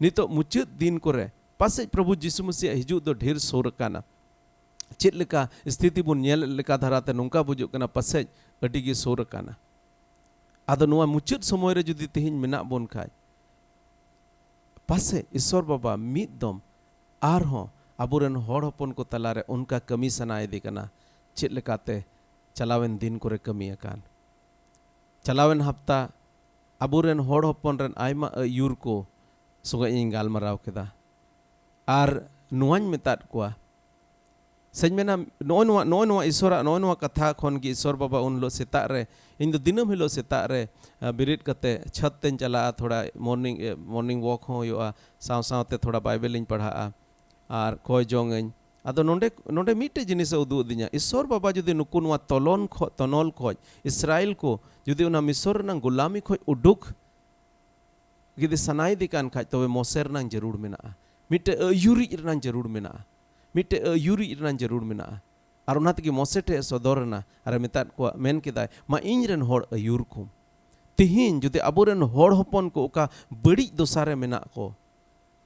ᱱᱤᱛᱚᱜ ᱢᱩᱪᱟᱹᱫ ᱫᱤᱱ ᱠᱚᱨᱮ ᱯᱟᱥᱮᱡ ᱯᱨᱚᱵᱷᱩ ᱡᱤᱥᱩ ᱢᱟᱹᱥᱤᱭᱟᱜ ᱦᱤᱡᱩᱜ ᱫᱚ ᱰᱷᱮᱨ ᱥᱩᱨ ᱟᱠᱟᱱᱟ᱾ ᱪᱮᱫ ᱞᱮᱠᱟ ᱥᱛᱷᱤᱛᱤ ᱵᱚᱱ ᱧᱮᱞ ᱞᱮᱠᱟ ᱫᱷᱟᱨᱟᱛᱮ ᱱᱚᱝᱠᱟ ᱵᱩᱡᱩᱜ ᱠᱟᱱᱟ, ᱯᱟᱥᱮᱡ ᱟᱹᱰᱤ ᱜᱮ ᱥᱩᱨ ᱟᱠᱟᱱᱟ᱾ ᱟᱫᱚ ᱱᱚᱣᱟ ᱢᱩᱪᱟᱹᱫ ᱥᱚᱢᱚᱭ ᱨᱮ ᱡᱩᱫᱤ ᱛᱮᱦᱮᱧ ᱢᱮᱱᱟᱜ ᱵᱚᱱ ᱠᱷᱟᱡ, ᱯᱟᱥᱮᱡ ᱤᱥᱚᱨ ᱵᱟᱵᱟ ᱢᱤᱫ ᱫᱚᱢ ᱟᱨᱦᱚᱸ ᱟᱵᱚᱨᱮᱱ ᱦᱚᱲ ᱦᱚᱯᱚᱱ ᱠᱚ ᱛᱟᱞᱟᱨᱮ ᱚᱱᱠᱟ ᱠᱟᱹᱢᱤ ᱥᱟᱱᱟᱭᱮᱫᱮ ᱠᱟᱱᱟ, ᱪᱮᱫ ᱞᱮᱠᱟᱛᱮ ᱪᱟᱞᱟᱣᱮᱱ ᱫᱤᱱ ᱠᱚᱨᱮ ᱠᱟᱹᱢᱤ ᱟᱠᱟᱱ᱾ ᱪᱟᱞᱟᱣᱮᱱ ᱦᱟᱯᱛᱟ ᱟᱵᱚᱨᱮᱱ ᱦᱚᱲ ᱦᱚᱯᱚᱱ ᱨᱮᱱ ᱟᱭᱢᱟ ᱟᱹᱭᱩᱨ ᱠᱚ ᱥᱚᱸᱜᱮ ᱤᱧ ᱜᱟᱞᱢᱟᱨᱟᱣ ᱠᱮᱫᱟ᱾ ᱟᱨ ᱱᱚᱣᱟᱧ ᱢᱮᱛᱟᱫ ᱠᱚᱣᱟ, ᱥᱮᱧ ᱢᱮᱱᱟ, ᱱᱚᱜᱼᱚᱭ ᱱᱚᱣᱟ, ᱱᱚᱜᱼᱚᱭ ᱱᱚᱣᱟ ᱤᱥᱚᱨᱟᱜ, ᱱᱚᱜᱼᱚᱭ ᱱᱚᱣᱟ ᱠᱟᱛᱷᱟ ᱠᱷᱚᱱ ᱜᱮ ᱤᱥᱚᱨ ᱵᱟᱵᱟ ᱩᱱ ᱦᱤᱞᱳᱜ ᱥᱮᱛᱟᱜ ᱨᱮ, ᱤᱧ ᱫᱚ ᱫᱤᱱᱟᱹᱢ ᱦᱤᱞᱳᱜ ᱥᱮᱛᱟᱜ ᱨᱮ, ᱟ, ᱵᱮᱨᱮᱫ ᱠᱟᱛᱮ ᱪᱷᱟᱛ ᱛᱮᱧ ᱪᱟᱞᱟᱜᱼᱟ, ᱛᱷᱚᱲᱟ morning, ᱮ, morning walk ᱦᱚᱸ ᱦᱩᱭᱩᱜᱼᱟ, ᱥᱟᱶ ᱥᱟᱶᱛᱮ ᱛᱷᱚᱲᱟ ᱵᱟᱭᱵᱮᱞᱤᱧ ᱯᱟᱲᱦᱟᱜᱼᱟ ᱟᱨ ᱠᱚᱭ ᱡᱚᱝ ᱟᱹᱧ᱾ ᱟᱫᱚ ᱱᱚᱰᱮ, ᱱᱚᱰᱮ ᱢᱤᱫᱴᱮᱡ ᱡᱤᱱᱤᱥᱮ ᱩᱫᱩᱜ ᱟᱹᱫᱤᱧᱟ, ᱤᱥᱚᱨ ᱵᱟᱵᱟ ᱡᱩᱫᱤ ᱱᱩᱠᱩ ᱱᱚᱣᱟ ᱛᱚᱞᱚᱱ ᱠᱷᱚ-, ᱛᱚᱱᱚᱞ ᱠᱷᱚᱡ ᱤᱥᱨᱟᱭᱮᱞ ᱠᱚ ᱡᱩᱫᱤ ᱚᱱᱟ ᱢᱤᱥᱚᱨ ᱨᱮᱱᱟᱜ ᱜᱩᱞᱟᱢᱤ ᱠᱷᱚᱡ ᱩᱰᱩᱠ ᱡᱩᱫᱤ ᱥᱟᱱᱟᱭᱮᱫᱮ ᱠᱟᱱ ᱠᱷᱟᱡ, ᱛᱚᱵᱮ ᱢᱚᱥᱮ ᱨᱮᱱᱟᱜ ᱡᱟᱹᱨᱩᱲ ᱢᱮᱱᱟᱜᱼᱟ, ᱢᱤᱫᱴᱮᱡ ᱟᱹᱭᱩᱨᱤᱡ ᱨᱮᱱᱟᱜ ᱡᱟᱹᱨᱩᱲ ᱢᱮᱱᱟᱜᱼᱟ, ᱢᱤᱫᱴᱮᱡ ᱟᱹᱭᱩᱨᱤᱡ ᱨᱮᱱᱟᱜ ᱡᱟᱹᱨᱩᱲ ᱢᱮᱱᱟᱜᱼᱟ᱾ ᱟᱨ ᱚᱱᱟ ᱛᱮᱜᱮ ᱢᱚᱥᱮ ᱴᱷᱮᱡ ᱮ ᱥᱚᱫᱚᱨ ᱮᱱᱟ ᱟᱨ ᱮ ᱢᱮᱛᱟᱫ ᱠᱚᱣᱟ, ᱢᱮᱱ ᱠᱮᱫᱟᱭ, "ᱢᱟ ᱤᱧ ᱨᱮᱱ ᱦᱚᱲ ᱟᱹᱭᱩᱨ ᱠᱚᱢ᱾" ᱛᱤᱦᱤᱧ ᱡᱩᱫᱤ ᱟᱵᱚᱨᱮᱱ ᱦᱚᱲ ᱦᱚᱯᱚᱱ ᱠᱚ ᱚᱠᱟ ᱵᱟᱹᱲᱤᱡ ᱫᱚᱥᱟ ᱨᱮ ᱢᱮᱱᱟᱜ ᱠᱚ,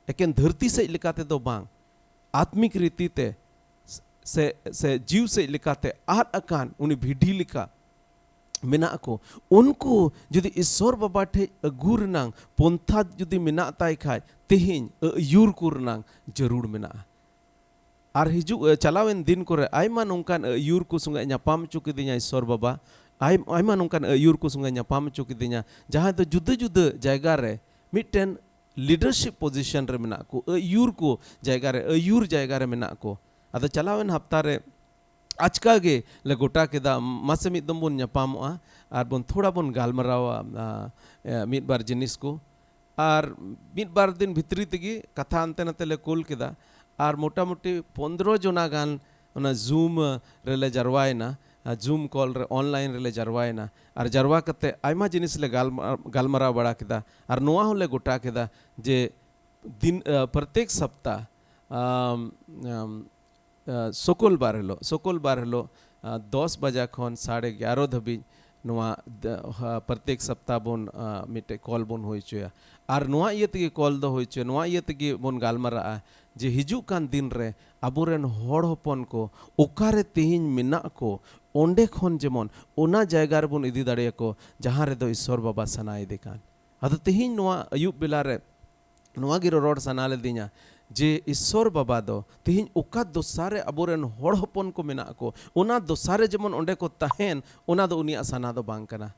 ᱮᱠᱮᱱ ᱫᱷᱟᱹᱨᱛᱤ ᱥᱮᱫ ᱞᱮᱠᱟ ᱛᱮᱫᱚ ᱵᱟᱝ, ᱟᱛᱢᱤᱠ ᱨᱤᱛᱤ ᱛᱮ ᱥᱮ, ᱥᱮ ᱡᱤᱣ ᱥᱮᱫ ᱞᱮᱠᱟᱛᱮ ᱟᱫ ᱟᱠᱟᱱ ᱩᱱᱤ ᱵᱷᱤᱰᱤ ᱞᱮᱠᱟ ᱢᱮᱱᱟᱜ ᱠᱚ, ᱩᱱᱠᱩ ᱡᱩᱫᱤ ᱤᱥᱚᱨ ᱵᱟᱵᱟ ᱴᱷᱮᱡ ᱟᱹᱜᱩ ᱨᱮᱱᱟᱝ ᱯᱚᱱᱛᱷᱟ ᱡᱩᱫᱤ ᱢᱮᱱᱟᱜ ᱛᱟᱭ ᱠᱷᱟᱡ, ᱛᱮᱦᱮᱧ ᱟᱹᱭᱩᱨ ᱠᱚ ᱨᱮᱱᱟᱝ ᱡᱟᱹᱨᱩᱲ ᱢᱮᱱᱟᱜᱼᱟ᱾ ᱟᱨ ᱦᱤᱡᱩᱜ, ᱮ, ᱪᱟᱞᱟᱣᱮᱱ ᱫᱤᱱ ᱠᱚᱨᱮ ᱟᱭᱢᱟ ᱱᱚᱝᱠᱟᱱ ᱟᱹᱭᱩᱨ ᱠᱚ ᱥᱚᱸᱜᱮ ᱧᱟᱯᱟᱢ ᱦᱚᱪᱚ ᱠᱤᱫᱤᱧᱟ ᱤᱥᱚᱨ ᱵᱟᱵᱟ᱾ ᱟᱭ-, ᱟᱭᱢᱟ ᱱᱚᱝᱠᱟᱱ ᱟᱹᱭᱩᱨ ᱠᱚ ᱥᱚᱸᱜᱮ ᱧᱟᱯᱟᱢ ᱦᱚᱪᱚ ᱠᱤᱫᱤᱧᱟ, ᱡᱟᱦᱟᱸᱭ ᱫᱚ ᱡᱩᱫᱟᱹ ᱡᱩᱫᱟᱹ ᱡᱟᱭᱜᱟ ᱨᱮ ᱢᱤᱫᱴᱮᱱ leadership position ᱨᱮ ᱢᱮᱱᱟᱜ ᱠᱚ, ᱟᱹᱭᱩᱨ ᱠᱚ ᱡᱟᱭᱜᱟ ᱨᱮ, ᱟᱹᱭᱩᱨ ᱡᱟᱭᱜᱟ ᱨᱮ ᱢᱮᱱᱟᱜ ᱠᱚ᱾ ᱟᱫᱚ ᱪᱟᱞᱟᱣᱮᱱ ᱦᱟᱯᱛᱟ ᱨᱮ ᱟᱪᱠᱟ ᱜᱮ ᱞᱮ ᱜᱚᱴᱟ ᱠᱮᱫᱟ, ᱢᱟᱥᱮ ᱢᱤᱫ ᱫᱚᱢ ᱵᱚᱱ ᱧᱟᱯᱟᱢᱚᱜᱼᱟ ᱟᱨ ᱵᱚᱱ ᱛᱷᱚᱲᱟ ᱵᱚᱱ ᱜᱟᱞᱢᱟᱨᱟᱣᱟ, ᱟ, ᱮ, ᱢᱤᱫ ᱵᱟᱨ ᱡᱤᱱᱤᱥ ᱠᱚ᱾ ᱟᱨ ᱢᱤᱫ ᱵᱟᱨ ᱫᱤᱱ ᱵᱷᱤᱛᱨᱤ ᱛᱮᱜᱮ ᱠᱟᱛᱷᱟ ᱦᱟᱱᱛᱮ ᱱᱟᱛᱮ ᱞᱮ ᱠᱩᱞ ᱠᱮᱫᱟ᱾ ᱟᱨ ᱢᱚᱴᱟᱢᱩᱴᱤ ᱯᱚᱱᱫᱽᱨᱚ ᱡᱚᱱᱟ ᱜᱟᱱ ᱚᱱᱟ Zoom ᱨᱮᱞᱮ ᱡᱟᱨᱣᱟᱭᱮᱱᱟ, ᱟ, Zoom call ᱨᱮ, online ᱨᱮᱞᱮ ᱡᱟᱨᱣᱟᱭᱮᱱᱟ᱾ ᱟᱨ ᱡᱟᱨᱣᱟ ᱠᱟᱛᱮ ᱟᱭᱢᱟ ᱡᱤᱱᱤᱥ ᱞᱮ ᱜᱟᱞᱢᱟ-, ᱜᱟᱞᱢᱟᱨᱟᱣ ᱵᱟᱲᱟ ᱠᱮᱫᱟ᱾ ᱟᱨ ᱱᱚᱣᱟ ᱦᱚᱸᱞᱮ ᱜᱚᱴᱟ ᱠᱮᱫᱟ ᱡᱮ ᱫᱤᱱ, ᱟ, ᱯᱨᱚᱛᱮᱠ ᱥᱟᱯᱛᱟ, ᱟᱢ, ᱟᱢ, ᱟ, ᱥᱩᱠᱩᱞ ᱵᱟᱨ ᱦᱤᱞᱳᱜ, ᱥᱩᱠᱩᱞ ᱵᱟᱨ ᱦᱤᱞᱳᱜ, ᱟ, ᱫᱚᱥ ᱵᱟᱡᱟ ᱠᱷᱚᱱ ᱥᱟᱲᱮ ᱮᱜᱟᱨᱚ ᱫᱷᱟᱹᱵᱤᱡ, ᱱᱚᱣᱟ ᱫ- ᱦᱟ- ᱯᱨᱚᱛᱮᱠ ᱥᱚᱯᱛᱟᱦ ᱵᱚᱱ ᱟ, ᱢᱤᱫᱴᱮᱡ ᱠᱚᱞ ᱵᱚᱱ ᱦᱩᱭ ᱦᱚᱪᱚᱭᱟ᱾ ᱟᱨ ᱱᱚᱣᱟ ᱤᱭᱟᱹ ᱛᱮᱜᱮ ᱠᱚᱞ ᱫᱚ ᱦᱩᱭ ᱦᱚᱪᱚᱭᱟ, ᱱᱚᱣᱟ ᱤᱭᱟᱹ ᱛᱮᱜᱮ ᱵᱚᱱ ᱜᱟᱞᱢᱟᱨᱟᱜᱼᱟ ᱡᱮ ᱦᱤᱡᱩᱜ ᱠᱟᱱ ᱫᱤᱱ ᱨᱮ ᱟᱵᱚᱨᱮᱱ ᱦᱚᱲ ᱦᱚᱯᱚᱱ ᱠᱚ ᱚᱠᱟᱨᱮ ᱛᱮᱦᱮᱧ ᱢᱮᱱᱟᱜ ᱠᱚ, ᱚᱸᱰᱮ ᱠᱷᱚᱱ ᱡᱮᱢᱚᱱ ᱚᱱᱟ ᱡᱟᱭᱜᱟ ᱨᱮᱵᱚᱱ ᱤᱫᱤ ᱫᱟᱲᱮᱭᱟᱠᱚ ᱡᱟᱦᱟᱸ ᱨᱮᱫᱚ ᱤᱥᱥᱚᱨ ᱵᱟᱵᱟ ᱥᱟᱱᱟᱭᱮᱫᱮ ᱠᱟᱱ᱾ ᱟᱫᱚ ᱛᱮᱦᱮᱧ ᱱᱚᱣᱟ ᱟᱹᱭᱩᱵ ᱵᱮᱞᱟ ᱨᱮ ᱱᱚᱣᱟ ᱜᱮ ᱨᱚᱨᱚᱲ ᱥᱟᱱᱟ ᱞᱤᱫᱤᱧᱟ ᱡᱮ ᱤᱥᱥᱚᱨ ᱵᱟᱵᱟ ᱫᱚ ᱛᱮᱦᱮᱧ ᱚᱠᱟ ᱫᱚᱥᱟ ᱨᱮ ᱟᱵᱚᱨᱮᱱ ᱦᱚᱲ ᱦᱚᱯᱚᱱ ᱠᱚ ᱢᱮᱱᱟᱜ ᱠᱚ, ᱚᱱᱟ ᱫᱚᱥᱟ ᱨᱮ ᱡᱮᱢᱚᱱ ᱚᱸᱰᱮ ᱠᱚ ᱛᱟᱦᱮᱱ, ᱚᱱᱟ ᱫᱚ ᱩᱱᱤᱭᱟᱜ ᱥᱟᱱᱟ ᱫᱚ ᱵᱟᱝ ᱠᱟᱱᱟ᱾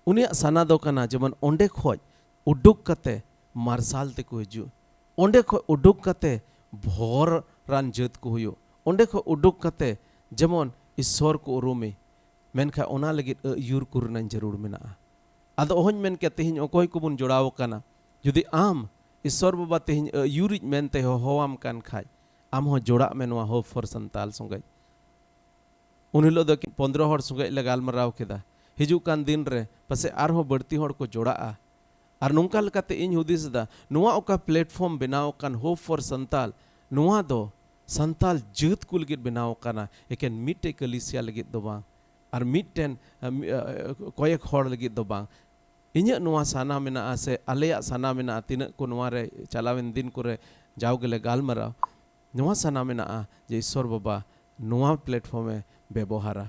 ᱩᱱᱤᱭᱟᱜ ᱥᱟᱱᱟ ᱫᱚ ᱠᱟᱱᱟ ᱡᱮᱢᱚᱱ ᱚᱸᱰᱮ ᱠᱷᱚᱡ ᱩᱰᱩᱠ ᱠᱟᱛᱮ ᱢᱟᱨᱥᱟᱞ ᱛᱮᱠᱚ ᱦᱤᱡᱩᱜ, ᱚᱸᱰᱮ ᱠᱷᱚᱡ ᱩᱰᱩᱠ ᱠᱟᱛᱮ ᱵᱷᱚᱨᱟᱱ ᱡᱟᱹᱛ ᱠᱚ ᱦᱩᱭᱩᱜ, ᱚᱸᱰᱮ ᱠᱷᱚᱡ ᱩᱰᱩᱠ ᱠᱟᱛᱮ ᱡᱮᱢᱚᱱ ᱤᱥᱥᱚᱨ ᱠᱚ ᱩᱨᱩᱢᱮ᱾ ᱢᱮᱱᱠᱷᱟᱱ ᱚᱱᱟ ᱞᱟᱹᱜᱤᱫ ᱟᱹᱭᱩᱨ ᱠᱚ ᱨᱮᱱᱟᱜ ᱡᱟᱹᱨᱩᱲ ᱢᱮᱱᱟᱜᱼᱟ᱾ ᱟᱫᱚ ᱚᱦᱚᱧ ᱢᱮᱱ ᱠᱮᱭᱟ ᱛᱮᱦᱮᱧ ᱚᱠᱚᱭ ᱠᱚᱵᱚᱱ ᱡᱚᱲᱟᱣ ᱟᱠᱟᱱᱟ᱾ ᱡᱩᱫᱤ ᱟᱢ ᱤᱥᱥᱚᱨ ᱵᱟᱵᱟ ᱛᱮᱦᱮᱧ ᱟᱹᱭᱩᱨᱤᱡ ᱢᱮᱱᱛᱮ ᱦᱚᱦᱚᱣᱟᱢ ᱠᱟᱱ ᱠᱷᱟᱡ, ᱟᱢ ᱦᱚᱸ ᱡᱚᱲᱟᱜ ᱢᱮ ᱱᱚᱣᱟ Hope for Santal ᱥᱚᱸᱜᱮ᱾ ᱩᱱ ᱦᱤᱞᱳᱜ ᱫᱚ ᱯᱚᱱᱫᱽᱨᱚ ᱦᱚᱲ ᱥᱚᱸᱜᱮ ᱞᱮ ᱜᱟᱞᱢᱟᱨᱟᱣ ᱠᱮᱫᱟ᱾ ᱦᱤᱡᱩᱜ ᱠᱟᱱ ᱫᱤᱱ ᱨᱮ ᱯᱟᱥᱮᱡ ᱟᱨᱦᱚᱸ ᱵᱟᱹᱲᱛᱤ ᱦᱚᱲ ᱠᱚ ᱡᱚᱲᱟᱜᱼᱟ᱾ ᱟᱨ ᱱᱚᱝᱠᱟ ᱞᱮᱠᱟᱛᱮ ᱤᱧ ᱦᱩᱫᱤᱥ ᱮᱫᱟ, ᱱᱚᱣᱟ ᱚᱠᱟ platform ᱵᱮᱱᱟᱣ ᱟᱠᱟᱱ Hope for Santal, ᱱᱚᱣᱟ ᱫᱚ ᱥᱟᱱᱛᱟᱞ ᱡᱟᱹᱛ ᱠᱚ ᱞᱟᱹᱜᱤᱫ ᱵᱮᱱᱟᱣ ᱟᱠᱟᱱᱟ, ᱮᱠᱮᱱ ᱢᱤᱫᱴᱮᱡ ᱠᱟᱹᱞᱤᱥᱤᱭᱟ ᱞᱟᱹᱜᱤᱫ ᱫᱚ ᱵᱟᱝ, ᱟᱨ ᱢᱤᱫᱴᱮᱱ ᱟᱢ, ᱟ, ᱟ, ᱠᱚᱭᱮᱠ ᱦᱚᱲ ᱞᱟᱹᱜᱤᱫ ᱫᱚ ᱵᱟᱝ᱾ ᱤᱧᱟᱹᱜ ᱱᱚᱣᱟ ᱥᱟᱱᱟ ᱢᱮᱱᱟᱜᱼᱟ ᱥᱮ ᱟᱞᱮᱭᱟᱜ ᱥᱟᱱᱟ ᱢᱮᱱᱟᱜᱼᱟ, ᱛᱤᱱᱟᱹᱜ ᱠᱚ ᱱᱚᱣᱟ ᱨᱮ ᱪᱟᱞᱟᱣᱮᱱ ᱫᱤᱱ ᱠᱚᱨᱮ ᱡᱟᱣ ᱜᱮᱞᱮ ᱜᱟᱞᱢᱟᱨᱟᱣ, ᱱᱚᱣᱟ ᱥᱟᱱᱟ ᱢᱮᱱᱟᱜᱼᱟ ᱡᱮ ᱤᱥᱥᱚᱨ ᱵᱟᱵᱟ ᱱᱚᱣᱟ platform ᱮ ᱵᱮᱵᱚᱦᱟᱨᱟ᱾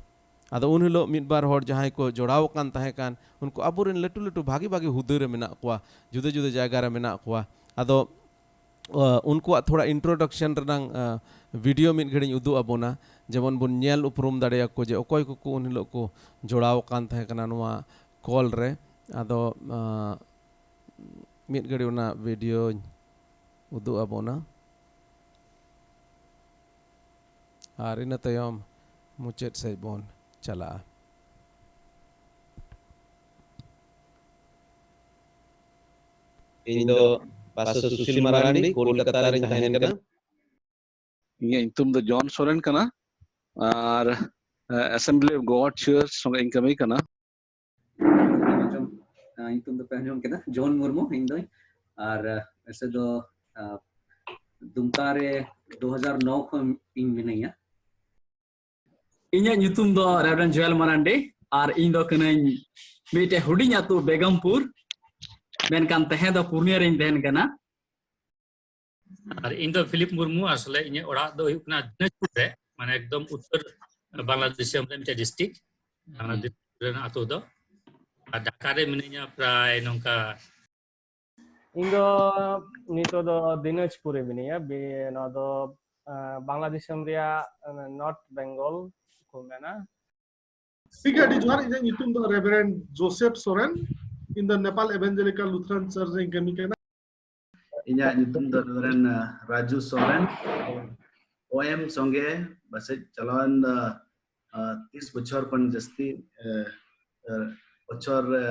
ᱟᱫᱚ ᱩᱱ ᱦᱤᱞᱳᱜ ᱢᱤᱫ ᱵᱟᱨ ᱦᱚᱲ ᱡᱟᱦᱟᱸᱭ ᱠᱚ ᱡᱚᱲᱟᱣ ᱟᱠᱟᱱ ᱛᱟᱦᱮᱸ ᱠᱟᱱ, ᱩᱱᱠᱩ ᱟᱵᱚᱨᱮᱱ ᱞᱟᱹᱴᱩ ᱞᱟᱹᱴᱩ ᱵᱷᱟᱜᱤ ᱵᱷᱟᱜᱤ ᱦᱩᱫᱟᱹ ᱨᱮ ᱢᱮᱱᱟᱜ ᱠᱚᱣᱟ, ᱡᱩᱫᱟᱹ ᱡᱩᱫᱟᱹ ᱡᱟᱭᱜᱟ ᱨᱮ ᱢᱮᱱᱟᱜ ᱠᱚᱣᱟ᱾ ᱟᱫᱚ ᱟ, ᱩᱱᱠᱩᱣᱟᱜ ᱛᱷᱚᱲᱟ introduction ᱨᱮᱱᱟᱝ, ᱟ, video ᱢᱤᱫ ᱜᱷᱟᱹᱲᱤᱡ ᱩᱫᱩᱜ ᱟᱵᱚᱱᱟ, ᱡᱮᱢᱚᱱ ᱵᱚᱱ ᱧᱮᱞ ᱩᱯᱨᱩᱢ ᱫᱟᱲᱮᱭᱟᱠᱚ ᱡᱮ ᱚᱠᱚᱭ ᱠᱚᱠᱚ ᱩᱱ ᱦᱤᱞᱳᱜ ᱠᱚ ᱡᱚᱲᱟᱣ ᱟᱠᱟᱱ ᱛᱟᱦᱮᱸ ᱠᱟᱱᱟ ᱱᱚᱣᱟ ᱠᱚᱞ ᱨᱮ᱾ ᱟᱫᱚ, ᱟ, ᱢᱤᱫ ᱜᱷᱟᱹᱲᱤᱡ ᱚᱱᱟ videoᱧ ᱩᱫᱩᱜ ᱟᱵᱚᱱᱟ, ᱟᱨ ᱤᱱᱟᱹ ᱛᱟᱭᱚᱢ ᱢᱩᱪᱟᱹᱫ ᱥᱮᱫ ᱵᱚᱱ ᱪᱟᱞᱟᱜᱼᱟ᱾ ᱤᱧ ᱫᱚ ᱯᱟᱥᱮ ᱥᱩᱥᱤᱞ ᱢᱟᱨᱟᱱᱰᱤ, ᱠᱳᱞᱠᱟᱛᱟ ᱨᱤᱧ ᱛᱟᱦᱮᱱ ᱠᱟᱱᱟ᱾ ᱤᱧᱟᱹᱜ ᱧᱩᱛᱩᱢ ᱫᱚ ᱡᱚᱱ ᱥᱚᱨᱮᱱ ᱠᱟᱱᱟ ᱟᱨ, ᱟ, Assembly of God Church ᱥᱚᱸᱜᱮ ᱤᱧ ᱠᱟᱹᱢᱤ ᱠᱟᱱᱟ᱾ ᱟᱸᱡᱚᱢ, ᱟ, ᱧᱩᱛᱩᱢ ᱫᱚᱯᱮ ᱟᱸᱡᱚᱢ ᱠᱮᱫᱟ, ᱡᱚᱱ ᱢᱩᱨᱢᱩ ᱤᱧ ᱫᱚᱧ᱾ ᱟᱨ, ᱟ, ᱮᱥᱮ ᱫᱚ, ᱟ, ᱫᱩᱢᱠᱟ ᱨᱮ ᱫᱩ ᱦᱟᱡᱟᱨ ᱱᱚ ᱠᱷᱚᱱ ᱤᱧ ᱢᱤᱱᱟᱹᱧᱟ᱾ ᱤᱧᱟᱹᱜ ᱧᱩᱛᱩᱢ ᱫᱚ Reverend Joel Marandi᱾ ᱟᱨ ᱤᱧ ᱫᱚ ᱠᱟᱹᱱᱟᱹᱧ ᱢᱤᱫᱴᱮᱡ ᱦᱩᱰᱤᱧ ᱟᱹᱛᱩ ᱵᱮᱜᱚᱢᱯᱩᱨ, ᱢᱮᱱᱠᱷᱟᱱ ᱛᱟᱦᱮᱸ ᱫᱚ ᱯᱩᱨᱱᱤᱭᱟ ᱨᱤᱧ ᱛᱟᱦᱮᱱ ᱠᱟᱱᱟ᱾ ᱟᱨ ᱤᱧ ᱫᱚ ᱯᱷᱤᱞᱤᱯ ᱢᱩᱨᱢᱩ, ᱟᱥᱚᱞᱮ ᱤᱧᱟᱹᱜ ᱚᱲᱟᱜ ᱫᱚ ᱦᱩᱭᱩᱜ ᱠᱟᱱᱟ ᱫᱤᱱᱟᱡᱽᱯᱩᱨ ᱨᱮ, ᱢᱟᱱᱮ ᱮᱠᱫᱚᱢ ᱩᱛᱛᱚᱨ ᱵᱟᱝᱞᱟᱫᱮᱥ ᱫᱤᱥᱚᱢ ᱨᱮ ᱢᱤᱫᱴᱮᱡ ᱰᱤᱥᱴᱨᱤᱠᱴ, ᱚᱱᱟ ᱦᱩᱸ᱾ ᱫᱤᱱᱟᱡᱽᱯᱩᱨ ᱨᱮᱱᱟᱜ ᱟᱹᱛᱩ ᱫᱚ᱾ ᱟᱨ ᱰᱷᱟᱠᱟ ᱨᱮ ᱢᱤᱱᱟᱹᱧᱟ ᱯᱨᱟᱭ ᱱᱚᱝᱠᱟ᱾ ᱤᱧ ᱫᱚ ᱱᱤᱛᱚᱜ ᱫᱚ ᱫᱤᱱᱟᱡᱽᱯᱩᱨ ᱨᱮ ᱢᱤᱱᱟᱹᱧᱟ᱾ ᱵᱤ-, ᱱᱚᱣᱟ ᱫᱚ, ᱟᱸ, ᱵᱟᱝᱞᱟ ᱫᱤᱥᱚᱢ ᱨᱮᱭᱟᱜ, ᱟᱸ, ᱱᱚᱨᱛᱷ ᱵᱮᱝᱜᱚᱞ ᱠᱚ ᱢᱮᱱᱟ᱾ ᱴᱷᱤᱠ ᱜᱮᱭᱟ, ᱟᱹᱰᱤ ᱡᱚᱦᱟᱨ᱾ ᱤᱧᱟᱹᱜ ᱧᱩᱛᱩᱢ ᱫᱚ ᱨᱮᱵᱷᱟᱨᱮᱱᱰ ᱡᱳᱥᱮᱯ ᱥᱚᱨᱮᱱ᱾ ᱤᱧ ᱫᱚ ᱱᱮᱯᱟᱞ ᱮᱵᱷᱮᱱᱡᱮᱞᱤᱠᱟᱞ ᱞᱩᱛᱷᱨᱟᱱ ᱪᱟᱨᱪ ᱨᱮᱧ ᱠᱟᱹᱢᱤ ᱠᱟᱱᱟ᱾ ᱤᱧᱟᱹᱜ ᱧᱩᱛᱩᱢ ᱫᱚ ᱨᱮᱵᱷᱟᱨᱮᱱᱰ, ᱟᱸ, ᱨᱟᱡᱩ ᱥᱚᱨᱮᱱ᱾ ᱳ ᱮᱢ ᱥᱚᱸᱜᱮ ᱯᱟᱥᱮᱡ ᱪᱟᱞᱟᱣᱮᱱ, ᱟᱸ, ᱟᱸ, ᱛᱤᱥ ᱵᱚᱪᱷᱚᱨ ᱠᱷᱚᱱ ᱡᱟᱹᱥᱛᱤ, ᱟᱸ, ᱟᱸ, ᱵᱚᱪᱷᱚᱨ ᱨᱮ,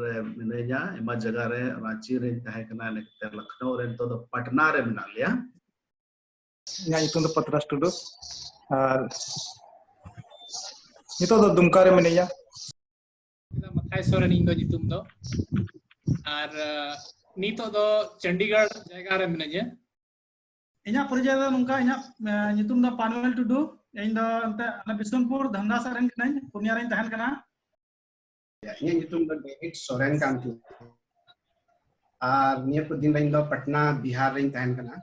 ᱨᱮ ᱢᱤᱱᱟᱹᱧᱟ᱾ ᱟᱭᱢᱟ ᱡᱟᱭᱜᱟ ᱨᱮ, ᱨᱟᱸᱪᱤ ᱨᱮᱧ ᱛᱟᱦᱮᱸ ᱠᱟᱱᱟ, ᱱᱤᱛᱚᱜ ᱞᱚᱠᱷᱱᱳ ᱨᱮ, ᱱᱤᱛᱚᱜ ᱫᱚ ᱯᱟᱴᱱᱟ ᱨᱮ ᱢᱮᱱᱟᱜ ᱞᱮᱭᱟ᱾ ᱤᱧᱟᱹᱜ ᱧᱩᱛᱩᱢ ᱫᱚ ᱯᱟᱛᱨᱟᱥ ᱴᱩᱰᱩ ᱟᱨ ᱱᱤᱛᱚᱜ ᱫᱚ ᱫᱩᱢᱠᱟ ᱨᱮ ᱢᱤᱱᱟᱹᱧᱟ᱾ ᱢᱟᱛᱷᱟᱭ ᱥᱚᱨᱮᱱ ᱤᱧ ᱫᱚ ᱧᱩᱛᱩᱢ ᱫᱚ᱾ ᱟᱨ, ᱟᱸ, ᱱᱤᱛᱚᱜ ᱫᱚ ᱪᱚᱱᱰᱤᱜᱚᱲ ᱡᱟᱭᱜᱟ ᱨᱮ ᱢᱤᱱᱟᱹᱧᱟ᱾ ᱤᱧᱟᱹᱜ ᱯᱚᱨᱤᱪᱚᱭ ᱫᱚ ᱱᱚᱝᱠᱟ, ᱤᱧᱟᱹᱜ, ᱟᱸ, ᱧᱩᱛᱩᱢ ᱫᱚ ᱯᱟᱱᱩᱭᱮᱞ ᱴᱩᱰᱩ᱾ ᱤᱧ ᱫᱚ ᱮᱱᱛᱮ ᱟᱞᱮ ᱵᱤᱥᱱᱩᱯᱩᱨ ᱫᱷᱟᱢᱫᱟ ᱥᱮᱫ ᱨᱮᱱ ᱠᱟᱹᱱᱟᱹᱧ, ᱯᱩᱨᱱᱤᱭᱟ ᱨᱤᱧ ᱛᱟᱦᱮᱱ ᱠᱟᱱᱟ᱾ ᱤᱧᱟᱹᱜ ᱧᱩᱛᱩᱢ ᱫᱚ ᱰᱮᱵᱷᱤᱰ ᱥᱚᱨᱮᱱ ᱠᱟᱱ ᱛᱤᱧᱟ᱾ ᱟᱨ ᱱᱤᱭᱟᱹ ᱠᱚ ᱫᱤᱱ ᱨᱮ ᱤᱧ ᱫᱚ ᱯᱟᱴᱱᱟ, ᱵᱤᱦᱟᱨ ᱨᱤᱧ ᱛᱟᱦᱮᱱ ᱠᱟᱱᱟ᱾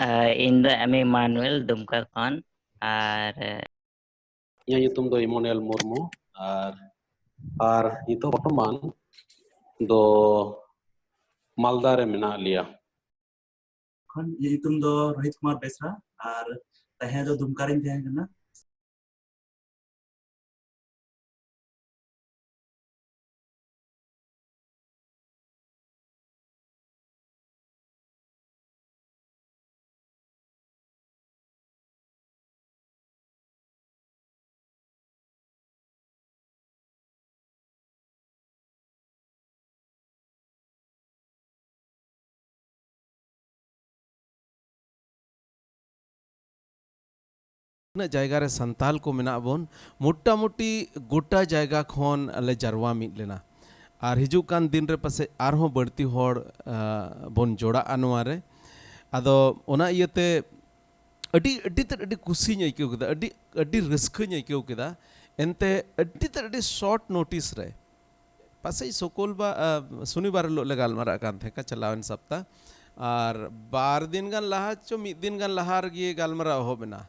ᱟᱨ ᱤᱧ ᱫᱚ ᱮᱢᱤ ᱢᱟᱱᱩᱭᱮᱞ ᱫᱩᱢᱠᱟ ᱠᱷᱚᱱ᱾ ᱟᱨ ᱤᱧᱟᱹᱜ ᱧᱩᱛᱩᱢ ᱫᱚ ᱤᱢᱚᱱᱩᱭᱮᱞ ᱢᱩᱨᱢᱩ᱾ ᱟᱨ, ᱟᱨ ᱱᱤᱛᱚᱜ ᱵᱚᱨᱛᱚᱢᱟᱱ ᱫᱚ ᱢᱟᱞᱫᱟ ᱨᱮ ᱢᱮᱱᱟᱜ ᱞᱮᱭᱟ᱾ ᱠᱷᱚᱱ ᱤᱧᱟᱹᱜ ᱧᱩᱛᱩᱢ ᱫᱚ ᱨᱳᱦᱤᱛ ᱠᱩᱢᱟᱨ ᱵᱮᱥᱨᱟ ᱟᱨ ᱛᱟᱦᱮᱸ ᱫᱚ ᱫᱩᱢᱠᱟ ᱨᱤᱧ ᱛᱟᱦᱮᱸ ᱠᱟᱱᱟ᱾ ᱛᱤᱱᱟᱹᱜ ᱡᱟᱭᱜᱟ ᱨᱮ ᱥᱟᱱᱛᱟᱞ ᱠᱚ ᱢᱮᱱᱟᱜ ᱵᱚᱱ, ᱢᱚᱴᱟᱢᱩᱴᱤ ᱜᱚᱴᱟ ᱡᱟᱭᱜᱟ ᱠᱷᱚᱱ ᱞᱮ ᱡᱟᱨᱣᱟ ᱢᱤᱫ ᱞᱮᱱᱟ᱾ ᱟᱨ ᱦᱤᱡᱩᱜ ᱠᱟᱱ ᱫᱤᱱ ᱨᱮ ᱯᱟᱥᱮᱡ ᱟᱨᱦᱚᱸ ᱵᱟᱹᱲᱛᱤ ᱦᱚᱲ, ᱟ, ᱵᱚᱱ ᱡᱚᱲᱟᱜᱼᱟ ᱱᱚᱣᱟ ᱨᱮ᱾ ᱟᱫᱚ ᱚᱱᱟ ᱤᱭᱟᱹᱛᱮ ᱟᱹᱰᱤ, ᱟᱹᱰᱤ ᱛᱮᱫ ᱟᱹᱰᱤ ᱠᱩᱥᱤᱧ ᱟᱹᱭᱠᱟᱹᱣ ᱠᱮᱫᱟ, ᱟᱹᱰᱤ, ᱟᱹᱰᱤ ᱨᱟᱹᱥᱠᱟᱹᱧ ᱟᱹᱭᱠᱟᱹᱣ ᱠᱮᱫᱟ᱾ ᱮᱱᱛᱮ ᱟᱹᱰᱤ ᱛᱮᱫ ᱟᱹᱰᱤ short notice ᱨᱮ, ᱯᱟᱥᱮᱡ ᱥᱩᱠᱩᱞ ᱵᱟ ᱥᱩᱱᱤᱵᱟᱨ ᱦᱤᱞᱳᱜ ᱞᱮ ᱜᱟᱞᱢᱟᱨᱟᱜ ᱠᱟᱱ ᱛᱟᱦᱮᱸ ᱠᱟᱱᱟ, ᱪᱟᱞᱟᱣᱮᱱ ᱥᱚᱯᱛᱟ᱾ ᱟᱨ ᱵᱟᱨ ᱫᱤᱱ ᱜᱟᱱ ᱞᱟᱦᱟ ᱪᱚ ᱢᱤᱫ ᱫᱤᱱ ᱜᱟᱱ ᱞᱟᱦᱟ ᱨᱮᱜᱮ ᱜᱟᱞᱢᱟᱨᱟᱣ ᱮᱦᱚᱵ ᱮᱱᱟ᱾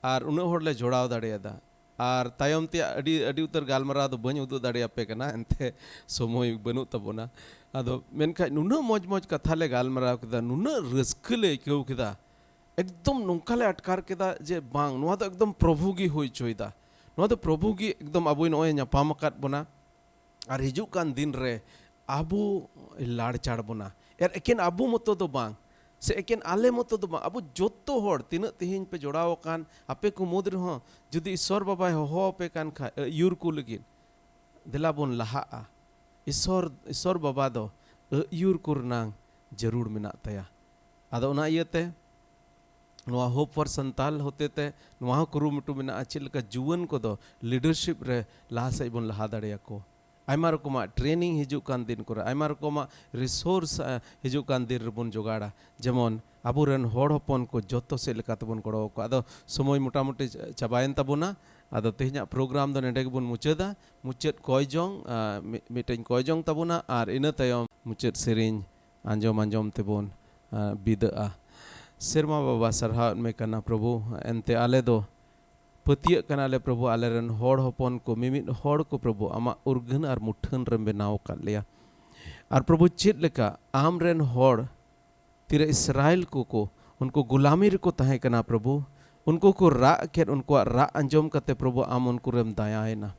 ᱟᱨ ᱩᱱᱟᱹᱜ ᱦᱚᱲ ᱞᱮ ᱡᱚᱲᱟᱣ ᱫᱟᱲᱮᱭᱟᱫᱟ᱾ ᱟᱨ ᱛᱟᱭᱚᱢ ᱛᱮᱭᱟᱜ ᱟᱹᱰᱤ ᱟᱹᱰᱤ ᱩᱛᱟᱹᱨ ᱜᱟᱞᱢᱟᱨᱟᱣ ᱫᱚ ᱵᱟᱹᱧ ᱩᱫᱩᱜ ᱫᱟᱲᱮᱭᱟᱯᱮ ᱠᱟᱱᱟ, ᱮᱱᱛᱮ ᱥᱚᱢᱚᱭ ᱵᱟᱹᱱᱩᱜ ᱛᱟᱵᱚᱱᱟ᱾ ᱟᱫᱚ ᱢᱮᱱᱠᱷᱟᱱ ᱱᱩᱱᱟᱹᱜ ᱢᱚᱡᱽ ᱢᱚᱡᱽ ᱠᱟᱛᱷᱟ ᱞᱮ ᱜᱟᱞᱢᱟᱨᱟᱣ ᱠᱮᱫᱟ, ᱱᱩᱱᱟᱹᱜ ᱨᱟᱹᱥᱠᱟᱹ ᱞᱮ ᱟᱹᱭᱠᱟᱹᱣ ᱠᱮᱫᱟ᱾ ᱮᱠᱫᱚᱢ ᱱᱚᱝᱠᱟ ᱞᱮ ᱟᱴᱠᱟᱨ ᱠᱮᱫᱟ ᱡᱮ ᱵᱟᱝ, ᱱᱚᱣᱟ ᱫᱚ ᱮᱠᱫᱚᱢ ᱯᱨᱚᱵᱷᱩ ᱜᱮ ᱦᱩᱭ ᱦᱚᱪᱚᱭᱮᱫᱟ, ᱱᱚᱣᱟ ᱫᱚ ᱯᱨᱚᱵᱷᱩ ᱜᱮ ᱮᱠᱫᱚᱢ ᱟᱵᱚᱭ ᱱᱚᱜᱼᱚᱭ ᱧᱟᱯᱟᱢ ᱟᱠᱟᱫ ᱵᱚᱱᱟ᱾ ᱟᱨ ᱦᱤᱡᱩᱜ ᱠᱟᱱ ᱫᱤᱱ ᱨᱮ ᱟᱵᱚ ᱞᱟᱲᱪᱟᱲ ᱵᱚᱱᱟ᱾ ᱟᱨ ᱮᱠᱮᱱ ᱟᱵᱚ ᱢᱚᱛᱚ ᱫᱚ ᱵᱟᱝ, ᱥᱮ ᱮᱠᱮᱱ ᱟᱞᱮ ᱢᱚᱛᱚ ᱫᱚ ᱵᱟᱝ, ᱟᱵᱚ ᱡᱚᱛᱚ ᱦᱚᱲ ᱛᱤᱱᱟᱹᱜ ᱛᱮᱦᱮᱧ ᱯᱮ ᱡᱚᱲᱟᱣ ᱟᱠᱟᱱ, ᱟᱯᱮ ᱠᱚ ᱢᱩᱫᱽ ᱨᱮᱦᱚᱸ ᱡᱩᱫᱤ ᱤᱥᱚᱨ ᱵᱟᱵᱟᱭ ᱦᱚᱦᱚ ᱟᱯᱮ ᱠᱟᱱ ᱠᱷᱟᱡ ᱟᱹᱭᱩᱨ ᱠᱚ ᱞᱟᱹᱜᱤᱫ, ᱫᱮᱞᱟ ᱵᱚᱱ ᱞᱟᱦᱟᱜᱼᱟ᱾ ᱤᱥᱚᱨ, ᱤᱥᱚᱨ ᱵᱟᱵᱟ ᱫᱚ ᱟᱹᱭᱩᱨ ᱠᱚ ᱨᱮᱱᱟᱝ ᱡᱟᱹᱨᱩᱲ ᱢᱮᱱᱟᱜ ᱛᱟᱭᱟ᱾ ᱟᱫᱚ ᱚᱱᱟ ᱤᱭᱟᱹᱛᱮ ᱱᱚᱣᱟ Hope for Santal ᱦᱚᱛᱮᱛᱮ ᱱᱚᱣᱟ ᱦᱚᱸ ᱠᱩᱨᱩᱢᱩᱴᱩ ᱢᱮᱱᱟᱜᱼᱟ, ᱪᱮᱫ ᱞᱮᱠᱟ ᱡᱩᱣᱟᱹᱱ ᱠᱚᱫᱚ leadership ᱨᱮ ᱞᱟᱦᱟ ᱥᱮᱫ ᱵᱚᱱ ᱞᱟᱦᱟ ᱫᱟᱲᱮᱭᱟᱠᱚ᱾ ᱟᱭᱢᱟ ᱨᱚᱠᱚᱢᱟᱜ training ᱦᱤᱡᱩᱜ ᱠᱟᱱ ᱫᱤᱱ ᱠᱚᱨᱮ, ᱟᱭᱢᱟ ᱨᱚᱠᱚᱢᱟᱜ resource, ᱟ, ᱦᱤᱡᱩᱜ ᱠᱟᱱ ᱫᱤᱱ ᱨᱮᱵᱚᱱ ᱡᱚᱜᱟᱲᱟ᱾ ᱡᱮᱢᱚᱱ ᱟᱵᱚᱨᱮᱱ ᱦᱚᱲ ᱦᱚᱯᱚᱱ ᱠᱚ ᱡᱚᱛᱚ ᱥᱮᱫ ᱞᱮᱠᱟ ᱛᱮᱵᱚᱱ ᱜᱚᱲᱚ ᱟᱠᱚᱣᱟ᱾ ᱟᱫᱚ ᱥᱚᱢᱚᱭ ᱢᱚᱴᱟᱢᱩᱴᱤ ᱪᱟ-, ᱪᱟᱵᱟᱭᱮᱱ ᱛᱟᱵᱚᱱᱟ᱾ ᱟᱫᱚ ᱛᱮᱦᱮᱧᱟᱜ program ᱫᱚ ᱱᱚᱰᱮ ᱜᱮᱵᱚᱱ ᱢᱩᱪᱟᱹᱫᱟ᱾ ᱢᱩᱪᱟᱹᱫ ᱠᱚᱭ ᱡᱚᱝ, ᱟ, ᱢᱤ-, ᱢᱤᱫᱴᱮᱱ ᱠᱚᱭ ᱡᱚᱝ ᱛᱟᱵᱚᱱᱟ, ᱟᱨ ᱤᱱᱟᱹ ᱛᱟᱭᱚᱢ ᱢᱩᱪᱟᱹᱫ ᱥᱮᱨᱮᱧ ᱟᱸᱡᱚᱢ ᱟᱸᱡᱚᱢ ᱛᱮᱵᱚᱱ, ᱟ, ᱵᱤᱫᱟᱹᱜᱼᱟ᱾ ᱥᱮᱨᱢᱟ ᱵᱟᱵᱟ, ᱥᱟᱨᱦᱟᱣᱮᱫ ᱢᱮ ᱠᱟᱱᱟ ᱯᱨᱚᱵᱷᱩ, ᱮᱱᱛᱮ ᱟᱞᱮ ᱫᱚ ᱯᱟᱹᱛᱭᱟᱹᱜ ᱠᱟᱱᱟᱞᱮ ᱯᱨᱚᱵᱷᱩ, ᱟᱞᱮᱨᱮᱱ ᱦᱚᱲ ᱦᱚᱯᱚᱱ ᱠᱚ, ᱢᱤᱢᱤᱫ ᱦᱚᱲ ᱠᱚ ᱯᱨᱚᱵᱷᱩ ᱟᱢᱟᱜ ᱩᱨᱜᱟᱹᱱ ᱟᱨ ᱢᱩᱴᱷᱟᱹᱱ ᱨᱮᱢ ᱵᱮᱱᱟᱣ ᱟᱠᱟᱫ ᱞᱮᱭᱟ᱾ ᱟᱨ ᱯᱨᱚᱵᱷᱩ, ᱪᱮᱫ ᱞᱮᱠᱟ ᱟᱢᱨᱮᱱ ᱦᱚᱲ ᱛᱤᱨᱮ ᱤᱥᱨᱟᱭᱮᱞ ᱠᱚᱠᱚ ᱩᱱᱠᱩ ᱜᱩᱞᱟᱢᱤ ᱨᱮᱠᱚ ᱛᱟᱦᱮᱸ ᱠᱟᱱᱟ ᱯᱨᱚᱵᱷᱩ, ᱩᱱᱠᱩ ᱠᱚ ᱨᱟᱜ ᱠᱮᱫ, ᱩᱱᱠᱩᱣᱟᱜ ᱨᱟᱜ ᱟᱸᱡᱚᱢ ᱠᱟᱛᱮ ᱯᱨᱚᱵᱷᱩ ᱟᱢ ᱩᱱᱠᱩ ᱨᱮᱢ ᱫᱟᱭᱟᱭᱮᱱᱟ᱾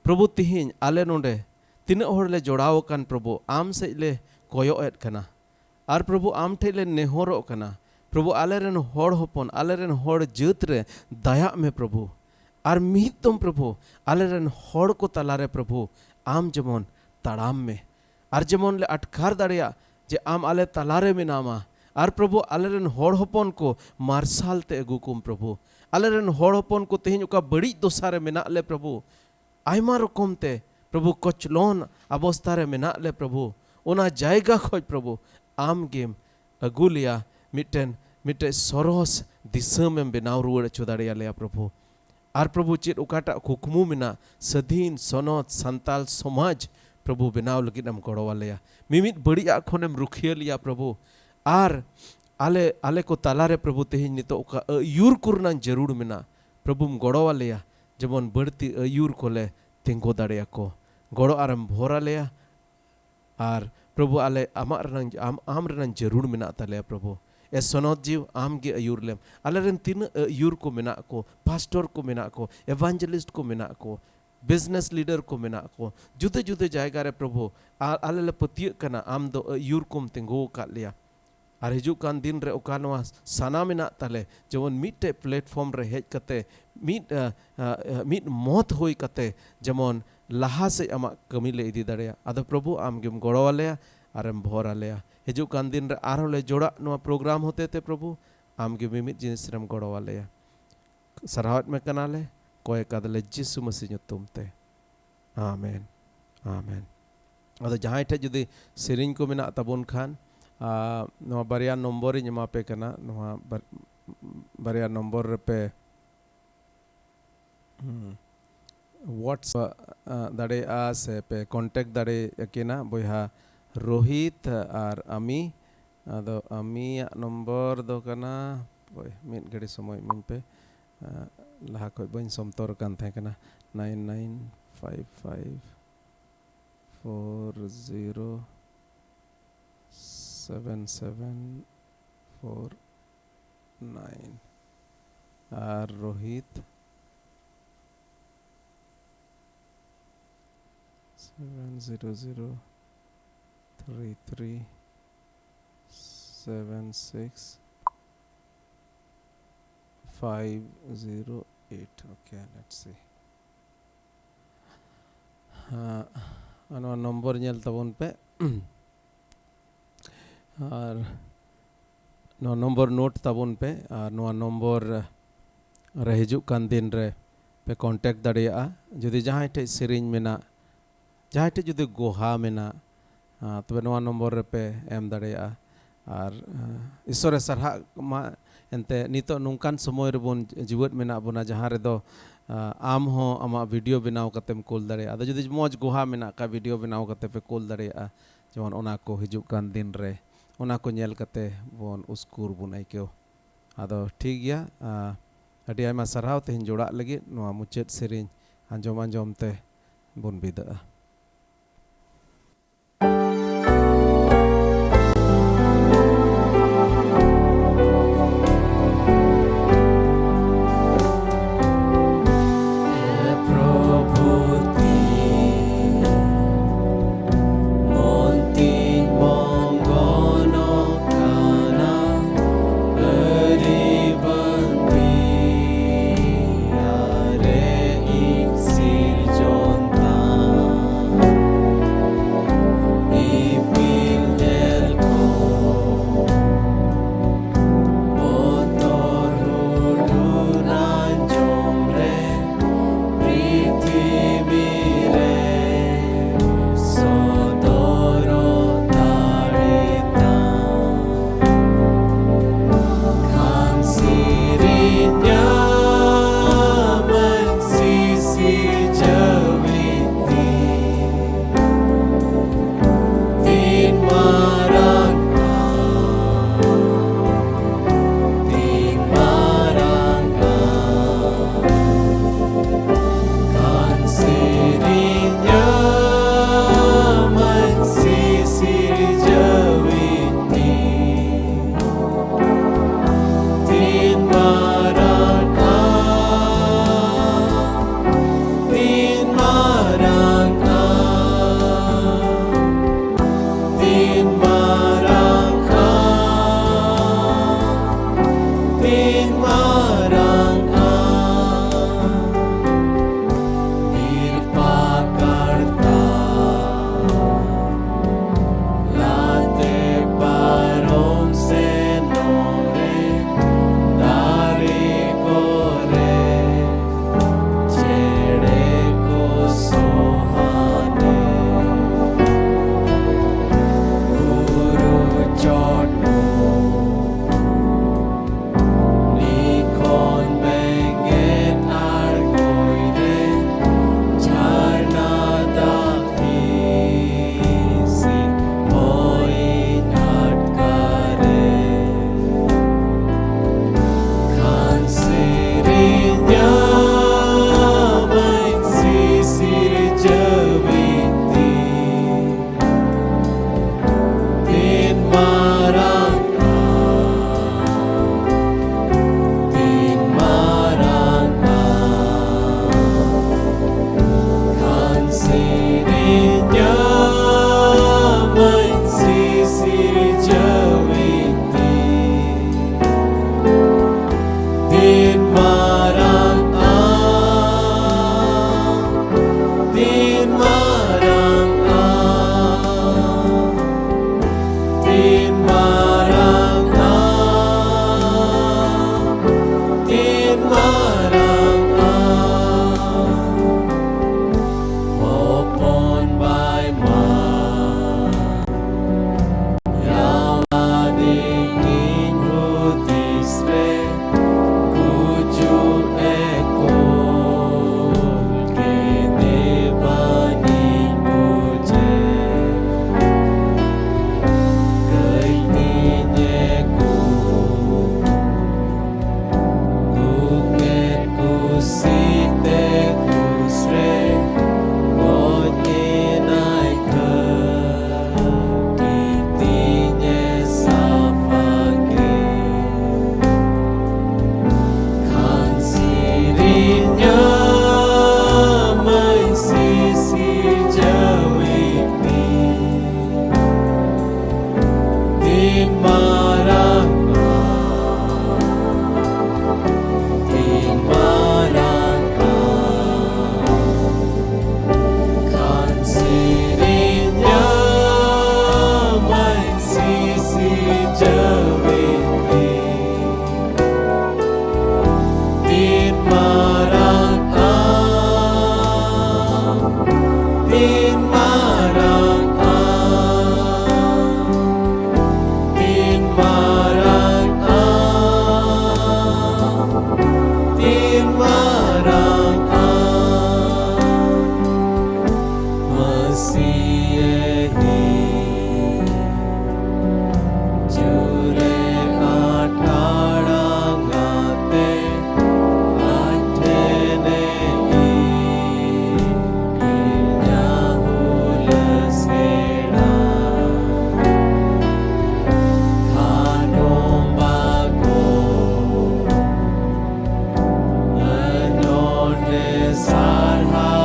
ᱯᱨᱚᱵᱷᱩ, ᱛᱤᱦᱤᱧ ᱟᱞᱮ ᱱᱚᱰᱮ ᱛᱤᱱᱟᱹᱜ ᱦᱚᱲ ᱞᱮ ᱡᱚᱲᱟᱣ ᱟᱠᱟᱱ ᱯᱨᱚᱵᱷᱩ, ᱟᱢ ᱥᱮᱫ ᱞᱮ ᱠᱚᱭᱚᱜ ᱮᱫ ᱠᱟᱱᱟ᱾ ᱟᱨ ᱯᱨᱚᱵᱷᱩ, ᱟᱢ ᱴᱷᱮᱱ ᱞᱮ ᱱᱮᱦᱚᱨᱚᱜ ᱠᱟᱱᱟ, ᱯᱨᱚᱵᱷᱩ, ᱟᱞᱮᱨᱮᱱ ᱦᱚᱲ ᱦᱚᱯᱚᱱ, ᱟᱞᱮᱨᱮᱱ ᱦᱚᱲ ᱡᱟᱹᱛ ᱨᱮ ᱫᱟᱭᱟᱜ ᱢᱮ ᱯᱨᱚᱵᱷᱩ᱾ ᱟᱨ ᱢᱤᱫ ᱫᱚᱢ ᱯᱨᱚᱵᱷᱩ, ᱟᱞᱮᱨᱮᱱ ᱦᱚᱲ ᱠᱚ ᱛᱟᱞᱟᱨᱮ ᱯᱨᱚᱵᱷᱩ ᱟᱢ ᱡᱮᱢᱚᱱ ᱛᱟᱲᱟᱢ ᱢᱮ, ᱟᱨ ᱡᱮᱢᱚᱱ ᱞᱮ ᱟᱴᱠᱟᱨ ᱫᱟᱲᱮᱭᱟᱜ ᱡᱮ ᱟᱢ ᱟᱞᱮ ᱛᱟᱞᱟᱨᱮ ᱢᱮᱱᱟᱢᱟ᱾ ᱟᱨ ᱯᱨᱚᱵᱷᱩ, ᱟᱞᱮᱨᱮᱱ ᱦᱚᱲ ᱦᱚᱯᱚᱱ ᱠᱚ ᱢᱟᱨᱥᱟᱞ ᱛᱮ ᱟᱹᱜᱩ ᱠᱚᱢ ᱯᱨᱚᱵᱷᱩ᱾ ᱟᱞᱮᱨᱮᱱ ᱦᱚᱲ ᱦᱚᱯᱚᱱ ᱠᱚ ᱛᱮᱦᱮᱧ ᱚᱠᱟ ᱵᱟᱹᱲᱤᱡ ᱫᱚᱥᱟ ᱨᱮ ᱢᱮᱱᱟᱜ ᱞᱮ ᱯᱨᱚᱵᱷᱩ, ᱟᱭᱢᱟ ᱨᱚᱠᱚᱢ ᱛᱮ ᱯᱨᱚᱵᱷᱩ ᱠᱚᱪᱞᱚᱱ ᱚᱵᱚᱥᱛᱟ ᱨᱮ ᱢᱮᱱᱟᱜ ᱞᱮ ᱯᱨᱚᱵᱷᱩ, ᱚᱱᱟ ᱡᱟᱭᱜᱟ ᱠᱷᱚᱡ ᱯᱨᱚᱵᱷᱩ ᱟᱢ ᱜᱮᱢ ᱟᱹᱜᱩ ᱞᱮᱭᱟ, ᱢᱤᱫᱴᱮᱱ, ᱢᱤᱫᱴᱮᱱ ᱥᱚᱨᱚᱥ ᱫᱤᱥᱚᱢ ᱮᱢ ᱵᱮᱱᱟᱣ ᱨᱩᱣᱟᱹᱲ ᱦᱚᱪᱚ ᱫᱟᱲᱮᱭᱟᱞᱮᱭᱟ ᱯᱨᱚᱵᱷᱩ᱾ ᱟᱨ ᱯᱨᱚᱵᱷᱩ, ᱪᱮᱫ ᱚᱠᱟᱴᱟᱜ ᱠᱩᱠᱢᱩ ᱢᱮᱱᱟᱜ, ᱥᱟᱹᱫᱷᱤᱱ ᱥᱚᱱᱚᱛ ᱥᱟᱱᱛᱟᱞ ᱥᱚᱢᱟᱡᱽ ᱯᱨᱚᱵᱷᱩ ᱵᱮᱱᱟᱣ ᱞᱟᱹᱜᱤᱫ ᱮᱢ ᱜᱚᱲᱚ ᱟᱞᱮᱭᱟ᱾ ᱢᱤᱢᱤᱫ ᱵᱟᱹᱲᱤᱡᱟᱜ ᱠᱷᱚᱱᱮᱢ ᱨᱩᱠᱷᱤᱭᱟᱹ ᱞᱮᱭᱟ ᱯᱨᱚᱵᱷᱩ᱾ ᱟᱨ ᱟᱞᱮ, ᱟᱞᱮ ᱠᱚ ᱛᱟᱞᱟᱨᱮ ᱯᱨᱚᱵᱷᱩ, ᱛᱮᱦᱮᱧ ᱱᱤᱛᱚᱜ ᱚᱠᱟ ᱟᱹᱭᱩᱨ ᱠᱚ ᱨᱮᱱᱟᱜ ᱡᱟᱹᱨᱩᱲ ᱢᱮᱱᱟᱜ, ᱯᱨᱚᱵᱷᱩᱢ ᱜᱚᱲᱚ ᱟᱞᱮᱭᱟ, ᱡᱮᱢᱚᱱ ᱵᱟᱹᱲᱛᱤ ᱟᱹᱭᱩᱨ ᱠᱚᱞᱮ ᱛᱤᱸᱜᱩ ᱫᱟᱲᱮᱭᱟᱠᱚ᱾ ᱜᱚᱲᱚ ᱟᱨᱮᱢ ᱵᱷᱚᱨ ᱟᱞᱮᱭᱟ᱾ ᱟᱨ ᱯᱨᱚᱵᱷᱩ, ᱟᱞᱮ ᱟᱢᱟᱜ ᱨᱮᱱᱟᱝ, ᱟᱢ, ᱟᱢ ᱨᱮᱱᱟᱝ ᱡᱟᱹᱨᱩᱲ ᱢᱮᱱᱟᱜ ᱛᱟᱞᱮᱭᱟ ᱯᱨᱚᱵᱷᱩ᱾ ᱮ ᱥᱚᱱᱚᱛ ᱡᱤᱣ, ᱟᱢ ᱜᱮ ᱟᱹᱭᱩᱨ ᱞᱮᱢ᱾ ᱟᱞᱮ ᱨᱮᱱ ᱛᱤᱱᱟᱹᱜ ᱟᱹᱭᱩᱨ ᱠᱚ ᱢᱮᱱᱟᱜ ᱠᱚ, ᱯᱟᱥᱴᱚᱨ ᱠᱚ ᱢᱮᱱᱟᱜ ᱠᱚ, ᱮᱵᱷᱟᱱᱡᱮᱞᱤᱥᱴ ᱠᱚ ᱢᱮᱱᱟᱜ ᱠᱚ, ᱵᱤᱡᱽᱱᱮᱥ ᱞᱤᱰᱟᱨ ᱠᱚ ᱢᱮᱱᱟᱜ ᱠᱚ, ᱡᱩᱫᱟᱹ ᱡᱩᱫᱟᱹ ᱡᱟᱭᱜᱟ ᱨᱮ ᱯᱨᱚᱵᱷᱩ, ᱟᱨ ᱟᱞᱮ ᱞᱮ ᱯᱟᱹᱛᱭᱟᱹᱜ ᱠᱟᱱᱟ ᱟᱢ ᱫᱚ ᱟᱹᱭᱩᱨ ᱠᱚᱢ ᱛᱤᱸᱜᱩ ᱟᱠᱟᱫ ᱞᱮᱭᱟ᱾ ᱟᱨ ᱦᱤᱡᱩᱜ ᱠᱟᱱ ᱫᱤᱱ ᱨᱮ ᱚᱠᱟ ᱱᱚᱣᱟ ᱥᱟᱱᱟ ᱢᱮᱱᱟᱜ ᱛᱟᱞᱮ, ᱡᱮᱢᱚᱱ ᱢᱤᱫᱴᱮᱡ ᱯᱞᱮᱴᱯᱷᱚᱨᱢ ᱨᱮ ᱦᱮᱡ ᱠᱟᱛᱮ ᱢᱤᱫ, ᱟ, ᱟ, ᱟ, ᱢᱤᱫ ᱢᱚᱛ ᱦᱩᱭ ᱠᱟᱛᱮ ᱡᱮᱢᱚᱱ ᱞᱟᱦᱟ ᱥᱮᱫ ᱟᱢᱟᱜ ᱠᱟᱹᱢᱤ ᱞᱮ ᱤᱫᱤ ᱫᱟᱲᱮᱭᱟᱜ᱾ ᱟᱫᱚ ᱯᱨᱚᱵᱷᱩ, ᱟᱢ ᱜᱮᱢ ᱜᱚᱲᱚ ᱟᱞᱮᱭᱟ ᱟᱨᱮᱢ ᱵᱷᱚᱨ ᱟᱞᱮᱭᱟ᱾ ᱦᱤᱡᱩᱜ ᱠᱟᱱ ᱫᱤᱱ ᱨᱮ ᱟᱨᱦᱚᱸ ᱞᱮ ᱡᱚᱲᱟᱜ ᱱᱚᱣᱟ ᱯᱨᱳᱜᱨᱟᱢ ᱦᱚᱛᱮ ᱛᱮ ᱯᱨᱚᱵᱷᱩ, ᱟᱢ ᱜᱮ ᱢᱤᱢᱤᱫ ᱡᱤᱱᱤᱥ ᱨᱮᱢ ᱜᱚᱲᱚ ᱟᱞᱮᱭᱟ᱾ ᱥᱟᱨᱦᱟᱣᱮᱫ ᱢᱮ ᱠᱟᱱᱟᱞᱮ, ᱠᱚᱭ ᱠᱟᱫᱟᱞᱮ ᱡᱤᱥᱩ ᱢᱟᱹᱥᱤ ᱧᱩᱛᱩᱢ ᱛᱮ᱾ ᱟᱢᱮᱱ, ᱟᱢᱮᱱ᱾ ᱟᱫᱚ ᱡᱟᱦᱟᱸᱭ ᱴᱷᱮᱡ ᱡᱩᱫᱤ ᱥᱮᱨᱮᱧ ᱠᱚ ᱢᱮᱱᱟᱜ ᱛᱟᱵᱚᱱ ᱠᱷᱟᱱ, ᱟ, ᱱᱚᱣᱟ ᱵᱟᱨᱭᱟ ᱱᱚᱢᱵᱚᱨᱤᱧ ᱮᱢᱟ ᱯᱮ ᱠᱟᱱᱟ, ᱱᱚᱣᱟ ᱵᱟᱨ-, ᱵᱟᱨᱭᱟ ᱱᱚᱢᱵᱚᱨ ᱨᱮᱯᱮ, ᱦᱩᱸ, WhatsApp, ᱟ, ᱫᱟᱲᱮᱭᱟᱜᱼᱟ ᱥᱮ ᱯᱮ contact ᱫᱟᱲᱮᱭᱟᱠᱤᱱᱟ, ᱵᱚᱭᱦᱟ ᱨᱳᱦᱤᱛ ᱟᱨ ᱟᱢᱤ᱾ ᱟᱫᱚ ᱟᱢᱤᱭᱟᱜ ᱱᱚᱢᱵᱚᱨ ᱫᱚ ᱠᱟᱱᱟ, ᱦᱟᱯᱳᱭ, ᱢᱤᱫ ᱜᱷᱟᱹᱲᱤ ᱥᱚᱢᱚᱭ ᱤᱢᱟᱹᱧ ᱯᱮ, ᱟ, ᱞᱟᱦᱟ ᱠᱷᱚᱡ ᱵᱟᱹᱧ ᱥᱚᱱᱛᱚᱨ ᱠᱟᱱ ᱛᱟᱦᱮᱸ ᱠᱟᱱᱟ᱾ Nine nine five five four zero seven seven four nine᱾ R Rohit, seven zero zero three three seven six five zero eight. Okay, let's see. ᱦᱮᱸ, ᱱᱚᱣᱟ ᱱᱚᱢᱵᱚᱨ ᱧᱮᱞ ᱛᱟᱵᱚᱱ ᱯᱮ᱾ ᱟᱨ ᱱᱚᱣᱟ ᱱᱚᱢᱵᱚᱨ ᱱᱳᱴ ᱛᱟᱵᱚᱱ ᱯᱮ, ᱟᱨ ᱱᱚᱣᱟ ᱱᱚᱢᱵᱚᱨ ᱨᱮ ᱦᱤᱡᱩᱜ ᱠᱟᱱ ᱫᱤᱱ ᱨᱮ ᱯᱮ contact ᱫᱟᱲᱮᱭᱟᱜᱼᱟ᱾ ᱡᱩᱫᱤ ᱡᱟᱦᱟᱸᱭ ᱴᱷᱮᱡ ᱥᱮᱨᱮᱧ ᱢᱮᱱᱟᱜ, ᱡᱟᱦᱟᱸᱭ ᱴᱷᱮᱡ ᱡᱩᱫᱤ ᱜᱚᱦᱟ ᱢᱮᱱᱟᱜ, ᱟᱸ, ᱛᱚᱵᱮ ᱱᱚᱣᱟ ᱱᱚᱢᱵᱚᱨ ᱨᱮᱯᱮ ᱮᱢ ᱫᱟᱲᱮᱭᱟᱜᱼᱟ᱾ ᱟᱨ ᱤᱥᱚᱨᱮ ᱥᱟᱨᱦᱟᱜ ᱢᱟ᱾ ᱮᱱᱛᱮ ᱱᱤᱛᱚᱜ ᱱᱚᱝᱠᱟᱱ ᱥᱚᱢᱚᱭ ᱨᱮᱵᱚᱱ ᱡᱤᱣᱮᱫ ᱢᱮᱱᱟᱜ ᱵᱚᱱᱟ, ᱡᱟᱦᱟᱸ ᱨᱮᱫᱚ ᱟᱢ ᱦᱚᱸ ᱟᱢᱟᱜ ᱵᱷᱤᱰᱤᱭᱳ ᱵᱮᱱᱟᱣ ᱠᱟᱛᱮᱢ ᱠᱩᱞ ᱫᱟᱲᱮᱭᱟᱜᱼᱟ᱾ ᱟᱫᱚ ᱡᱩᱫᱤ ᱢᱚᱡᱽ ᱜᱩᱦᱟ ᱢᱮᱱᱟᱜ ᱠᱷᱟᱡ, ᱵᱷᱤᱰᱤᱭᱳ ᱵᱮᱱᱟᱣ ᱠᱟᱛᱮ ᱯᱮ ᱠᱩᱞ ᱫᱟᱲᱮᱭᱟᱜᱼᱟ, ᱡᱮᱢᱚᱱ ᱚᱱᱟ ᱠᱚ ᱦᱤᱡᱩᱜ ᱠᱟᱱ ᱫᱤᱱ ᱨᱮ ᱚᱱᱟ ᱠᱚ ᱧᱮᱞ ᱠᱟᱛᱮ ᱵᱚᱱ ᱩᱥᱠᱩᱨ ᱵᱚᱱ ᱟᱹᱭᱠᱟᱹᱣ᱾ ᱟᱫᱚ ᱴᱷᱤᱠ ᱜᱮᱭᱟ, ᱟᱹᱰᱤ ᱟᱭᱢᱟ ᱥᱟᱨᱦᱟᱣ ᱛᱮᱦᱮᱧ ᱡᱚᱲᱟᱜ ᱞᱟᱹᱜᱤᱫ᱾ ᱱᱚᱣᱟ ᱢᱩᱪᱟᱹᱫ ᱥᱮᱨᱮᱧ ᱟᱸᱡᱚᱢ ᱟᱸᱡᱚᱢ ᱛᱮ ᱵᱚᱱ ᱵᱤᱫᱟᱹᱜᱼᱟ᱾ ᱛᱤᱱ ᱢᱟᱨᱟᱝ ᱟᱢ, ᱛᱤᱱ ᱢᱟᱨᱟᱝ ᱟᱢ, ᱛᱤᱱ ᱢᱟᱨᱟᱝ ᱟᱢ, ᱢᱟᱹᱥᱤᱭᱟᱹ ᱦᱤ᱾ ᱡᱩᱨᱮ ᱟᱴᱷᱟᱲᱟᱝ ᱟᱛᱮ ᱟᱴᱷᱮᱱᱮ ᱤᱧᱟᱹ ᱦᱩᱞᱟᱹᱥ ᱦᱮᱲᱟ᱾ ᱛᱷᱟᱱᱚᱢ ᱵᱟᱠᱚ ᱱᱚᱰᱮ ᱥᱟᱨᱦᱟᱣ